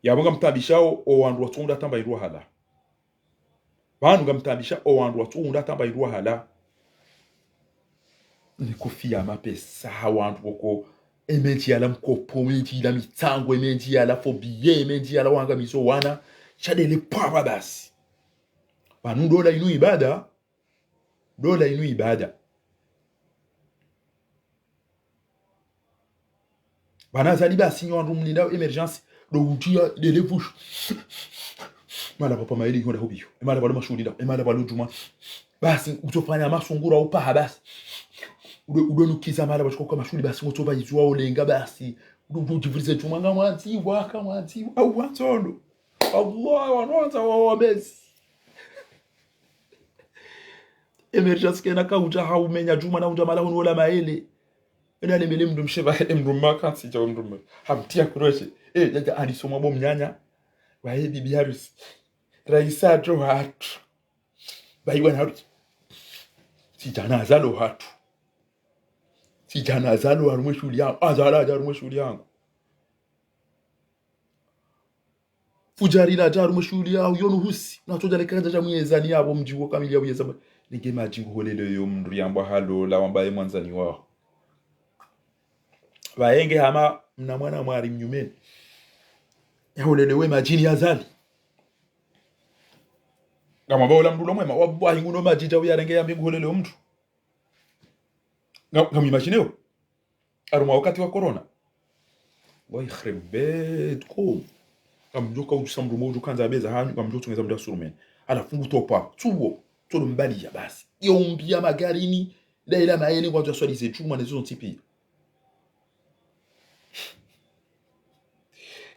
Yapvo ngamtabishao o wandru watsuhundra tamba indru wahala. Pvanu ngamtabisha o wandru watsuhundra tamba indru wahala. Ni kofiya mapesa ha wandru woko, emendji yala mkopo, emendji yala mitsango, emendji yala fobiye, emendji yala wangamizo wana. Sha ndele pvapva basi. Pvanu ndola inu ibada. Ndola inu ibada. Pvanu Azali basi nyi wandru mlindao émergence, ndo utia ndele pvush. Mahala pvapvo maele ihonda hubiyo. Emahala pvalo mashuhuli ndao. Emahala pvalo djumwa. Basi, utsofanya masungura upaha basi. Udo, udo nukiza mahala pvashiko kwa mashuhuli basi, ngotso pva izuwa olenga basi. Udo, udo djivurize djumwa ngamwandzi, waka mwandzi, au wandzondo. Allah, wanu wandza wa wabezi. Émergence kena kaudja haumenya djumwa na udja mahala hunu wola maele. Ena nemele mndru mshe pvahe, mndru mma kantsi dja mndru mma. Hamtia kuroshe. Eh, dja, dja, alisoma bo mnyanya. Wahe bibi harusi. Raisi adjo hatru. Bayi wana hatru. Tsidjana azalo hatru. Tsidjana azalo harumwa eshuhuli yangu. Azalo adja harumwa eshuhuli yangu. Fudjari ladja harumwa eshuhuli yaho, yo nuhusi. Natsodja leka kadja dja mwiyezani yapvo mdji wo kamili ya uyeza. Nenge madji nguholele yo mndru yambwa halola, wamba ye mwandzani waho. Pvaye nge hama mna mwana mwari mnyumeni. Yaholele we madjini ya Azali. Ngamwamba ola mndru lo mwema, wallahi nguno madji dja uyarenge yambe nguholele o mndru. Nga, ngamwimagineo. Harumwa wakati wa corona. Wa yakhribu baytkum. Ngamdjoka udjusa mndru mdru kandza abeza hanyu, ngamdjo tsongeza mndru asurumeni. Halafu ngutopva, tsuwo, tsolo mbaliya basi. Yo umbiya magarini, nda ila maele ngwandzo aswali ze djumwa ne zo zontsi piya.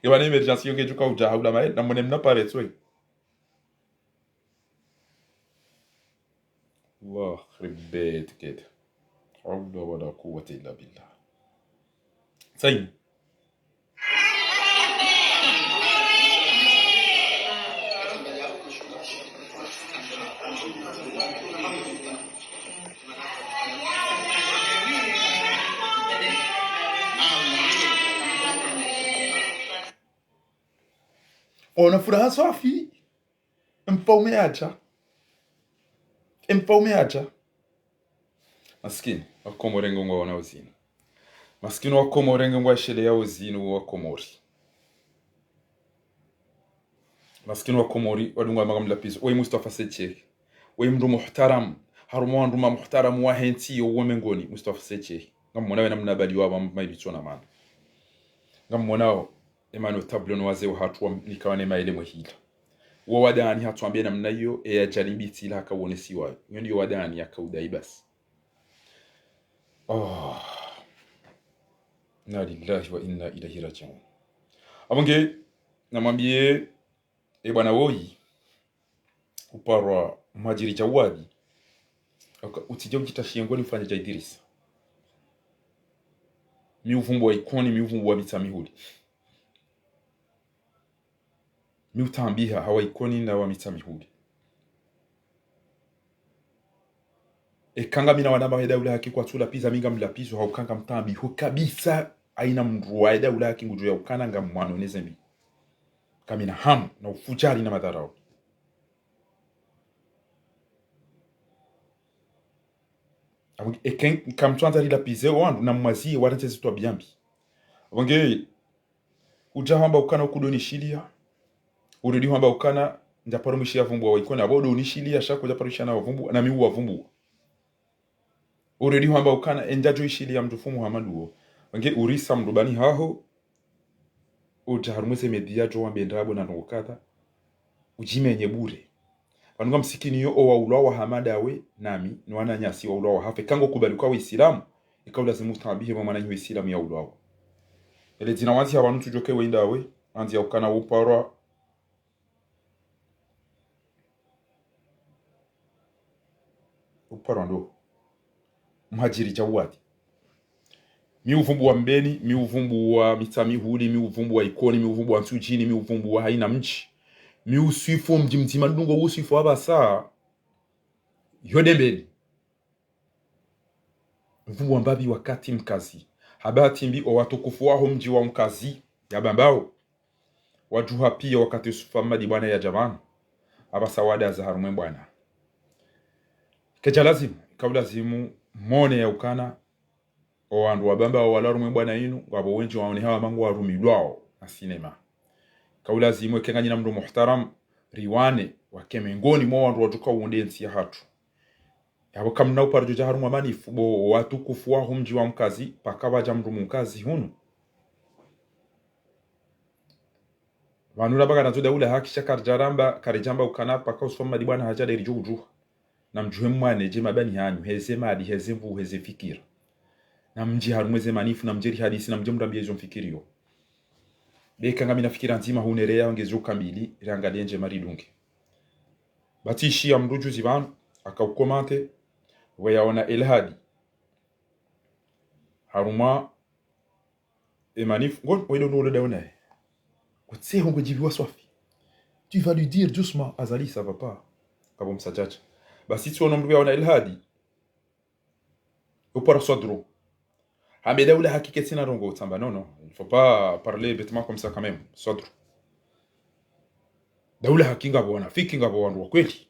Yo pvanu émergence yo ngedjoka udja haula maele, na mwone mna pare tswe. Allah, ribet keda. Hawla wala quwwata illa billah. Sayi. Ona furaha swafi. Mfaume yadja. Mfaume yadja. Maskini, Wakomori ngwawonao zinu. Maskini Wakomori ngwasheleyao zinu Wakomori. Maskini Wakomori, wadunga maga mlapizo. Oyi Mustafa Secheke. Oyi mndru muhtaramu. Harumwa wandru ma muhtaramu wahe ntsi yo uwemengoni, Mustafa Secheke. Ngamwona we namna badi wapva maibitso na mana. Ngamwonao, emano tablo no wazee wahatru wa, nikawa ne maele mwehila. Wo wadani hatwambe namna iyo, eya djali mbitsi ila haka wonesiwayo. Iyo ndiyo wadani yaka udai basi. Oh. Inna lillahi wa inna ilayhi rajiun. Apvo nge, namwambiye, e bwana woyi, uparwa Mhadjiri Djawadi, uka-, utsidje udjitashiye ngo ni mfanya dja Idrisa. Mi uvumbuwa Ikoni, mi uvumbuwa Mitsamihuli. Mi utambiha ha wa Ikoni na wa Mitsamihuli. Eka ngamina wanama he daula haki kwatsu lapiza, mi ngamlapizo, hauka ngamtambiho kabisa, haina mndru wa he daula haki ngudjo ya ukana ngamwano ne zembi. Kamina hamu, na ufudjari na madharau. Apvo nge, eka nkamtsuandza rilapize owandru na mwaziye warantse zitwabiya mbi. Apvo nge, udja hwamba ukana ukudonishiliya. Urudi hwamba ukana ndjaparo mwishiya vumbuwa wa Ikoni. Apvo udonishiliya sha ko djaparo mwishiya na wavumbuwa, na mi uwavumbuwa. Urudi hwamba ukana endjadjo ishiliya mndru fumu Muhammadu wo. Apvo nge urisa mndru bani haho. Udja harumwa ze media djo wambe ndrabo na ndrongo kadha. Udjimenye bure. Pvanu nga msikini yo owaulwawo hama ndawe, nami, no wananyasi waulwawo hafe. Eka ngo kubali uka Uisilamu, ika ulazimu utambihe mwa mwananyahu Uisilamu yaulwawo. Ele dzina wandziha pvanu tsudjoke we ndawe, wandziha ukana uparwa. Uparwa ndo. Mhadjiri Djawadi. Mi uvumbuwa Mbeni, mi uvumbuwa Mitsamihuli, mi uvumbuwa Ikoni, mi uvumbuwa Ntsudjini, mi uvumbuwa haina mdji. Mi uswifu mdji mdzima ndungo uswifu apvasa. Yo Dembeni. Mvumbuwa Mbapvi wakati mkazi. Habati mbi owatukufu waho mdji wa mkazi ya Bambao. Wadjuha piya wakati Yusufu Hamadi bwana yadja pvanu. Apvasa wadaza harumwe bwana. Kedja lazimu, ika ulazimu mone ya ukana, owandru wa Bambao walo harumwe bwana inu, ngapvo wendji waoneha wa mangu warumilwawo na sinema. Ika ulazimu eka nganyina mndru muhtaramu, riwane, wake mengoni mwa wandru wadjuka uunde ntsi yahatru. Yapvo kamna uparo djodja harumwa manifu, bo watukufu waho mdji wa mkazi, paka pvadja mndru mkazi hunu. Pvanu ramba kana zo daula haki sha karidjaramba, karidjamba ukana paka Yusufu Hamadi bwana hadja nderi djo udjuha. Na mdjuhe mwane dje mabani hanyu, heze mali, heze nvu, heze fikira. Na mdji harumwa ze manifu, na mdje rihadisi, na mdje mrambiye zo mfikiriyo. Beka ngamina fikira ndzima hunereya, ngezo kamili, riangaliye ndje maridunge. Batsi ishiya mndru djuzi pvanu, aka ukomante, pvo yaona Elhadi. Harumwa e manif, ngon, oido ndo ulo daona e. Kutse hongo djibiwa swafi. Tu vas lui dire doucement, Azali, ça va pas. Kabo msadjadja. Basi tsi ono mndru yaona Elhadi. Upara swadru. Hambe daula haki ketsina ndrongo utsamba. Non, non. Il faut pas parler bêtement comme ça quand même. Swadru. Daula haki ngapvo wanafiki, ngapvo wandru wa kweli.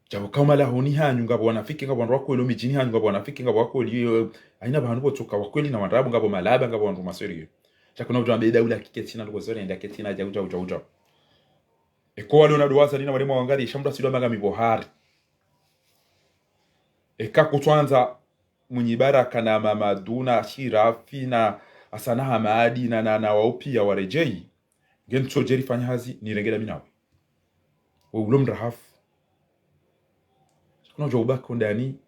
Djapvo kama lahoni hanyu ngapvo wanafiki, ngapvo wandru wa kweli, omidjini hanyu ngapvo wanafiki, ngapvo wa kweli, eh, haina pvahanu pvotsoka wa kweli na wandrabo, ngapvo malaba, ngapvo wandru ma sérieux. Sha kuna udjo wambe daula haki ketsina ndrongo zore, nda ketsina djau, djau, djau, djau. Eko wale ona duwaza lina wale mwa wangari, sha mndru asidwa manga mibohari. Eka kutswandza Mwinyi Baraka na Mamadu na Shirafi na Hassan Hamadi na, na, na wao piya waredjeyi, nge ntsodje rifanya hazi, nirenge ndami nawe. We ulo mrahafu. Kuna udjo ubaki ondani.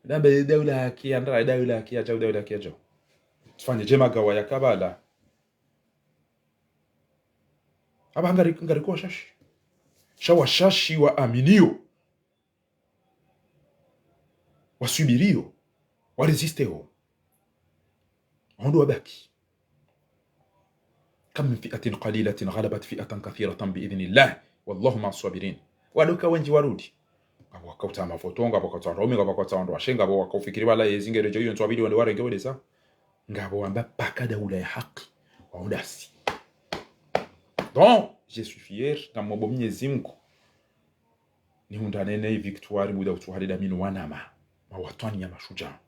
Dambe daula haki ya ndra, daula haki ya djau, daula haki ya djau. Tsifanye dje magawa ya kabala. Aba ngari, ngari kwa washashi. Sha washashi wa aminiyo. Wasubiriyo, warezisteyo. Wandru wabaki. كم من فئة قليلة غلبت فئة كثيرة بإذن الله والله مع الصابرين. Wandru ka wendji warudi. Ngapvo wakautsaha mafoto, ngapvo wakautsaha wandru waume, ngapvo wakautsaha wandru washe, ngapvo wakaufikiri wala yezi ngeredjo iyo ntswa pvili wende warenge wedesa. Ngapvo wamba paka daula ya haki. Waundasi. Donc, je suis fier, ngamomba Mnyezi Mngu nihundrane ne victoire muda utsuhari da minu wanama. Mawatwani ya mashudjaa.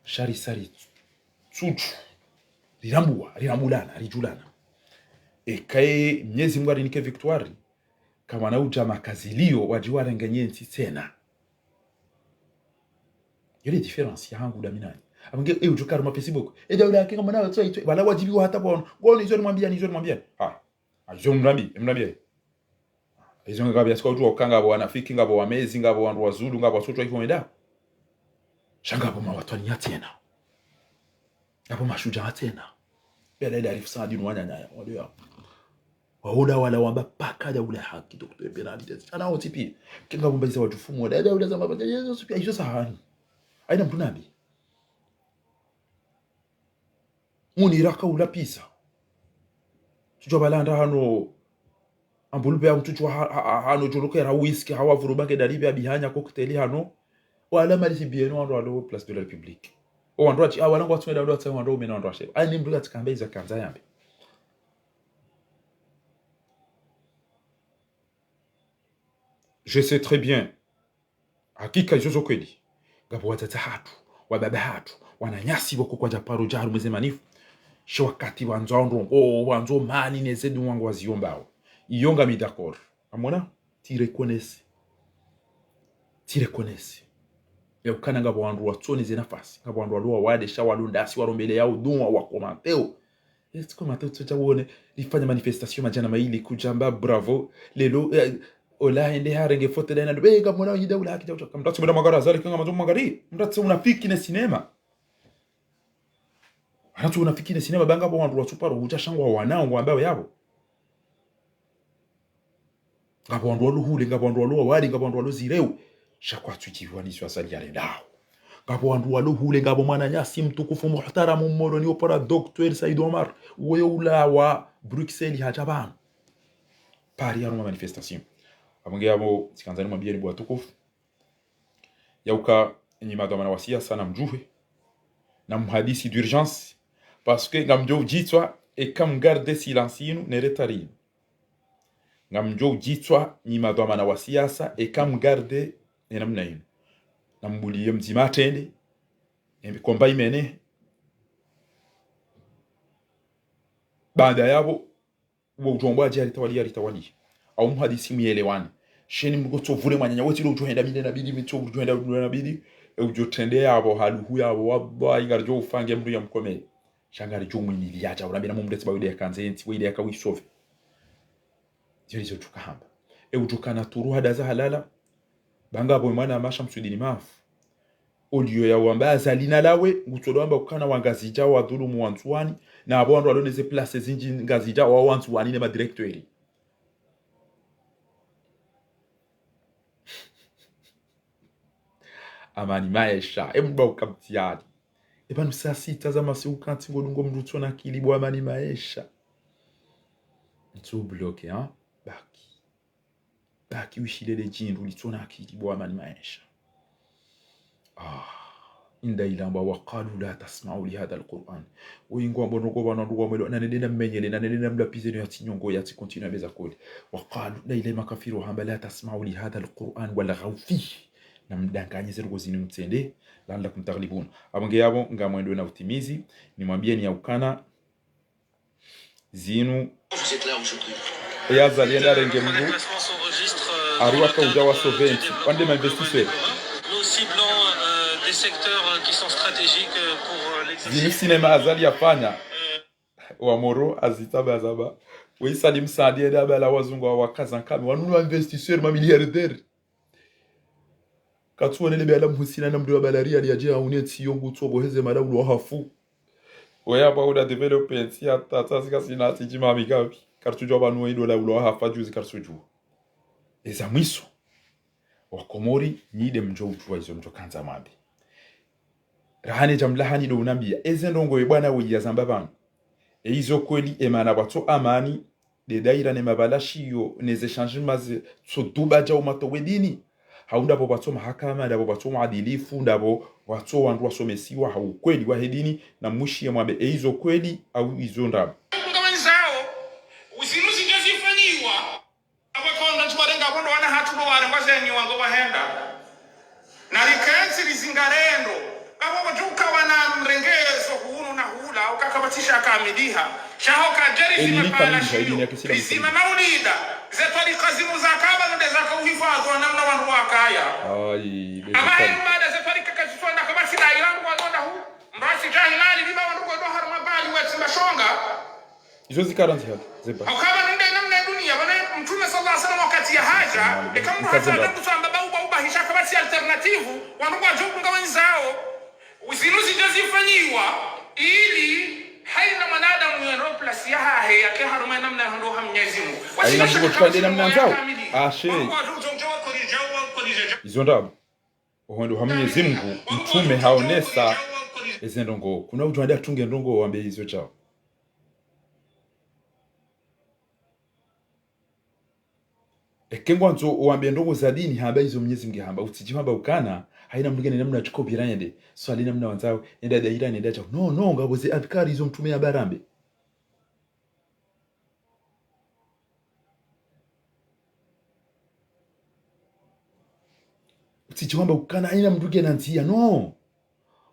Sha risari tsutsu. Rirambuwa, rirambulana, ridjulana. Eka ye Mnyezi Mngu arinike victoire, kamwana udja makaziliyo, wadji warenge nyentsi tsena. Yo le différence yahangu da mi nanyi. Apvo nge, e, udjo harumwa Facebook. E, daula yake ngamwana watso itwe. Wala wadjibiwa hata pvanu. Ngono izo nimwambiyani, izo nimwambiyani. Ha. Ha, izo mrambi, mrambi. Izo ngapvo yasika udjuwa uka ngapvo wanafiki, ngapvo wamezi, ngapvo wandru wazulu, ngapvo watsotwa iko meda. Sha ngapvo mawatwani ya tsena. Ngapvo mashudjaa tsena. Bela ila arifu sadi nuwanya nyaya. Wadiya. Wahuda wala wamba paka daula ya haki, docteur Bernard Tezi. Ana wontsi piya. Kenga bumba iza wadjufumu, wada daula za mabanda, yezo supiya, izo sahani. Haina mndru nambi. Munira kaula pisa. Tsudjuwa balanda hano, ambulube ya mtsudjuwa ha-, ha-, ha-, hano djolokera whisky, hawa vuru bange dalibe abihanya cocktail hano. Wala mali sibieno wandru walo Place de la République. O wandru watsi, ah, wala ngwatsi meda wandru watsi, wandru waume na wandru washe. Haina mndru yatsikamba iza kandza yambe. Je sais très bien. Hakika izo zo kweli. Ngapvo wadzadze hatru, wababa hatru, wananyasi pvoko kwadja paro dja harumwa ze manif. She wakati wandzo ndrongo, wandzo mali ne ze dua ngwaziyombao. Iyo ngami d'accord. Amona? Tsi reconnaître. Tsi reconnaître. Ya ukana ngapvo wandru watsone ze nafasi. Ngapvo wandru walo wawade, sha walo ndasi, warombele yao dua, wakomanteo. Est-ce que matoto tsa wone, rifanya manifestation madjana mayili kudjamba bravo. Lelo, eh, ola hende harenge foto dayina, be, ngamwona yida ula hakidja utsa. Kamtatsi mwenda mwangari Azali, kanga mazo mwangari. Mtatsi unafiki ne sinema. Anatsi unafiki ne sinema, ba ngapvo wandru watsuparo, hutsa shangwa wana, ngwambao yapvo. Ngapvo wandru walo hule, ngapvo wandru walo wawade, ngapvo wandru walo zireu. Sha kwatsu djiviwa ni izo Azali yarendao. Ngapvo wandru walo hule, ngapvo mwananyasi mtukufu muhtaramu mmoloni opara docteur Said Omar. Uwe ula wa Bruxelles hadja pvanu. Paris harumwa manifestation. Apvo nge yapvo, tsikandza nimwambiyeni bo watukufu. Ya uka nyi madhwamana wa siasa namdjuhe. Namhadisi d'urgence. Parce que ngamdjo udjitswa, eka mgarde silence yinu, ne retard yinu. Ngamdjo udjitswa nyi madhwamana wa siasa, eka mgarde ye namna yinu. Nambuliye mdzima atrende, ye combat imene. Baada yapvo, uwo udjombo adje aritawali, aritawali. Au mhadisi muyelewane. Sheni mndru kotso vule mwananya wetsi lo udjo henda minde nabidi, mitso udjo henda minde nabidi. E udjo trende yapvo, haluhu yapvo, wallahi, ngaridjo ufa nge mndru ya mkomeye. Sha ngaridjo mwiniliya dja, unambe na mumretsi ba wide ya kandze yentsi, wide ya kawisove. Zio ndizo tsuka hamba. E udjo kana turu hadaza halala. Ba ngapvo mwana masha Mswidini mafu. Oliyo ya wamba Azali nalawe, ngutsodo wamba ukana wa Ngazidja wadhulumu wa Ndzuwani, na apvo wandru walo ne ze place zindji Ngazidja wa wa Ndzuwani ne madirecteur. Amani Maesha, e mba ukamtiyali. E pvanu saa sita za masihu kantsi ngodungo mndru utsona akili bo Amani Maesha. Ntsu bloqué, hein? Baki. Baki wishilele djindru litsona akili bo Amani Maesha. Ah. Inda ilamba وقالوا لا تسمعوا لهذا القرآن. Woyi ngwambo noko pvanu ndru wamwelo, nanende nammenyele, nanende namlapvize no yatsi nyongo, yatsi continue beza kole. وقالوا, na ile makafiri wahamba لا تسمعوا لهذا القرآن والغوا فيه. Namdanganye ze ndrongo zinu mtsende, لعلكم تغلبون. Apvo nge yapvo, ngamwendo na utimizi, nimwambiyeni ya ukana, zinu. Vous êtes là aujourd'hui. E Azali yenda renge mndru. Ari waka udja wa sauver ntsi. Wande ma investisseurs. Nous ciblons, euh, des secteurs, euh, qui sont stratégiques, euh, pour, euh, l'exercice. Zinu sinema Azali yafanya. Wa Moro azitaba zaba. Weyi Salim Saadi yenda bala wazungu wa wakaza nkami. Wanu ma investisseurs, ma milliardaires. Katsuwonele be ala mhusina na mndru wa bala Riyadh yadje aune ntsi yo ngutso boheze mala ulo hafu. Oya ba uda développer ntsi ya tata zika sina ntsi djima mikapi. Karitsudjuwa pvanu idola ulo hafa juzi karitsudjuwa. Eza mwiso. Wakomori, nyi nde mdjo udjuwa izo mdjo kandza mwambe. Rahane djamlahani ndo unambiya. Eze ndrongoo ye bwana woyi yazamba pvanu. Eyizo kweli, emana pvwatso amani, nde daira ne mabalashi yo, ne ze changement ze tso duba dja umato we dini. Hau ndapvo pvwatso mahakama, ndapvo pvwatso mwadilifu, ndapvo pvwatso wandru wasomesiwa ha ukweli wahe dini, na mwishiye mwambe eyizo kweli, au izo ndrabo. Ngawandzao, zinu zidja zifanyiwa, apvo konda ntsu warenga pvondo wana hatru ndo warengwa zenyi wango wahenda. Na rikentsi rizingare ndro. Kapvo pvwadjuka wana mrengezo hunu na hula, ukaka pvatsi sha kamiliha. Shaho kadjeri zima pvala shiyo. Rizima maulida. Ze twarika zinu zakapva nde zaka uhifadhwa namna wandru wakaya. Ama hemba nda ze twarika kazisonda kapvatsi daira ndru wadonda hu. Mbasi djahilani, lima wandru kodo harumwa bali wetsi mbashonga. Izo zikara ndziha, zeba. Hauka pvanu nde namna ye duniya, pvanu Mtrume swallallahu alayhi wasallam wakati yahadja, eka mndru hadja kusamba ba uba uba hisha kapvatsi alternative, wandru ngwadjo ngawandzao, zinu zidja zifanyiwa, ili hayina mwanadamu yende place yahahe, yake harumwa namna ya hondo ha Mnyezi Mungu. Hayina mndru kutsuka nde namna andzao. Ashe. Wandru ngwadjo udjo wakoridja, wakoridja. Izo ndrabo. Oho ndo ha Mnyezi Mungu, Mtrume haonesa eze ndrongoo. Kuna udjo wandza atunge ndrongoo wambe izo djao. Eke ngwandzo wambe ndrongoo za dini, hamba izo Mnyezi Mungu hamba. Utsidji hamba ukana, hayina mndru ngena namna tsuko bira yende. Swali namna wandzao, enda daira, enda djao. No, no, ngapvo ze adhkari izo Mtrume yamba rambe. Utsidji wamba ukana hayina mndru ngena ndziya, no.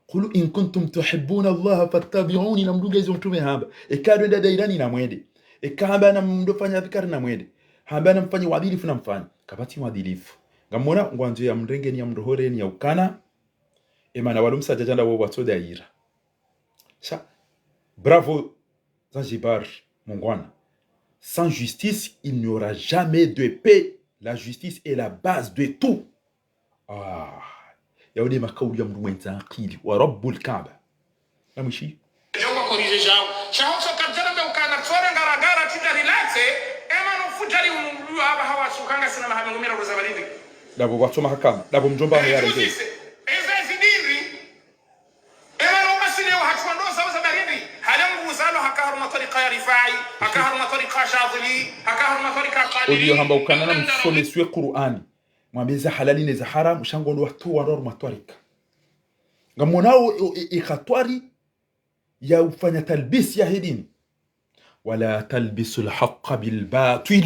قل إن كنتم تحبون الله فاتبعوني, na mndru nge izo Mtrume hamba. Eka ndo enda daira ni namwende. Eka hamba namdofanya adhkari namwende. Hamba namfanye wadilifu namfanye. Kapvatsi wadilifu. Ngamwona ngwandzo ya mrengeni ya mrohoreni ya ukana. Emana walo msadjadja nda wo pvwatso daira. Sha, bravo, Zanzibar, mungwana. Sans justice, il n'y aura jamais de paix. La justice est la base de tout. Ah, yawo nde makauli ya mndru mwendza akili. Wa Rabbul Kaaba. Na mwishi. Djao wakoridje djao. Shaho sho kadjara mbe ukana tsore ngaragara tsidja rilatse, emana ufudjari unu mndru aba hawa sukanga sina maha mengo miraru za balindi. Ndapvo pvwatso mahakama, ndapvo mdjomba ahe yarenge. Eza zidini. Ema no masile wa hatru ndo sawa za barindi. Hale mndru uzalwa haka harumwa twarika ya Rifai, haka harumwa twarika Shadhili, haka harumwa twarika Kadiri. Odiyo hamba ukana namsomesiwe Kur'ani. Mwambe za halali ne za haramu, sha ngondo watowa ndo harumwa twarika. Ngamwonao e, e, e hatwari ya ufanya talbis yahe dini. ولا تلبسوا الحق بالباطل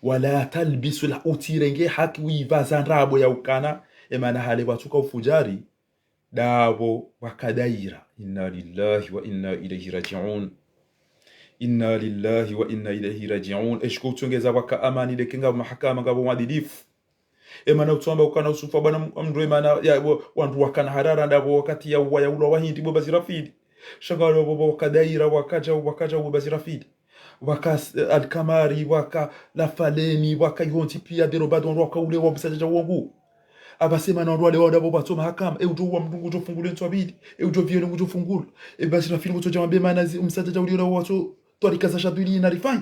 ولا تلبسوا الح-, utsirenge haki uipvaza ndrabo ya ukana, emana hale pvwatsuka ufudjari, ndapvo pvwaka daira. إنا لله وإنا إليه راجعون. إنا لله وإنا إليه راجعون. Eshiko utsongeza pvwaka amani ndeke ngapvo mahakama ngapvo mwadilifu. Emana utsuamba ukana usufa bwana m-, mndru emana ya, wa-, wandru wakana harara ndapvo wakati ya uwa ya ulwa wahindi bo Bazirafili. Sha ngalo bo, bo waka daira, waka djao, waka djao bo Bazirafili. Waka s-, Alkamari, waka Lafaleni, waka yontsi piya dero bado wandru waka ulewa msadjadja wangu. Apvasa emana wandru walewa ndapvo pvwatso mahakama, e udjo uwa mndru ngudjo fungulwa entswa mbili, e udjo viole ngudjo fungulwa. E Bazirafili ngudjo djao mbe mana zi-, msadjadja ulewa watso twarika za Shadhili na Rifai.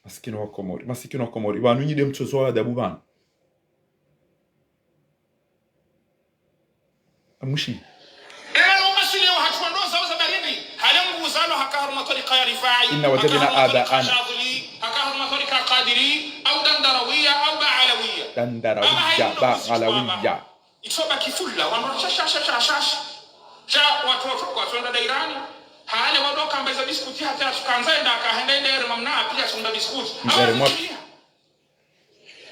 Masikini wa Komori, masikini wa Komori. Pvanu nyi nde mtsozo wa adabu pvanu. Amwishi. Ema no masile wa hatru ndo sawa za barindi. Hale mndru uzalwa haka harumwa twarika ya Rifai, إنا وجدنا آباءنا. Haka harumwa twarika Shadhili, haka harumwa twarika Kadiri, au Dandarawiya, au Baalawiya. Dandarawiya, Baalawiya. Itsoba kifulla, wandru sha, sha, sha, sha, sha. Sha, wandru, wandru, watsonda dairani. Hale wandru kamba iza biskuti hata ya sukandza enda kahenda ende ere mamna apiya tsonda biskuti. Ere mwa-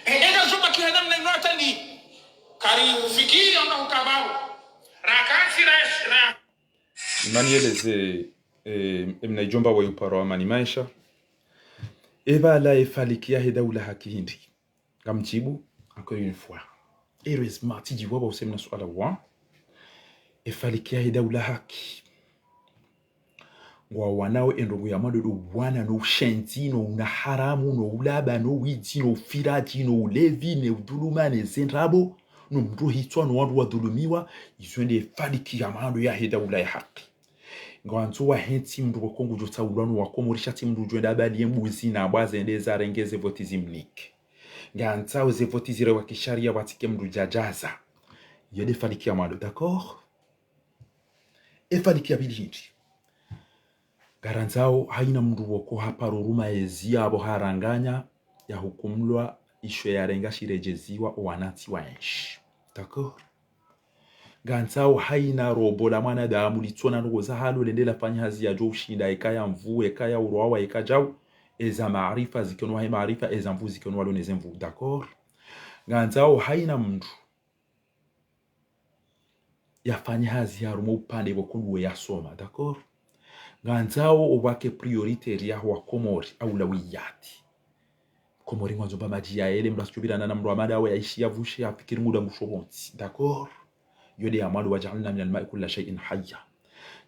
E, enda zumba kihenda mna ino atani. Kari ufikiri amba hukababo. Rakatsi ra, ra. Imani yeleze, eh, emna idjomba wa yuparo amani maesha. Eba la efaliki yahe daula haki hindri. Ngamdjibu, encore une fois. Heureusement, tsidjibu aba usemna suala wa. Efaliki yahe daula haki. Ngwawanao endrongo ya madodo wana no ushenzi, no una haramu, no ulaba, no widzi, no ufiradji, no ulevi, ne udhuluma, ne zendrabo, no mndru hitswa, no wandru wadhulumiwa, izo nde efaliki ya mando yahe daula ya haki. Ngwandzo wahentsi mndru pvoko ngudjo tsaulwa no wakomori sha tsi mndru udjo enda abali embuzi na bwa zende zarenge ze voti zimnike. Ngandzao ze voti zirewa kisharia pvatsike mndru djadjaza. Iyo nde faliki ya mwando, d'accord? E faliki ya pvili hindri? Ngarandzao haina mndru woko haparo ruma ezi yapvo haranganya, yahukumlwa, isho yarenga shiredjeziwa, owanantsi waenshi. D'accord? Ngandzao haina robo la mwanadamu litsona ndrongo za halo lende lafanye hazi yadjo ushinda, eka ya nvuu, eka ya urwawa, eka djau, eza maarifa zikenwa he maarifa, eza nvuu zikenwa lo neze nvuu. D'accord? Ngandzao haina mndru yafanye hazi harumwa upande pvoko nduwe yasoma, d'accord? Ngandzao opvwake prioritaire yaho wa Komori, aulawiyati. Komori ngwandzo mba madji yaele, mndru asitsupvirana na mndru wa mada we yaishi yapvushe, yafikiri muda ngusho pvontsi, d'accord? Iyo nde ya mwando, وجعلنا من الماء كل شيء حي.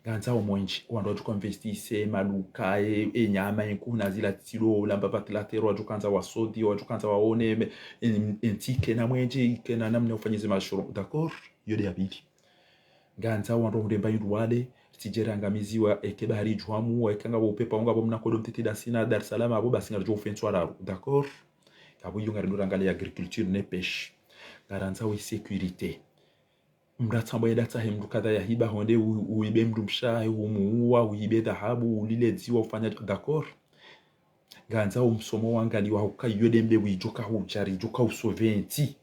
Ngandzao mwendje, wandru wadjoka investise, maluka, e, e nyama, e nkuhu na zila tsilo, lamba pvatsi la terre, wadjokandza wasodi, wadjokandza waone, me, e, e ntsi ikena mwendje, ikena namna ufanyeze mashoro. D'accord? Iyo nde ya pvili. Ngandzao wandru wahundre mba hindru wale, ritsidje rangamiziwa, eke bahari djuhamu, eka ngapvo upepva, ngapvo mna kodo mtiti dasina, Dar es Salaam, apvo basi ngaridjo ufe ntswa raru. D'accord? Apvo iyo ngarendo rangalia agriculture ne pêche. Ngarandzao e sécurité. Mndru atsambwa yenda tsahe mndru kadha yahiba honde u-, uhibe mndru mshe wahe, umuua, uhibe dhahabu, ulile dziwa, ufanya, d'accord? Ngandzao msomo wangaliwa hauka iyo nde mbepvi idjoka hudjari, idjoka usauver ntsi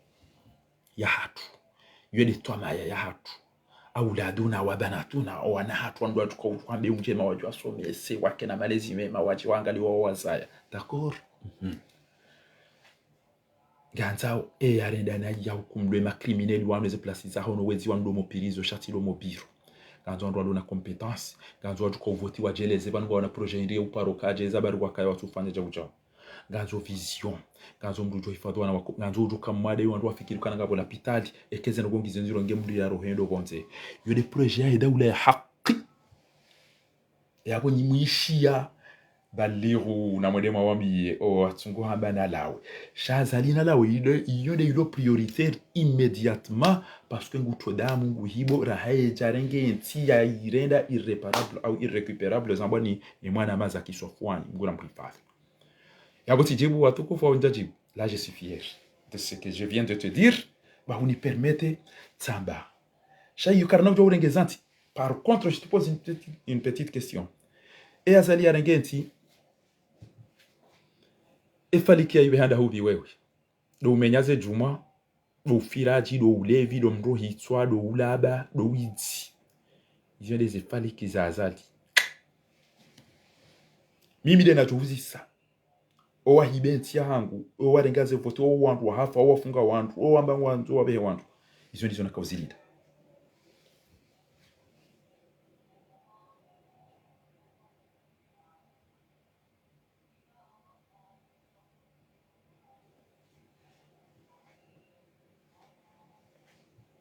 yahatru. Iyo nde twamaya yahatru. أولادنا وبناتنا, owana hatru wandru wadjoka uwambe undjema wadjo wasomese, wakena malezi mema, wadje wangaliwa wawazaya. D'accord? Mhm. Ngandzao, e yarenda na yahukumlwe ma criminels wanu eze place zaho no wezi wanu ndo mo prison, sha tsi ndo mo bureau. Ngandzao wandru walo na compétence. Ngandzao wadjoka uvoti wadjeleze, pvanu ngwaona projet hindri ye uparo kadje, eza bari wakaya watsufanya djau djau. Ngandzao vision. Ngandzao mndru udjo hifadhwi wana wako. Ngandzao udjoka mwade wandru wafikiri ukana ngapvo lapitali. Eke ze ndrongo ngizo ndziro nge mndru ya rohendo pvondze. Iyo nde projet yahe daula ya haki. Yapvo nyi mwishiya, balighu, na mwende mwawambiye, o watsungu hamba nalawe. Sha Azali nalawe, iyo, iyo nde ilo prioritaire immédiatement, parce que ngutsodja Mungu hibo, raha yedjarenge ntsi ya irenda irréparable au irrécupérable, zambwa ni, ni mwana maza kiswa fwani, Mungu na mhifadhwi. Yapvo tsidjibu watukufu wa undja djibu. Là, je suis fier de ce que je viens de te dire. Ba huni permettre tsamba. Sha iyo karina udjo urenge zantsi. Par contre, je te pose une petite, une petite question. E Azali yarenge ntsi, e faliki ya ibe handa hupvi wewe? Ndo umenya ze djumwa, ndo ufiradji, ndo ulevi, ndo mndru hitswa, ndo ulaba, ndo widzi. Izo nde ze faliki za Azali. Mimi nde nadjo uzisa. Owahibe ntsi yahangu, owarenga ze voti, owandru wahafa, owafunga wandru, owamba ngwandzo wabehe wandru. Izo ndizo nakauzilida.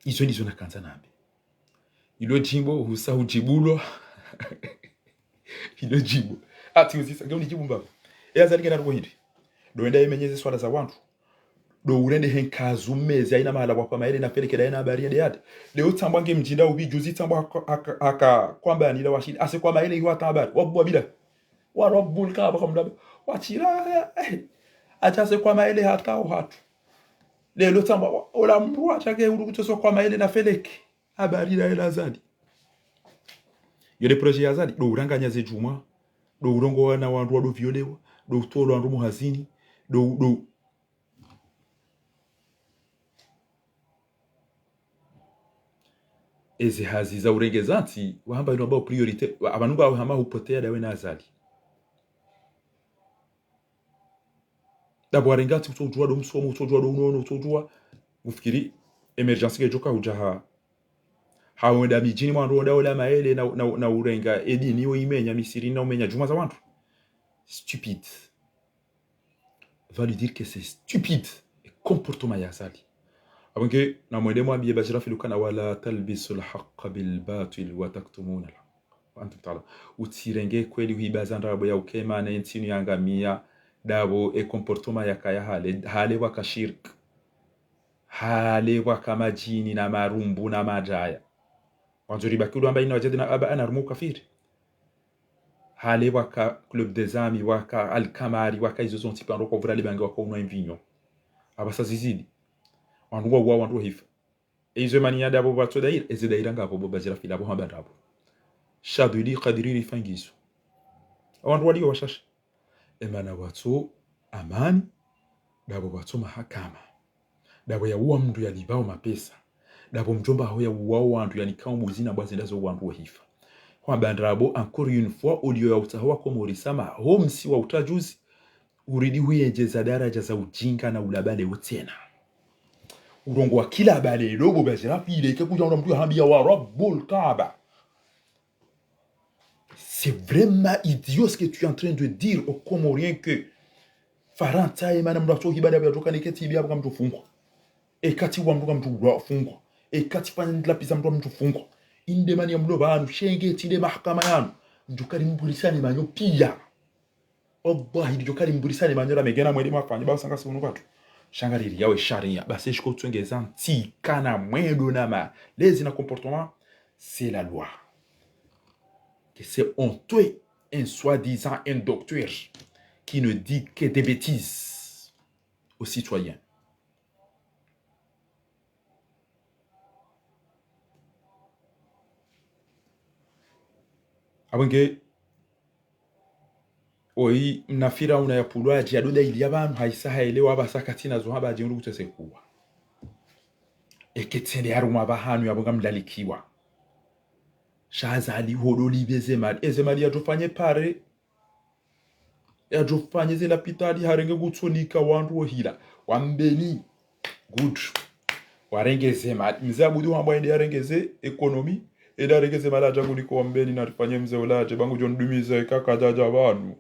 Izo ndizo nakandza nambe. Ilo djimbo husa hudjibulwa. Ilo djimbo. Ati uzisa, nge unidjibu mbapvi. E Azali ngena ruko hindri? Ndo wenda yemenyeze swala za wandru. Ndo urende henkazu mezi, haina mahala wakwa maele na feleke, nda haina habari yende yada. Leo tsambwa nge mdjinda upvi, juzi tsambwa haka, haka, haka kwamba yanila washili. Ase kwa maele iwa ta habari. Wabwa bila. Wa Rabbul Kaaba kamdaba. Washila, eh. Atsase kwa maele hata uhatru. Leo tsambwa, wa-, ola mndru atsake ulu kutsoso kwa maele na feleke. Habari la ela Azali. Iyo nde projet ya Azali, ndo uranganya ze djumwa, ndo urongoa na wandru wado violewa, ndo utolwa wandru muhazini, ndo, ndo. Eze hazi za urenge zantsi, wahamba ino ambao priorité, wa-, apvanu ngwao hama hupotea ndawe na Azali. Ndapvo warenga ntsi utsodjuwa ndo msomo, utsodjuwa ndo unono, utsodjuwa. Ufikiri émergence ngedjoka hudja ha. Ha wenda midjini mwandru wenda ola maele na, na, na urenga edini yo imenya misirini na umenya djumwa za wandru. Stupide. Va lui dire que c'est stupide. E comportement ya Azali. Apvo nge na mwende mwambiye Bajira Filukana, ولا تلبسوا الحق بالباطل وتكتمون الحق. Antum taala. Utsirenge kweli uhiba za ndrabo ya ukema na entsi inu yangamia, ndapvo e comportement yakaya hale, hale waka shirk. Hale waka madjini na marumbu na madjaya. Wandzo ribaki udo amba إن وجدنا آباءنا harumwa ukafiri. Hale waka Club des Amis, waka Alkamari, waka izo zontsi pvandru kwa uvura libange waka unwa mvinyo. Apvasa zizidi. Wandru wauwa, wandru wahifa. Ezo emani ya ndapvo pvatso daïra, eze daïra ngapvo bo Bazirafil apvo hamba ndapvo. Shadhuli kadiri rifanyizo. Wandru waliyo washasha. Emana pvatso amani, ndapvo pvatso mahakama. Ndapvo yauwa mndru yalipvao mapesa. Ndapvo mdjomba haho yauwao wandru yanikao mbuzi na mbwa zenda zo wandru wahifa. Hwamba ndapvo encore une fois, oliyo ya utsaha wa Komori sama, ho msi wa utsaha juzi, uridi huyendjeza daraja za ujinga na ulapvale utsena. Urongowa kila pvale lo bo Bazirafil, eka kudja ona mndru yahambiya wa Rabbul Kaaba. C'est vraiment idiot ce que tu es en train de dire aux Comoriens que Farantsa emana mndru atsohiba ndapvo yatsoka neke tibi apvo kamtsofungwa. Eka tiwa mndru kamtsoulwa fungwa. Eka tifanya ndila pisa mndru kamtsofungwa. Inde mani ya mlo pvanu, shenge tinde mahakama yanu. Ndjo kari mburisane manyo piya. Wallahi, ndjo kari mburisane manyo la megena mwende mafanye, basi ngasi unu pvatsu. Sha ngariri yawe sharia, basi eshiko tsongeza ntsi kana mwendo na malezi na comportement, c'est la loi. Que c'est honteux, un soi-disant un docteur qui ne dit que des bêtises aux citoyens. Apvo nge, oyi mna Firauna ya pulwa adji ya doda ili ya pvanu haisa haelewa apvasa katsina zo hamba adji unu kutsese kuwa. Eke tsende harumwa pvahanu yapvo ngamlalikiwa. Sha Azali hodo lipve eze mali. Eze mali yadjofanye pare. Yadjofanye ze lapitali harenge kutsonika wandru wohila. Wambeni. Good. Warenge ze mali. Mze Abudi hamba ende yarenge ze économie. Ende yarenge ze mali adja kuliko wambeni na rifanye mze ola adje ba ngudjo nidumiza eka kadjadja pvanu.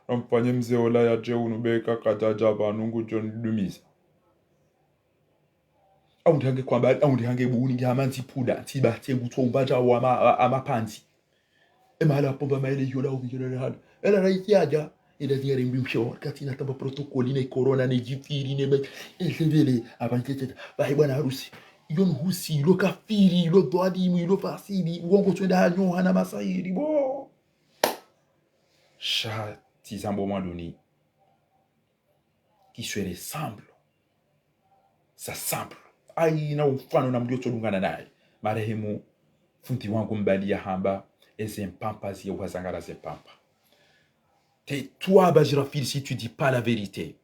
Na mfanye mze ola yadje unu be eka kadjadja pvanu ngudjo nidumiza. Au ndihange kwamba, au ndihange buni nge hamanzi puda, tiba tengu tso ubaja wa ma, a, a mapandzi. Emahala pomba maele yola ubi yola hana. Ela raisi yadja, ela ziyare mbi mshe wa, kati na tamba protokoli ne corona, ne djifiri, ne me, ezevele, apva ntete, bahi bwana harusi. Iyo nuhusi, ilo kafiri, ilo dhwalimu, ilo fasidi, uongo tswenda hanyo, hana masahiri, bo. Sha, tizambo mwaduni. Qui se ressemblent. Ça semble. Haina ufano na mndru yotsodungana naye. Marehemu fundi wangu Mbali yahamba, eze mpampa ziye uhazangara ze mpampa. Tais-toi, Bazirafil, si tu dis pas la vérité.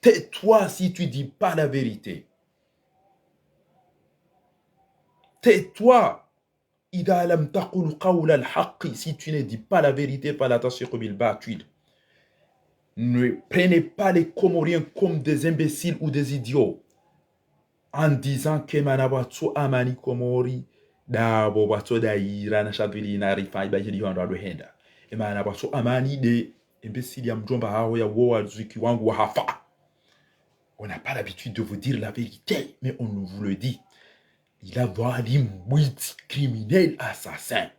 Tais-toi si tu dis pas la vérité. Tais-toi. إذا لم تقل قول الحق, si tu ne dis pas la vérité, فلا تثق بالباطل. Ne prenez pas les Comoriens comme des imbéciles ou des idiots en disant que mana pvatso amani Komori, ndapvo pvatso daïra na shadhuli na rifa iba jeli hwandru ado henda. E mana pvatso amani nde imbécile ya mdjomba haho ya wowa zuki wangu wa hafa. On n'a pas l'habitude de vous dire la vérité, mais on vous le dit. Ila dhwalim, bwiti, criminel, assassin.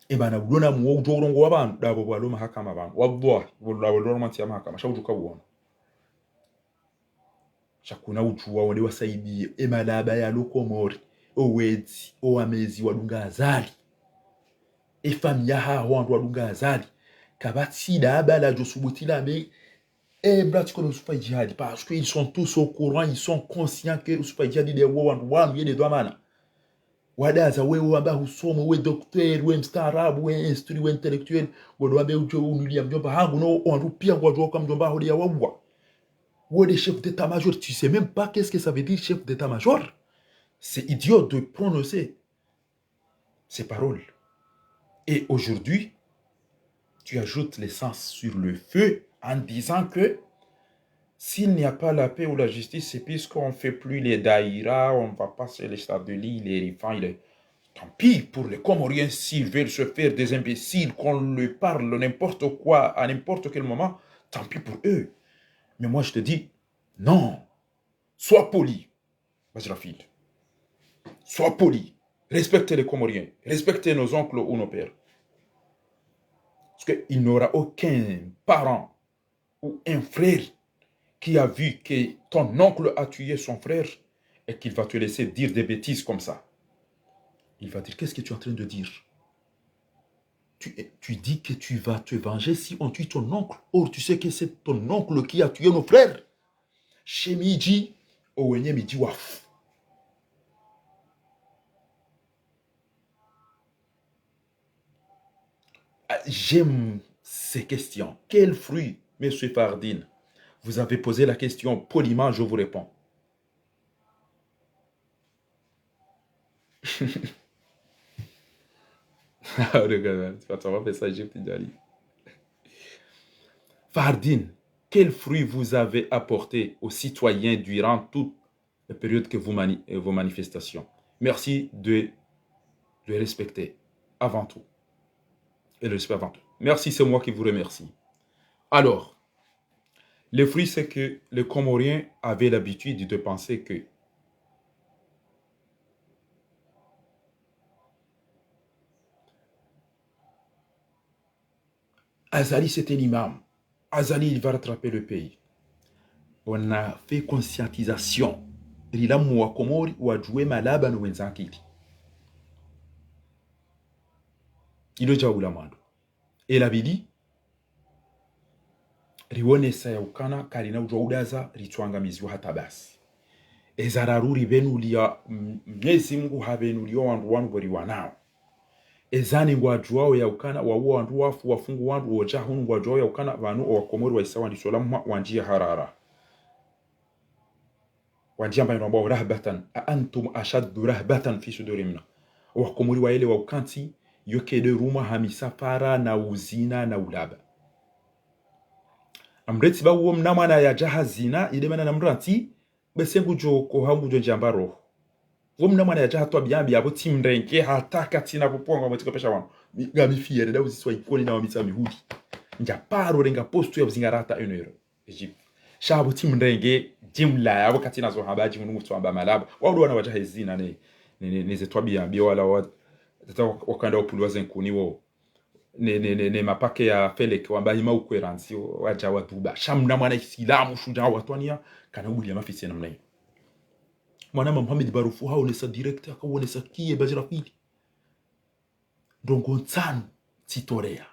E mana ulona muwa udjo urongowa pvanu, ndapvo pvwalo mahakama pvanu. Wallahi, pvwalo, pvwalo mantsi ya mahakama, sha udjuka uona. Sha kuna udjuwa wonde wasaidiye, e malaba yalo Komori, o wedzi, o wamezi wadunga Azali. E famiyi yahaho wandru wadunga Azali. Kapvatsi ndapvala djo subuti lambe, e mratsi kono Youssouf Idjihadi, parce que ils sont tous au courant, ils sont conscients que Youssouf Idjihadi nde wo wandru wanu yende dhwamana. Wadaza wewe wamba husoma, we docteur, we mstaarabu, we instruit, we intellectuel, ngodo wambe udjo unuliya mdjomba hangu, no wandru piya ngwadjuwa ka mdjomba haho nde ya wauwa. Wo nde chef d'état-major, tu sais même pas qu'est-ce que ça veut dire chef d'état-major. C'est idiot de prononcer ces paroles. Et aujourd'hui, tu ajoutes l'essence sur le feu en disant que s'il n'y a pas la paix ou la justice, c'est puisqu'on fait plus les daïra, on va pas se laisser de l'île, les rifans, les... Tant pis pour les Comoriens s'ils veulent se faire des imbéciles, qu'on leur parle n'importe quoi à n'importe quel moment, tant pis pour eux. Mais moi, je te dis, non. Sois poli, Bazirafil. Sois poli. Respecte les Comoriens. Respecte nos oncles ou nos pères. Parce qu'il n'y aura aucun parent ou un frère qui a vu que ton oncle a tué son frère et qu'il va te laisser dire des bêtises comme ça. Il va dire, qu'est-ce que tu es en train de dire ? Tu, tu dis que tu vas te venger si on tue ton oncle. Or, tu sais que c'est ton oncle qui a tué nos frères. Shemidji, owenye midji wafu. Ah, j'aime ces questions. Quel fruit, monsieur Fardine ? Vous avez posé la question poliment, je vous réponds. Regarde, tu vas, tu vas faire ça, je te dis. Fardine, quel fruit vous avez apporté aux citoyens durant toute la période que vous mani-, euh, vos manifestations ? Merci de, de respecter avant tout. Et le respect avant tout. Merci, c'est moi qui vous remercie. Alors, le fruit, c'est que les Comoriens avaient l'habitude de penser que Azali, c'est un imam. Azali, il va rattraper le pays. On a fait conscientisation. Rilamu wa Komori, wadjuwe malaba no wendza akili. Ilo djaula mwando. Ela bidi, riwonesa ya ukana, karina udjuwa udaza, ritswanga miziwa hata basi. Eza raru ribenuliya, m-, Mnyezi Mungu habenuliya wandru wanu bori wanao. Ezani ngwadjuwao ya ukana, wauwa wandru wafu, wafungu wandru, wodja hunu ngwadjuwao ya ukana, pvanu owakomori waisa wandisa olamwa, wandjiya harara. Wandjiya mba ino wambao رهبة، أأنتم أشد رهبة في صدورهم. Owakomori waelewa ukantsi, yo kede ruma ha misafara na uzina na ulaba. Amretsi ba uwo mna mwana yadja ha zina, ide mana namrantsi, bese ngudjo koha ngudjo ndjamba roho. Uwo mna mwana yadja ha twabiya mbi, apvo tsi mrenge, hata katsina kupvonga, mwetsi kopvesha wanu. Mi-, ngami fier, nda uziswa Ikoni na wamitsa mihuli. Ndja paro renga poste ya uzinga rata un euro. Egypte. Sha apvo tsi mrenge, jimla, apvo katsina zo hamba, djimunu mutsu hamba malaba. Waudu wana wadja ha zina ne, ne, ne, ne ze twabiya mbi wala wa-, tata wak-, wakanda upulwa ze nkuni wo. Ne, ne, ne, ne mapake ya feleke, wamba hima ukwerantsi, wadja waduba. Sha mna mwana Isilamu, shudja watwaniya, kana ubuliya mafitsi namna iyo. Mwana ma Mohamed Barufu haonesa direct, haka uonesa kiye Bajrafili. Ndrongo ntsanu tsitoreya.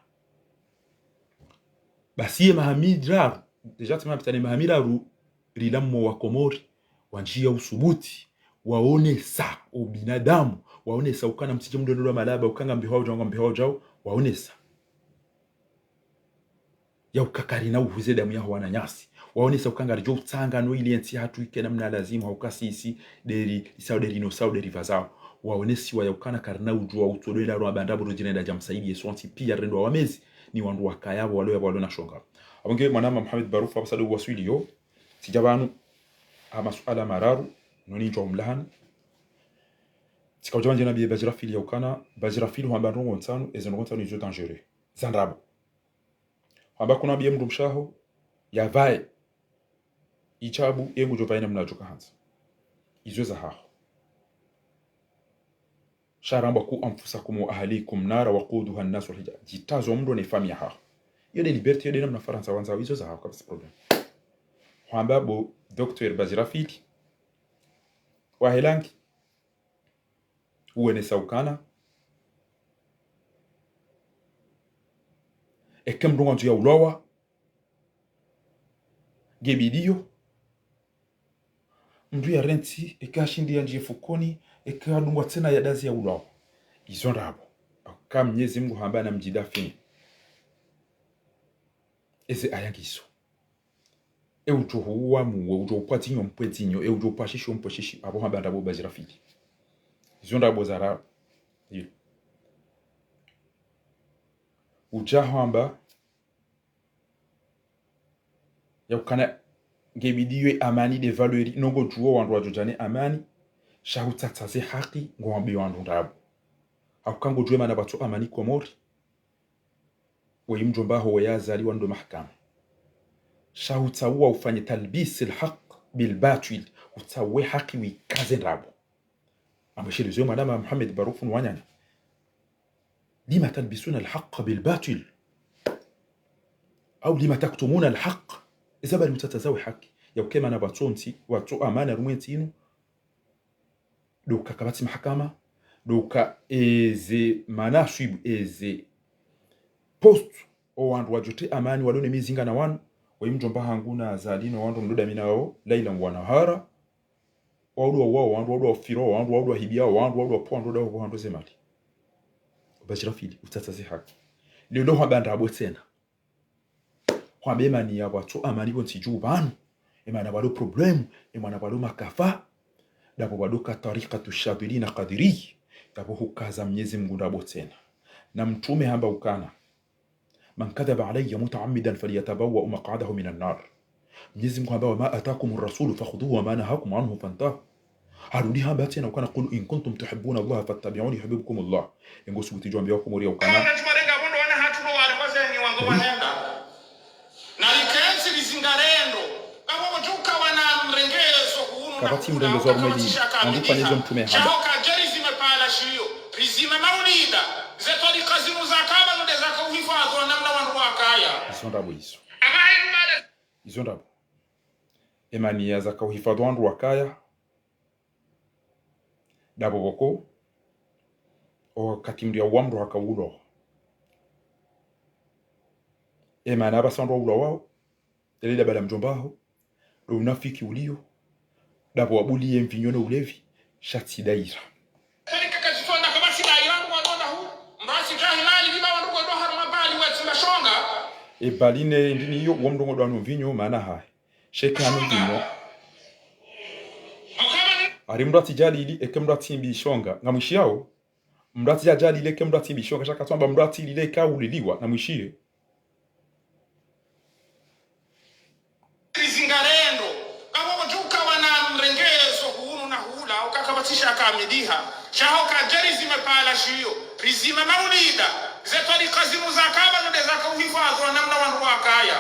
Basi ye maha miraru, déjà tsima pitane maha miraru, rilamu owakomori, wandjiya usubuti, waonesa ubinadamu, waonesa ukana mtsidje mdondolwa malaba, ukanga mbiho udjao, nga mbiho udjao, waonesa. Ya uka karina uhuze damu yaho wananyasi. Waonesa uka ngaridjo utsanga no ili entsi hatru ike namna lazimu, ha uka sisi, deri, isao deri no sao deri vazao. Waonesiwa ya ukana karina udjuwa utsodo ila rwa banda buru djirenda djamsaidi yesu wantsi piya rendo wamezi, ni wandru wakaya pvo walo ya pvo walo na shonga. Apvo nge mwana ma Mohamed Barufu apvasa do waswili yo, tsidja pvanu, ha masuala mararu, noni ndjo umlahani. Tsika udja wandje na biye Bajrafili ya ukana, Bajrafili hwamba ndrongo ntsanu, eze ndrongo ntsanu izo dangereux. Za ndrabo. Hwamba kuna biye mndru mshe waho, ya pvaye. Ichabu, ye ngudjo pvaye namna djo kahandza. Izo za haho. Sha rambwa قوا أنفسكم وأهليكم نارا وقودها الناس والحجارة. Djitazo mndru ne famiyi yaho. Iyo de liberté, iyo de namna Farantsa wandzao, izo za haho, kapvatsi problème. Hwamba bo docteur Bajrafili. Wahe langi. Uwenesa ukana. Eke mndru ngwandzo ya ulawa. Nge bidiyo. Mndru ya rentsi, eke hashindi yandjiye fukoni, eke hadungwa tsena ya dazi ya ulawa. Izo ndrabo. Aka Mnyezi Mungu hamba na mdjidafini. Eze aya ngizo. E udjo huwa muwe, udjo upvwa dzinyo mpvwe dzinyo, e udjo upvwa shishi mpvwe shishi, apvo hamba ndrabo Bajrafili. Izo ndrabo za ra-, iyo. Udja hwamba, ya ukana nge bidiyo amani de valeur, nongo djuwo wandru wadjo djane amani, sha hutsatsa ze haki, ngo wambi wandru ndrabo. Ha uka ngo djuwe mana pvatsu amani Komori. Weyi mdjomba haho weyi Azali wandru mahakama. Sha hutsaua ufanye talbis al-haq bil-batil. Hutsaue haki wikaze ndrabo. Amweshelezo mwana ma Mohamed Barufu no wananya. لم تلبسون الحق بالباطل؟ أو لم تكتمون الحق؟ Eza bali mtsatsazawe haki. Ya uke mana pvatsu ntsi, pvatsu amani harumwa entsi inu. Ndo uka kapvatsi mahakama, ndo uka eze manaswibu, eze poste, o wandru wadjo tre amani, walo ne mizinga na wanu, weyi mdjomba hangu na Azali no wandru ndo damina wo, laila wa nahara, Wandru wauwao, wandru wafiro, wandru wahibia, wandru wapvo, wandru wapvo, wandru ze mali. Ubashira fili, utsatsa ze haki. Leo ndo hwamba ndrabo tsena. Hwamba emana ya pvwatsu amani pvo ntsi dju pvanu. Emana pvwalo problème, emana pvwalo makafa. Ndapvo pvwalo ka twarikatu Shadhili na Kadhiri. Ndapvo hukaza Mnyezi Mngu ndrabo tsena. Na Mtrume hamba ukana: من كذب علي متعمدا فليتبوأ مقعده من النار. Mnyezi Mngu hamba: وما آتاكم الرسول فخذوه وما نهاكم عنه فانتهوا. Harudi hamba tsena ukana: قل إن كنتم تحبون الله فاتبعوني يحببكم الله. Engo subuti djwambe wa Komori ya ukana. Kana tsi marenga pvo ndo wana hatru ndo wale wazeni wango wahenda. Na likentsi lizingarendo. Kapvatsi mrengezo wa rumwe dini, wandru fanye zo Mtrume hamba. Shaho kadjeri zime pvala shiyo, rizime maulida, ze twarika zinu zakaba nude zaka uhifadhwa namna wandru wakaya. Izo ndrabo izo. Izo ndrabo. Emana ya zaka uhifadhwa wandru wakaya. Ndapvo pvoko, o wakati mndru yauwa mndru haka ulo. Emana apvasa wandru waulo wao, ele ndapvala mdjomba haho, ndo unafiki uliyo, ndapvo wabuliye mvinyo no ulevi, sha tsi daira. E bali ne ndini iyo, uwo mndru ngodjo wanu mvinyo, mana hahe. Sheke hanu mvinyo. Hari mndru atsi djalili, eke mndru atsi mbi shonga, ngamwishiyao. Mndru atsi dja djalile ke mndru atsi mbi shonga, sha katsamba mndru atsi lile ka uliliwa, na mwishiye. Rizingarendo, kapvo djuka wana mrengezo hunu na hula, ukaka pvatsi sha kamiliha. Shaho kadjeri zime pvala shiyo, rizime maulida, ze twarika zinu zakaba nude zaka uhifadhwa namna wandru wakaya.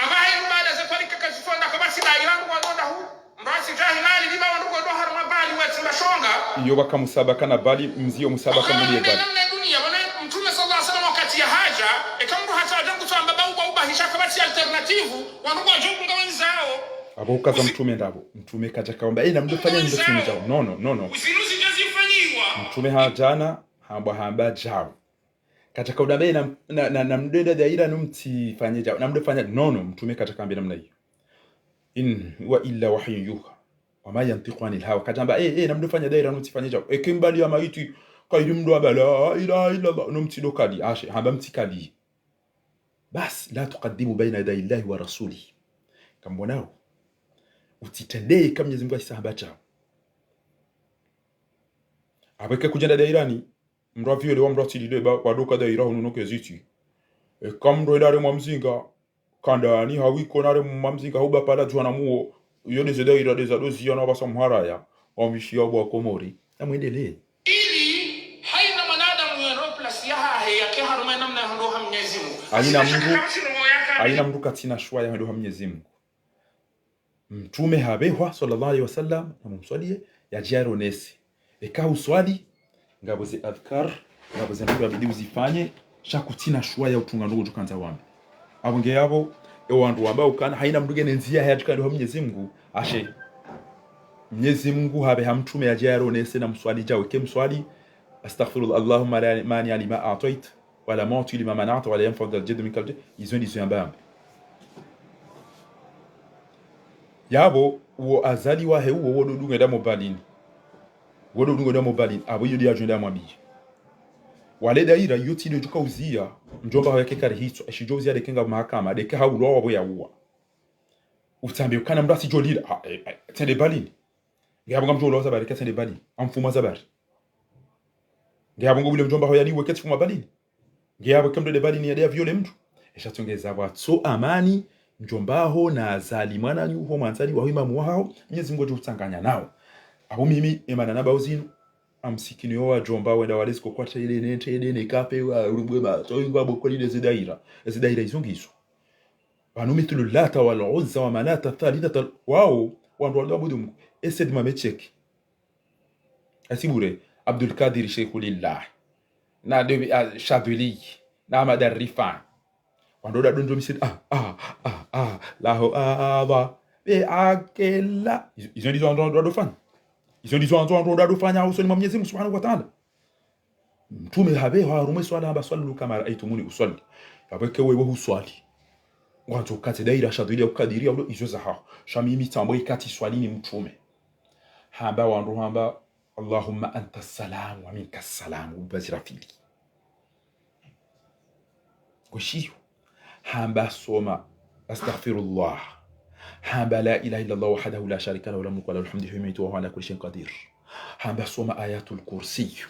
Amba henu baada ze twarika kazifanya kapvatsi daira wandru wadonda hu. Mndru atsi djalili, lima wandru kwedo harumwa bali wetsi mba shonga. Iyo waka musabaka na bali, mziyo musabaka muli ye bali. Namna dunia, wana Mtrume sallallahu alaihi wasallam wakati ya hadja, eka mndru hata hadja ngutsamba ba uba uba hisha kapvatsi alternative, wandru wadjo kunga wenzao. Apvo ukaza Mtrume ndapvo. Mtrume kadja kawamba, eh, namdofanya ndo tsini djao. No, no, no, no. Uzinu zidja zifanyiwa. Mtrume hadjana, hamba hamba djao. Kadja kaudambe na, na, na, namdwenda daira no mtsifanye djao, namdofanya, no, no, Mtrume kadja kambe namna iyo. إن هو إلا وحي يوحى وما ينطق عن الهوى. Kadjamba, eh, eh, namdofanya daira no mtsifanye djao. Eke mbali ya maiti, kairi mndru amba, لا إله إلا الله, no mtsido kali, ashe, hamba mtsi kali. Bas, لا تقدموا بين يدي الله ورسوله. Kambonao. Utsitendeye ka Mnyezi Mngu asisa hamba djao. Apvo eke kudjenda dairani, mndru aviole wa mndru atsilile ba, wadoka daira hunu no keziti. Eka mndru edare mwa mzinga, kandani hawiko nare mwa mzinga huba pala djuwa na muo, iyo deze daira deza doziya na wapvasa muharaya, wamishiya ubwa Komori. Na mwendelee. Ili, haina mwanadamu yeno plasi ya hahe yake harumwa namna ya hondo ha Mnyezi Mngu. Haina mndru, haina mndru katsina shuwa ya hondo ha Mnyezi Mngu. Mtrume habehwa, sallallahu alaihi wasallam, na mumswaliye, yadje yaronese. Eka uswali, ngapvo ze adhkar, ngapvo ze ndrongoo yabidi uzifanye, sha kutsina shuwa ya utunga ndrongoo djukandza wambe. Apvo nge yapvo, e wandru wamba ukana, haina mndru ngena ndziya ya djukandza ho Mnyezi Mngu, ashe. Mnyezi Mngu habeha Mtrume yadje yaronese na mswali djao, eke mswali, أستغفر الله اللهم لا مانع لما أعطيت ولا معطي لما منعت ولا ينفع ذا الجد منك الجد. Izo ndizo yamba yambe. Yapvo, uwo azali wahe uwo, wo dodunge da mobalini. Wo dodunge da mobalini. Apvo iyo diya djwenda mwambiye. Wale daira, iyo tsi ndo djuka uziya, mdjomba hawe ke kari hitswa, eshi djo uziya deke nga mahakama, deke haulwa wapvo yauwa. Utsambe ukana mndru atsidjolila, ah, eh, eh, tsende balini. Nge yapvo ngamdjo ulawa zabari, katsende balini. Amfuma zabari. Nge yapvo ngo bule mdjomba ho yaliwe ketsi fuma balini. Nge yapvo ke mndru de balini yade ya viole mndru. Esha tsongeza pvwatso amani, mdjomba ho na azali mwananyu ho mwandzani waho imamu waho, Mnyezi Mngu djo utsanganya nao. Apvo mimi, emana namba uzinu, amsikini yo wadjomba wenda walezi kokwata ile nente, ile ne kape, wa, urubwe ma, so ingwa bokoli de zidaira. Zidaira izo ngizo. Pvanu mithlu Lata wal Uzza wa Manata thalithata, wao, wandru walo abudu Mngu. Ese di mamecheki. Asi bure, Abdul Kadir Sheikhulillah. Na de, ah, Shadhuli. Na Ahmad Arifan. Wandru da dunjo misiri, ah, ah, ah, ah, laho, ah, ah, ba. Be akela. Izo, izo ndizo wandru wandru wadofanya. Izo ndizo wandru wandru wadofanya, usoni mwa Mnyezi Mngu Subhanahu wa Ta'ala. Mtrume habe harumwa e swala hamba, "صلوا كما رأيتموني أصلي." Yapvo eke wewe huswali. Ngwandzo ukatse daira Shadhuli ya ukadiri ya ulo izo zahaho. Sha mimi tsambo ikati swali ni Mtrume. Hamba wandru hamba, اللهم أنت السلام ومنك السلام, ubazira fili. Ngoshiyo. Hamba soma, أستغفر الله. Hamba لا إله إلا الله وحده لا شريك له، له الملك وله الحمد يحيي ويميت وهو على كل شيء قدير. Hamba soma آية الكرسي.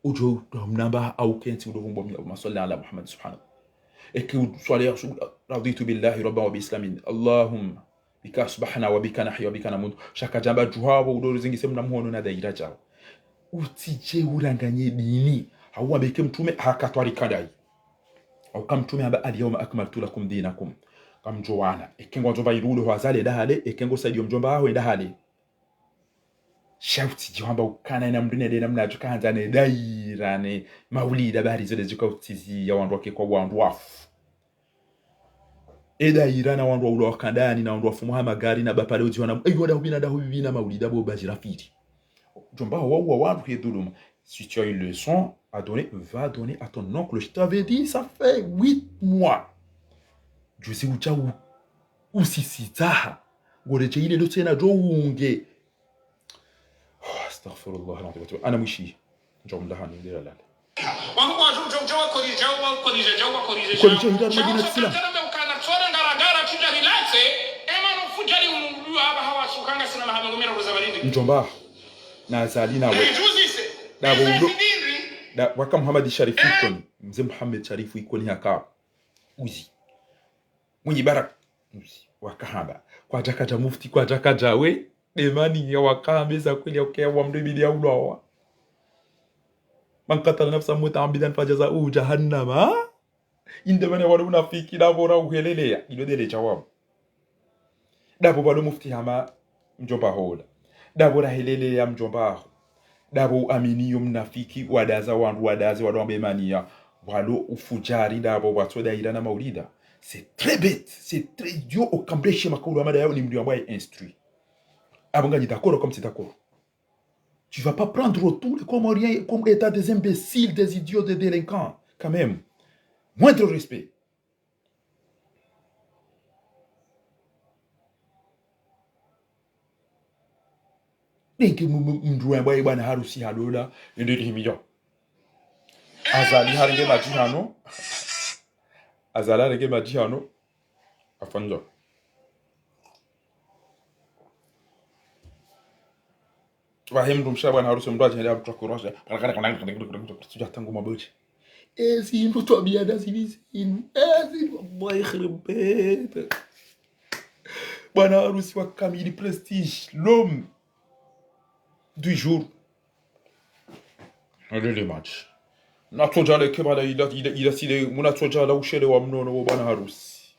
Udjo mnamba au kentsi udo vumbo mi, اللهم صل على محمد سبحانه. Eke uswali ya su-, رضيت بالله ربا وبالإسلام دينا. اللهم بك أصبحنا وبك نحيا وبك نموت. Sha kadjamba djuhabo udo rizingise mna mhono na daira djao. Utsidje uranganye dini. Hau wambe eke mtrume hakatwari kadayi. Au ka mtrume hamba اليوم أكملت لكم دينكم. Kamdjo wana. Eke ngwandzo mba irudo hwazale ndahale, eke ngo saidiyo mdjomba haho ndahale. Sha utsidje wamba ukana ina mndru nende namna djuka handza ne daira ne maulida bari zole djuka utsizi ya wandru wake kwa wandru wafu. E daira na wandru wa ula wakandani na wandru wafu muha magari na bapale udjiwana. Eyo dahu bina dahu bina maulida bo bazira fili. Djomba wa uwa wandru he dhuluma. Si tu as une leçon à donner, va donner à ton oncle. Je t'avais dit, ça fait huit mois. Juzi ucha u-, usisitaha. Ngore che ile ndo tsena djo unge. Oh, astaghfirullah, العظيم. Ana mwishi. Ndjo mlahani, ndira lale. Wanu kwa juu, juu, juu, wakorije, juu, wakorije, juu, wakorije, juu. Korije, hindari Madina Islam. Juu, juu, juu, ukana tsore, ngara, ngara, tija, relaxe. Ema no fujari unu, unu, aba hawa, sukanga, sina, mahamu, ngumira, roza, barindi. Mdjomba. Na Azali nawe. Juzi se. Dabo udo. Juzi se. Da, waka Muhammad Sharif Ikoni. Mze Muhammad Sharif Ikoni haka. Uzi. Mwinyi baraka. Uzi. Wakahamba. Kwadjaka dja mufti, kwadjaka dja we. Demani ya wakahamba eza kweli ya ukeya wa mdru ibidi ya ulwawa. من قتل نفسا متعمدا فجزاؤه جهنم. Inde mana wale unafiki dabo ra uheleleya. Ilo dele djawabu. Dabo balo mufti hama mdjomba hola. Dabo raheleleya mdjomba ho. Dabo uamini yo mnafiki, wadaza wandru, wadaze wandru wambe maniya. Walo ufujari dabo watso daira na maulida. C'est très bête, c'est très idiot, okambe she makaulu amada yao ni mndru yambwa ye instruit. Abo nganyi d'accord comme c'est d'accord. Tu vas pas prendre tous les Comoriens comme étant des imbéciles, des idiots, des délinquants, quand même. Moindre respect. Nenge mu-, mu-, mndru wamba ye bwana harusi halola, nende ni himiyo. Azali harenge madji hano. Azali harenge madji hano. Afanya. Wahe mndru msha bwana harusi mndru adjihende amtwa kurosha. Sudja tangu maboche. Ezi ndo twabiya da zili zinu. Ezi ndo, wallahi, khiribete. Bwana harusi wa Kamili Prestige, l'homme du jour. Allez, les matchs. Natsodja le kebala ila, ila, ila sile, muna tsodja la ushele wa mnono wo bwana harusi.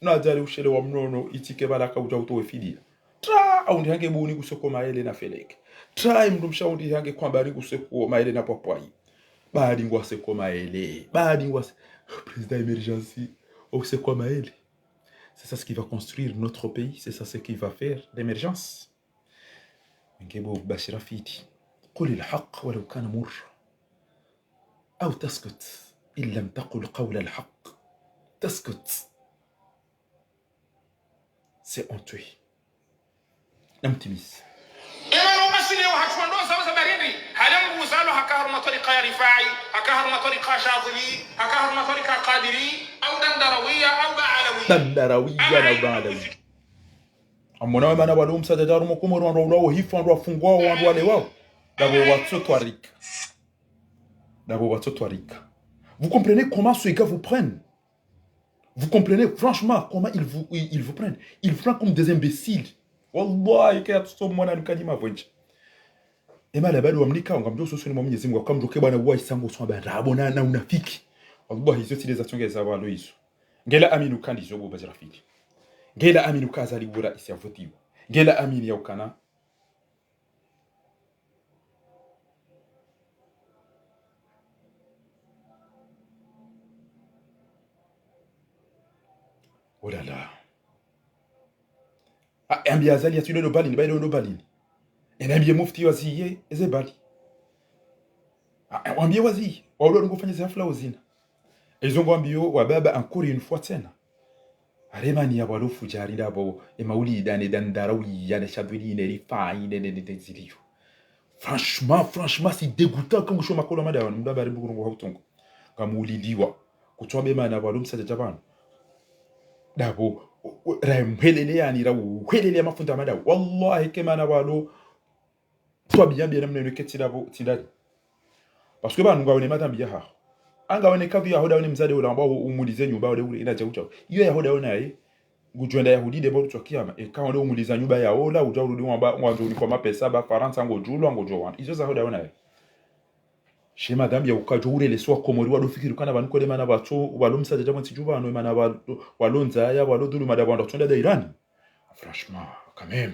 Nadja le ushele wa mnono, itike bala ka udja utowe fidiya. Tra, aundi hange buni kuseko maele na feleke. Tra, mndru msha aundi hange kwamba ni kuseko maele na pwapwayi. Badi ngwaseko maele. Badi ngwase-, Président émergence, okuseko maele. C'est ça ce qui va construire notre pays. C'est ça ce qui va faire l'émergence. Ngebo bashira fiti. قل الحق ولو كان مرا. أو تسكت. إن لم تقل قول الحق. تسكت. C'est honteux. Namtimizi. Ema no masini yo hatwa ndo sawa za barindi. Hale mbu uzalo haka harumwa twarika ya Rifai, haka harumwa twarika Shadhili, haka harumwa twarika Kadiri, au Dandarawiya, au Baalawiya. Dandarawiya na Baalawiya. Amona we mana walo msadjadjaru mwa Komori wandru wa ulawo hifu, wandru wafungwa, wandru walewawo. Dabo watso twarika. Dabo watso twarika. Vous comprenez comment ce gars vous prennent ? Vous comprenez franchement comment ils vous, ils, ils vous prennent ? Ils vous prennent comme des imbéciles. Wallahi, kaya tuso mwana nukadi mavwenje. Ema la bado wamnika, ngamdjo soso ni mwa Mwenyezi Mungu, akamdjoke bwana uwa isango swa banda, abo na, na unafiki. Wallahi, izo tsi leza tsonge za walo izo. Ngela amini ukandi izo bo bazira fiti. Ngela amini uka Azali wura isi ya votiwa. Ngela amini ya ukana. Oh là là. Ah, ambiye Azali ya tsi ndo balini, ba ndo balini. Ena ambiye mufti waziye, eze bali. Ah, ambiye waziye, wa ulo ngufanya ze hafla uzina. Ezo ngwambiyo wa baba encore une fois tsena. Aremani ya pvalo fudjari ndapvo, e maulida ne dandara uliya ne shadwili ne rifayi ne, ne, ne, ne ziliyo. Franchement, franchement, c'est dégoûtant quand ngusho makolo madawa, mdru habari mbuku rungu hautongo. Ngamulidiwa. Kutswa be mana pvalo msadja dja pvanu. Ndapvo, o, o, ra mpelele yani, ra uhwelele ya mafunda madawa. Wallahi ke mana pvalo, twabiya mbi namna inu ketsi ndapvo, tsi ndani. Parce que pvanu ngawone madhambi yahaho. Ngawone kadhi yaho ndawe ne mzade ula wamba umulize nyumba ule ule ina djau djau. Iyo yaho ndawe naye, ngudjo enda yahudi ndepvo utswa kiyama. Eka wende umuliza nyumba yaho ola, udja urudi wamba, ngwandzo unikwa mapesa, ba Farantsa ngodjulwa, ngodjo wana. Izo zaho ndawe naye. She madhambi ya ukadjo ureleswa Komori wado fikiri ukana pvanu kole mana pvatso, pvalo msadja dja pvantsi dju pvanu, mana pvalo, pvalo ndzaya, pvalo dhuluma ndapvo wandru watsonda dairani. Franchement, quand même.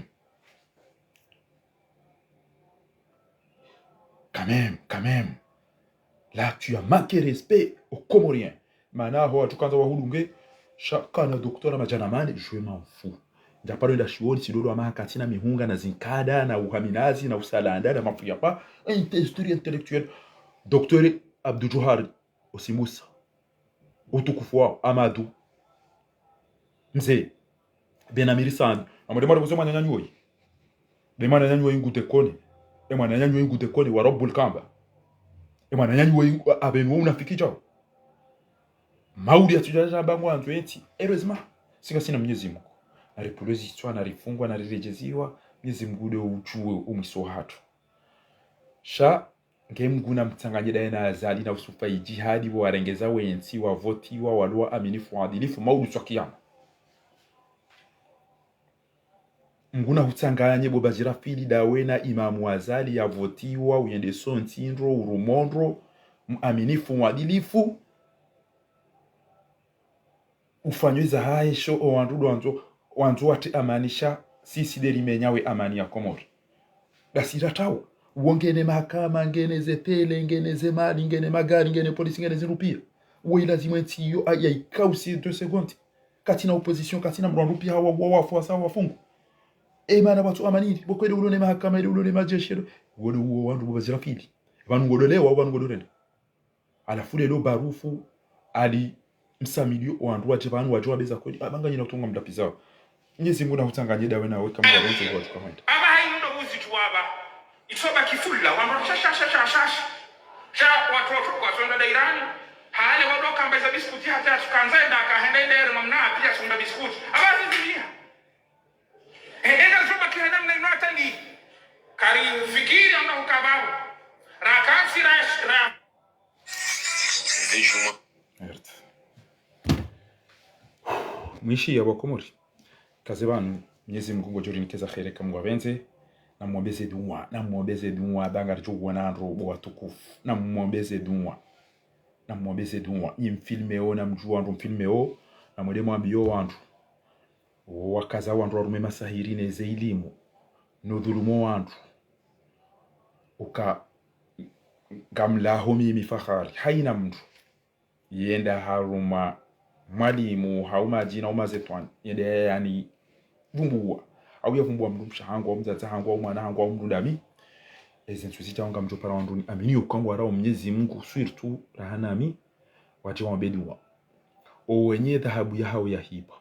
Quand même, quand même. Là, tu as manqué respect aux Comoriens. Mana ho wandru kandza wahudunge, sha kana docteur Madjana Mane, je m'en fous. Ndja paro enda shioni, tsi dodo wa maha katsina mihunga, na zinkada, na uhaminazi, na usalanda, na mafu ya pa, intellectuel, intellectuel. Docteur Abdou Djohar, Osimusa. Utukufu wao, Amadou. Mze. Ben Amiri Sami. Amwende mwari kuze mwananyanyu woyi. Be mwananyanyu woyi ngudekone. E mwananyanyu woyi ngudekone, wa Rabbul Kaaba. E mwananyanyu woyi ngu-, apvenu wo unafiki djao. Mauri ya tsidja dja bangu andzo entsi. Heureusement. Sika sina Mnyezi Mungu. Na ripulwe zitswa, na rifungwa, na riredjeziwa. Mnyezi Mungu nde udjuwe umwiso hatru. Sha, nge Mungu na mtsanganye ndaye na Azali na usufa idjihadi, pvo warengeza wentsi, wavotiwa, walo waaminifu, waadilifu, maudu tswa kiyama. Mungu na hutsanganye bo Bazirafili ndawe na Imamu Azali yavotiwa, uyende sontsi ndro, urumo ndro, muaminifu, mwadilifu. Ufanywe zahahe sho o wandru ndo wandzo, wandzo watre amani sha, sisi nde rimenyawe amani ya Komori. Ndasi ratrao, uwo ngene mahakama, ngene ze pele, ngene ze mali, ngene magari, ngene polisi, ngene zindru piya. Uwo ilazimu entsi iyo a-, ya ikausi deux secondes. Katsina opposition, katsina mndru wandru piya hawa, wa, wafu, wasa, wafungu. E mana pvatsu amani ri, pvo kweli ulo ne mahakama, ile ulo ne majeshi, ile. Uwo nde uwo wandru bo Bazirafili. Pvanu ngodo lewa, pvanu ngodo renda. Halafu lelo Barufu, Ali, Msamilio, o wandru wadje pvanu wadje wabeza kweli, apvanga nyina utunga mdapiza. Mnyezi Mungu na hutsanganye ndawe nawe, kama warenze kwa tuka mwenda. Aba hayi ndo buzi tuwaba. Itsoba kifulla, wandru shasha, shasha, shasha. Sha wandru kwa tsonda dairani. Hale wandru kamba iza biskuti hata tsukandza enda kahenda ende ere mamna piya tsonda biskuti. Aba zizilia. Enda tsoba kihenda mna ino atali. Kari ufikiri amba hukababu. Rakasi rash, ra- Merde. Mwishiya bo Wakomori. Kaze pvanu, Mnyezi Mungu ngodjo rinikeza kheri eka Mungu apvendze. Na mwombeze dua, na mwombeze dua, banga ridjo uwona ndro bo watukufu. Na mwombeze dua. Na mwombeze dua. Nyi mfilmeo, na mdjuwa ndro mfilmeo. Na mwende mwambiyo wandru. Wakaza wandru warume masahiri neze ilimu. No dhulumu wandru. Uka ngamlaho mimi fahari. Hayina mndru yenda haruma mwalimu, hau madjini, hau mazetwani. Yende yani vumbuwa. Hau ya vumbuwa mndru mshe hangu, hau mdzadze hangu, hau mwana hangu, hau mndru ndami. Eze ntsu zidjao ngamdjo para wandru ni amini uka ngwarao Mnyezi Mungu, surtout raha nami, wadje wambe dua. O wenye dhahabu yahao yahibwa.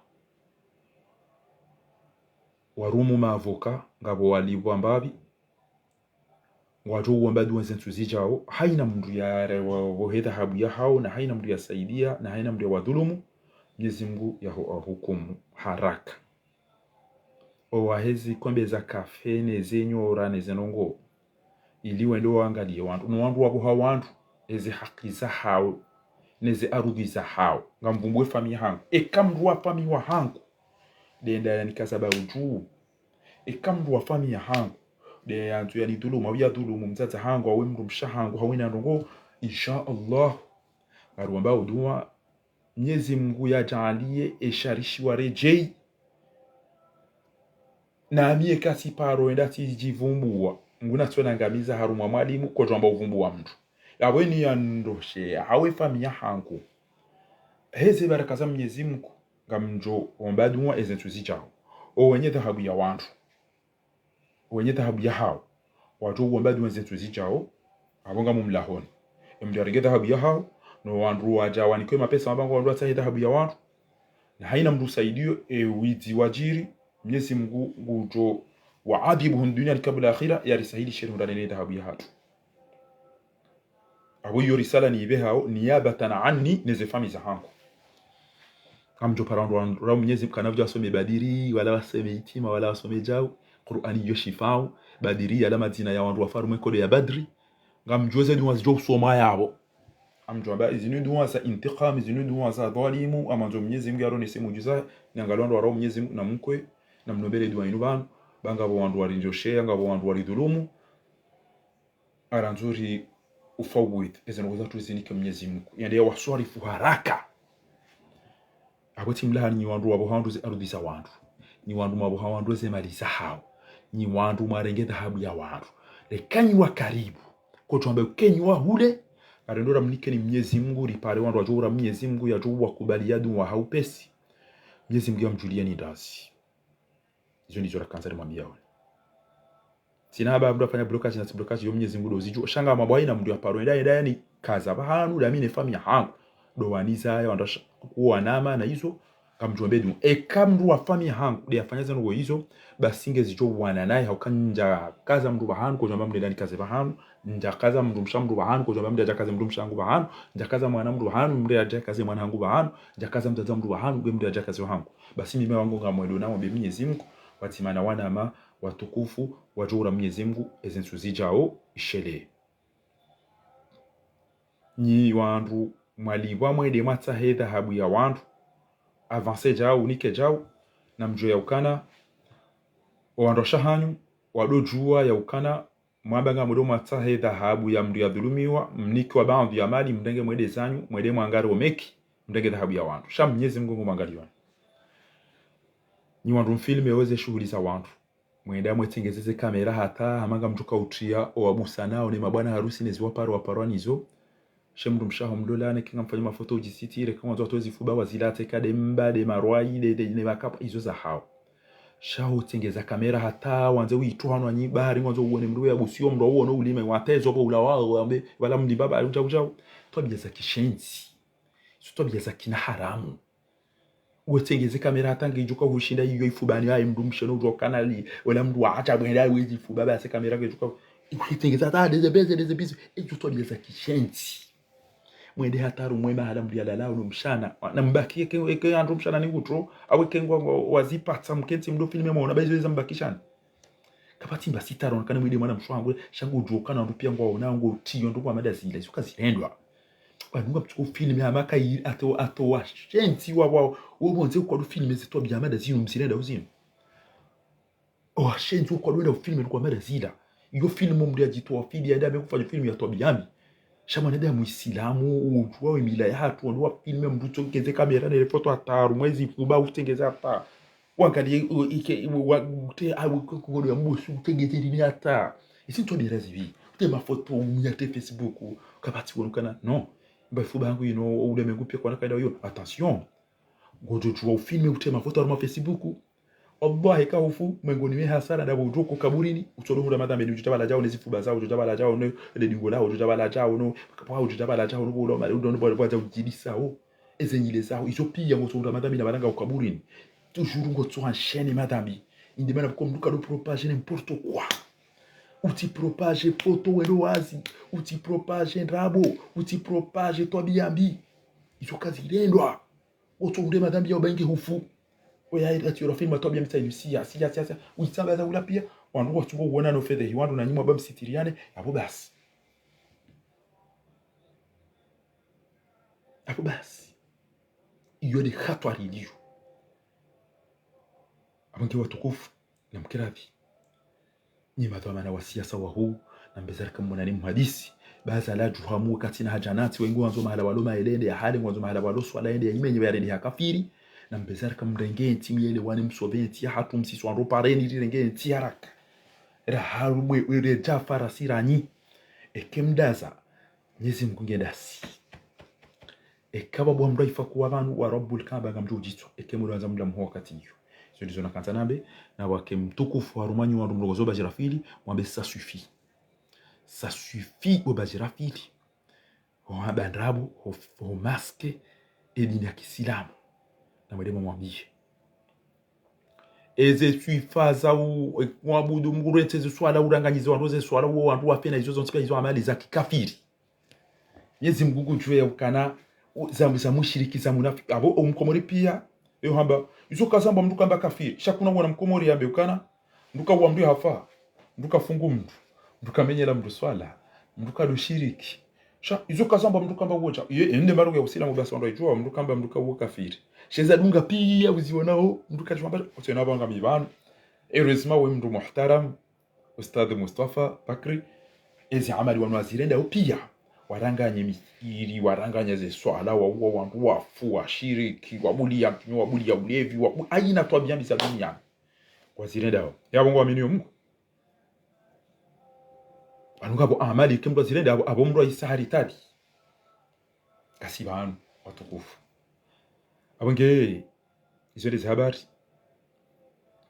Warumu maavoka, ngapvo walipvwa mbapvi, ngwadjo uomba dua ze ntsu zidjao, hayina mndru yarewa pvohe dhahabu yahao, na hayina mndru yasaidia, na hayina mndru yawadhulumu, Mnyezi Mungu yaho ahukumu haraka. O wahezi kombe za kafe, neze nyora, neze ndrongo, ili wende waangaliye wandru. No wandru wapvoha wandru, eze haki zahao, neze arudhi zahao. Ngamvumbuwe famiyi yahangu. Eka mndru wa famiyi wahangu, nde enda yanikaza ba udju. Eka mndru wa famiyi yahangu, nde yandzo yanidhulumu, hau yadhulumu mdzadze hangu, hau mndru mshe hangu, hau yina ndrongo, insha Allah. Ngaruomba dua, Mnyezi Mungu yadjaaliye esharishi waredjeyi. Nami eka tsiparo enda tsidjivumbuwa, nguna tsona ngamiza harumwa mwalimu, kodjwamba uvumbuwa mndru. Yapvo eni yandoshe, hau efamiyi yahangu. Heze baraka za Mnyezi Mungu, ngamdjo omba dua eze ntsu zidjao. O wenye dhahabu ya wandru. Wenye dhahabu yahao, wadjo uomba dua ze ntsu zidjao, apvo ngamumlahoni. Emndru yarenge dhahabu yahao, no wandru wadja wanikwe mapesa wamba ngwandro watsahe dhahabu ya wandru. Na haina mndru usaidiyo, e widzi wadjiri, Mnyezi Mngu ngudjo waadhibu hunu duniani kabla akhira, yarisahilishe hundra nene dhahabu yahatru. Apvo iyo risala niipvehao, niyabatan anni, neze famiyi zahangu. Ngamdjo para wandru wa, wa Mnyezi Mngu kana pvwadjo wasome Badiri, wala wasome Itima, wala wasome djau. Kur'ani iyo shifao, Badiri yala madzina ya wandru wafa harumwa e nkodo ya Badri. Ngamdjo ze dua zidjo usomwa yapvo. Ngamdjo amba, zinu dua za intiqam, zinu dua za dhwalimu, ngamwandzo Mnyezi Mngu yaronese mujiza, nangaliyo wandru wa Mnyezi Mngu na mkwe, na mnobele dua inu pvanu, ba ngapvo wandru warindjosheya, ngapvo wandru waridhulumu. Arandzo ri ufawidh, eze ndrongoo zatru zinike Mnyezi Mngu. Yende yawaswarifu haraka. Apvo tsi mlaha nyi wandru mwapvoha wandru ze ardhwi za wandru. Nyi wandru mwapvoha wandru ze mali zahao. Nyi wandru mwarenge dhahabu ya wandru. Reka nyi wa karibu. Kotsu amba uke nyi wa hule. Ngarendo ramnikeni Mnyezi Mngu, ripare wandru wadjo ura Mnyezi Mngu, yadjo wakubali ya dua ha upesi. Mnyezi Mngu yamdjuliyeni ndazi. Izo ndizo rakandza rimwambiyaoni. Tsina haba mndru afanya blocage na tsi blocage, iyo Mnyezi Mngu ndo uzidjuwa. Sha ngamwambao haina mndru yaparwa, yenda, yenda, yani kaza pvahanu, ndami ne famiyi yahangu. Ndo wanizaya, wandru washa, kuwanama na izo, ngamdjo wambe dua. Eka mndru wa famiyi yahangu nde yafanya ze ndrongoo izo, basi ngezidjo wana naye, hauka ndjakaza mndru pvahanu, kodjo amba mndru yenda nikaze pvahanu, ndjakaza mndru mshe mndru pvahanu, kodjo amba mndru yadjakaze mndru mshe hangu pvahanu, ndjakaza mwana mndru pvahanu, mndru yadjakaze mwana hangu pvahanu, ndjakaza mdzadze mndru pvahanu, nge mndru yadjakaze wahangu. Basi mimi wangu ngamwendo namwambe Mnyezi Mngu, watsimana wanama, watukufu, wadjo ura Mnyezi Mngu, eze ntsihu zidjao, ishele. Nyi wandru mwalipvwa mwende mwatsahe dhahabu ya wandru, avance djau, nike djau, na mdjuwe yaukana, o wandru washe hanyu, wandodjuwa yaukana, mwamba ngamwendo mwatsahe dhahabu ya mndru yadhulumiwa, mnikiwa baadhwi ya mali, mrenge mwende zanyu, mwende mwangare omeki, mrenge dhahabu ya wandru. Sha Mnyezi Mngu ngumwangaliyoni. Nyi wandru mfilme weze shuhuli za wandru. Mwende mwetsengeze ze kamera hata, hama ngamdjoka utriya, o wabusana, o ne mabwana harusi ne ziwaparo waparwa nizo. She mndru mshe haho mlola, neke ngamfanya mafoto udjisitiri, eka ngwandzo watowe zifuba wazilatse, ka nde mba, nde marwayi, nde, nde, ne makapwa, izo zahao. Sha utsengeza kamera hata, wandze uitru hanu anyi bahari, ngwandzo uwone mndru yabusiyo, mndru uwone ulime, watezo pvo ula wao, wambe, pvala mndru mbaba, udjau, udjau. Twabiya za kishenzi. Izo twabiya za kina haramu. Utsengeze kamera hata ngedjoka hushinda iyo ifubani, ayi mndru mshe no udjo kanali, wala mndru wa hata mwenda wezi ifuba, basi kamera ngedjoka. Utsengeze hata ndeze beze, ndeze bizi, izo twabiya za kishenzi. Mwende hata harumwa e mahala mndru yalalao no mshana. Na mbaki eke, eke wandru mshana ni ngutro, awe eke ngwa, ngwa, wazipatsa mkentsi mdo filme mwaona, ba izo eza mbakishani. Kapvatsi mba sitara, onekana mwende mwana mshe wangu, sha ngudjuwa ukana wandru piya ngwaona, ngotiyo ndrongoo hama ndazila, izo kazirendwa. Wanu ngamtsuko filme hama kayi, ato, ato washenzi wa, wa, wo pvondze ukwadu filme ze twabiya hama ndazinu, mzirenda uzinu. O washenzi ukwadu wenda ufilme ndrongoo hama ndazila. Iyo filme mndru yadjitowa fili, yende ame kufanya filme ya twabiya mbi. Sha mwanadamu Isilamu, udjuwa we mila yahatru, wandru wafilme mndru utsengeze kamera nele foto hata harumwa ezi fuba utsengeze hata. Wangaliye, u-, ike, u-, wa-, ute, a, u-, ku-, kukodo ya mbusu, utsengeze lini hata. Izi ntwabiya zibi. Ute mafoto, uyatre Facebook, kapvatsi wonekana. Non. Mba ifuba hangu ino, ulemengu piya kwana kaida iyo. Attention. Ngodjo djuwa ufilme utre mafoto harumwa Facebook. Wallahi ka ufu, mwengoni mwe hasara ndapvo udjoko kaburini, utsodo hura madhambi, udjo tabala djao ne zifuba zao, udjo tabala djao ne, ne dingo lao, udjo tabala djao no, kapwa udjo tabala djao no, bula mali, udjo no, bwa, bwa djao djibisa o. Eze nyile zao, izo piya ngotso hura madhambi na balanga ukaburini. Toujours ngotso enchaîner madhambi. Inde mana ko mndru kado propager n'importe quoi. Utsi propager foto wendo wazi, utsi propager ndrabo, utsi propager twabiya mbi. Izo kazirendwa. Otso hunde madhambi ya ubainge hufu. Oya ira tiyo rafini matwabiya mbi tsa inu siya, siya, siya, siya. Uitsamba za ula piya. Wandru watsungo uona no fedhehi. Wandru na nyi mwamba msitiriyane. Apvo basi. Apvo basi. Iyo nde hatwari iliyo. Apvo nge watukufu. Namkiradhi. Nyi madhwamana wa siyasa wahu, nambezarika mwana ni muhadisi. Baza la djuhamu katsina haja natsi, wengi wandzo mahala walo maele yende ya hale, ngwandzo mahala walo swala yende ya imenye ya rende ya kafiri. Nambezarika mrenge ntsi, myelewane msove ntsi yahatru, msiswa ndo pareni rirenge ntsi haraka. Raharu mwe, were djafa rasiranyi. Eke mdaza, Mnyezi Mngu nge ndasi. Eka pvwa mndru aifa kuwa pvanu wa Rabbul Kaaba ngamdjo udjitswa. Eke mndru andza mndru amuho wakati iyo. Izo ndizo nakandza nambe, na wake mtukufu harumwa nyi wandru mrongozi o Bajirafili, mwambe ça suffit. Ça suffit o Bajirafili. Ho hamba ndrabo, ho, ho masquer, e dini ya kisilamu. Namwende mwambiye. Eze swifa za u, e, kuabudu Mungu, urantsi ze swala, uranganyize wandru ze swala, uwo wandru wafe na izo zontsi pia izo amali za kikafiri. Mwenyezi Mungu ngudjuwa ukana, u, za, za mushiriki, za munafiki. Apvo, o mkomori pia, yo hamba, izo kazamba mndru kamba kafiri. Sha kuna wona mkomori yambe ukana, mndru kauwa mndru hafa, mndru kafungu mndru, mndru kamenyela mndru swala, mndru kadushiriki. Sha, izo kazamba mndru kamba uwo sha. Ye, ende marugu ya usilamu basi wandru wayidjuwa, mndru kamba mndru kauwo kafiri. She zadunga pia uziwonao, mndru kadjuwa mba, usiwona pvanga mi pvanu. Heureusement we mndru muhtaram, Ustadh Mustafa Bakri, ezi amali wanu wazirendao pia. Waranganye misikiri, waranganye ze swala, wauwa wandru wafu, washiriki, wabuliya mtume, wabuliya ulevi, wabu, ayina twabia mbi za duniani. Wazirendao. Yapvo ngwaminiyo Mungu. Pvanu ngapvo amali ke mndru azirenda, apvo, apvo mndru ayisa hari tadi. Kasi pvanu, watukufu. Apvo nge, izo ndeze habari.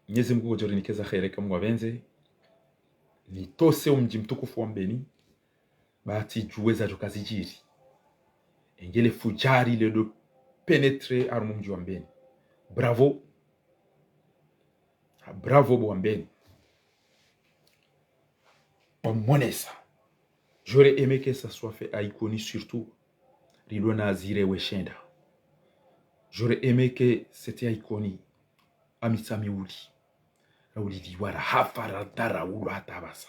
Mwenyezi Mungu ngudjo rinika za kheri eka Mungu yapvendze. Nitose omdji mtukufu wa Mbeni. Ba tsidjuwe zadjo kazidjiri. Engele fudjari le do pénétrer harumwa omdji wa Mbeni. Bravo. Ah, bravo bo wa Mbeni. Wamonesa. J'aurais aimé que ça soit fait à Ikoni surtout. Ridjo na zire weshenda. J'aurais aimé que c'était à Ikoni. Amitsami uli. Rauliliwa rahafa radhara ulwa hata pvasa.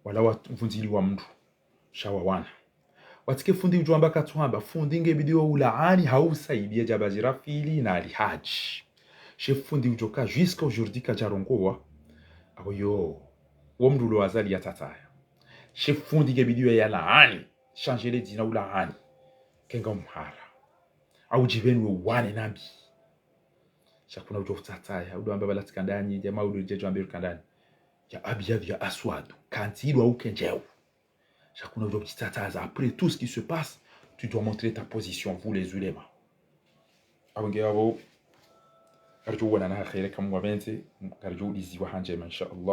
Wala wavundziliwa mndru. Sha wawana. Watike fundi udjo amba katsuhamba, fundi nge bidi wa ulaani hau usaidia Djabazi Rafili na Ali Hadji. She fundi udjo ka jusqu'à aujourd'hui kadjarongowa. Apvo yo, wo mndru ulo Azali ya tataya. She fundi nge bidi wa yalaani, changer le dzina ulaani. Kenga umhara. Au djipveni we wane nambi. Sha kuna udjo futsataya, udjo amba pvala tsikandani, djama udjo dje djo ambe rikandani. Ya abyadh ya aswadu, kantsi idwa uke ndjeu. Sha kuna udjo futsataya, après tout ce qui se passe, tu dois montrer ta position, vous les ulémas. Apvo nge apvo, ngaridjo wonana ha kheri eka Mungu yapvendze, ngaridjo udiziwa ha ndjema, inshallah.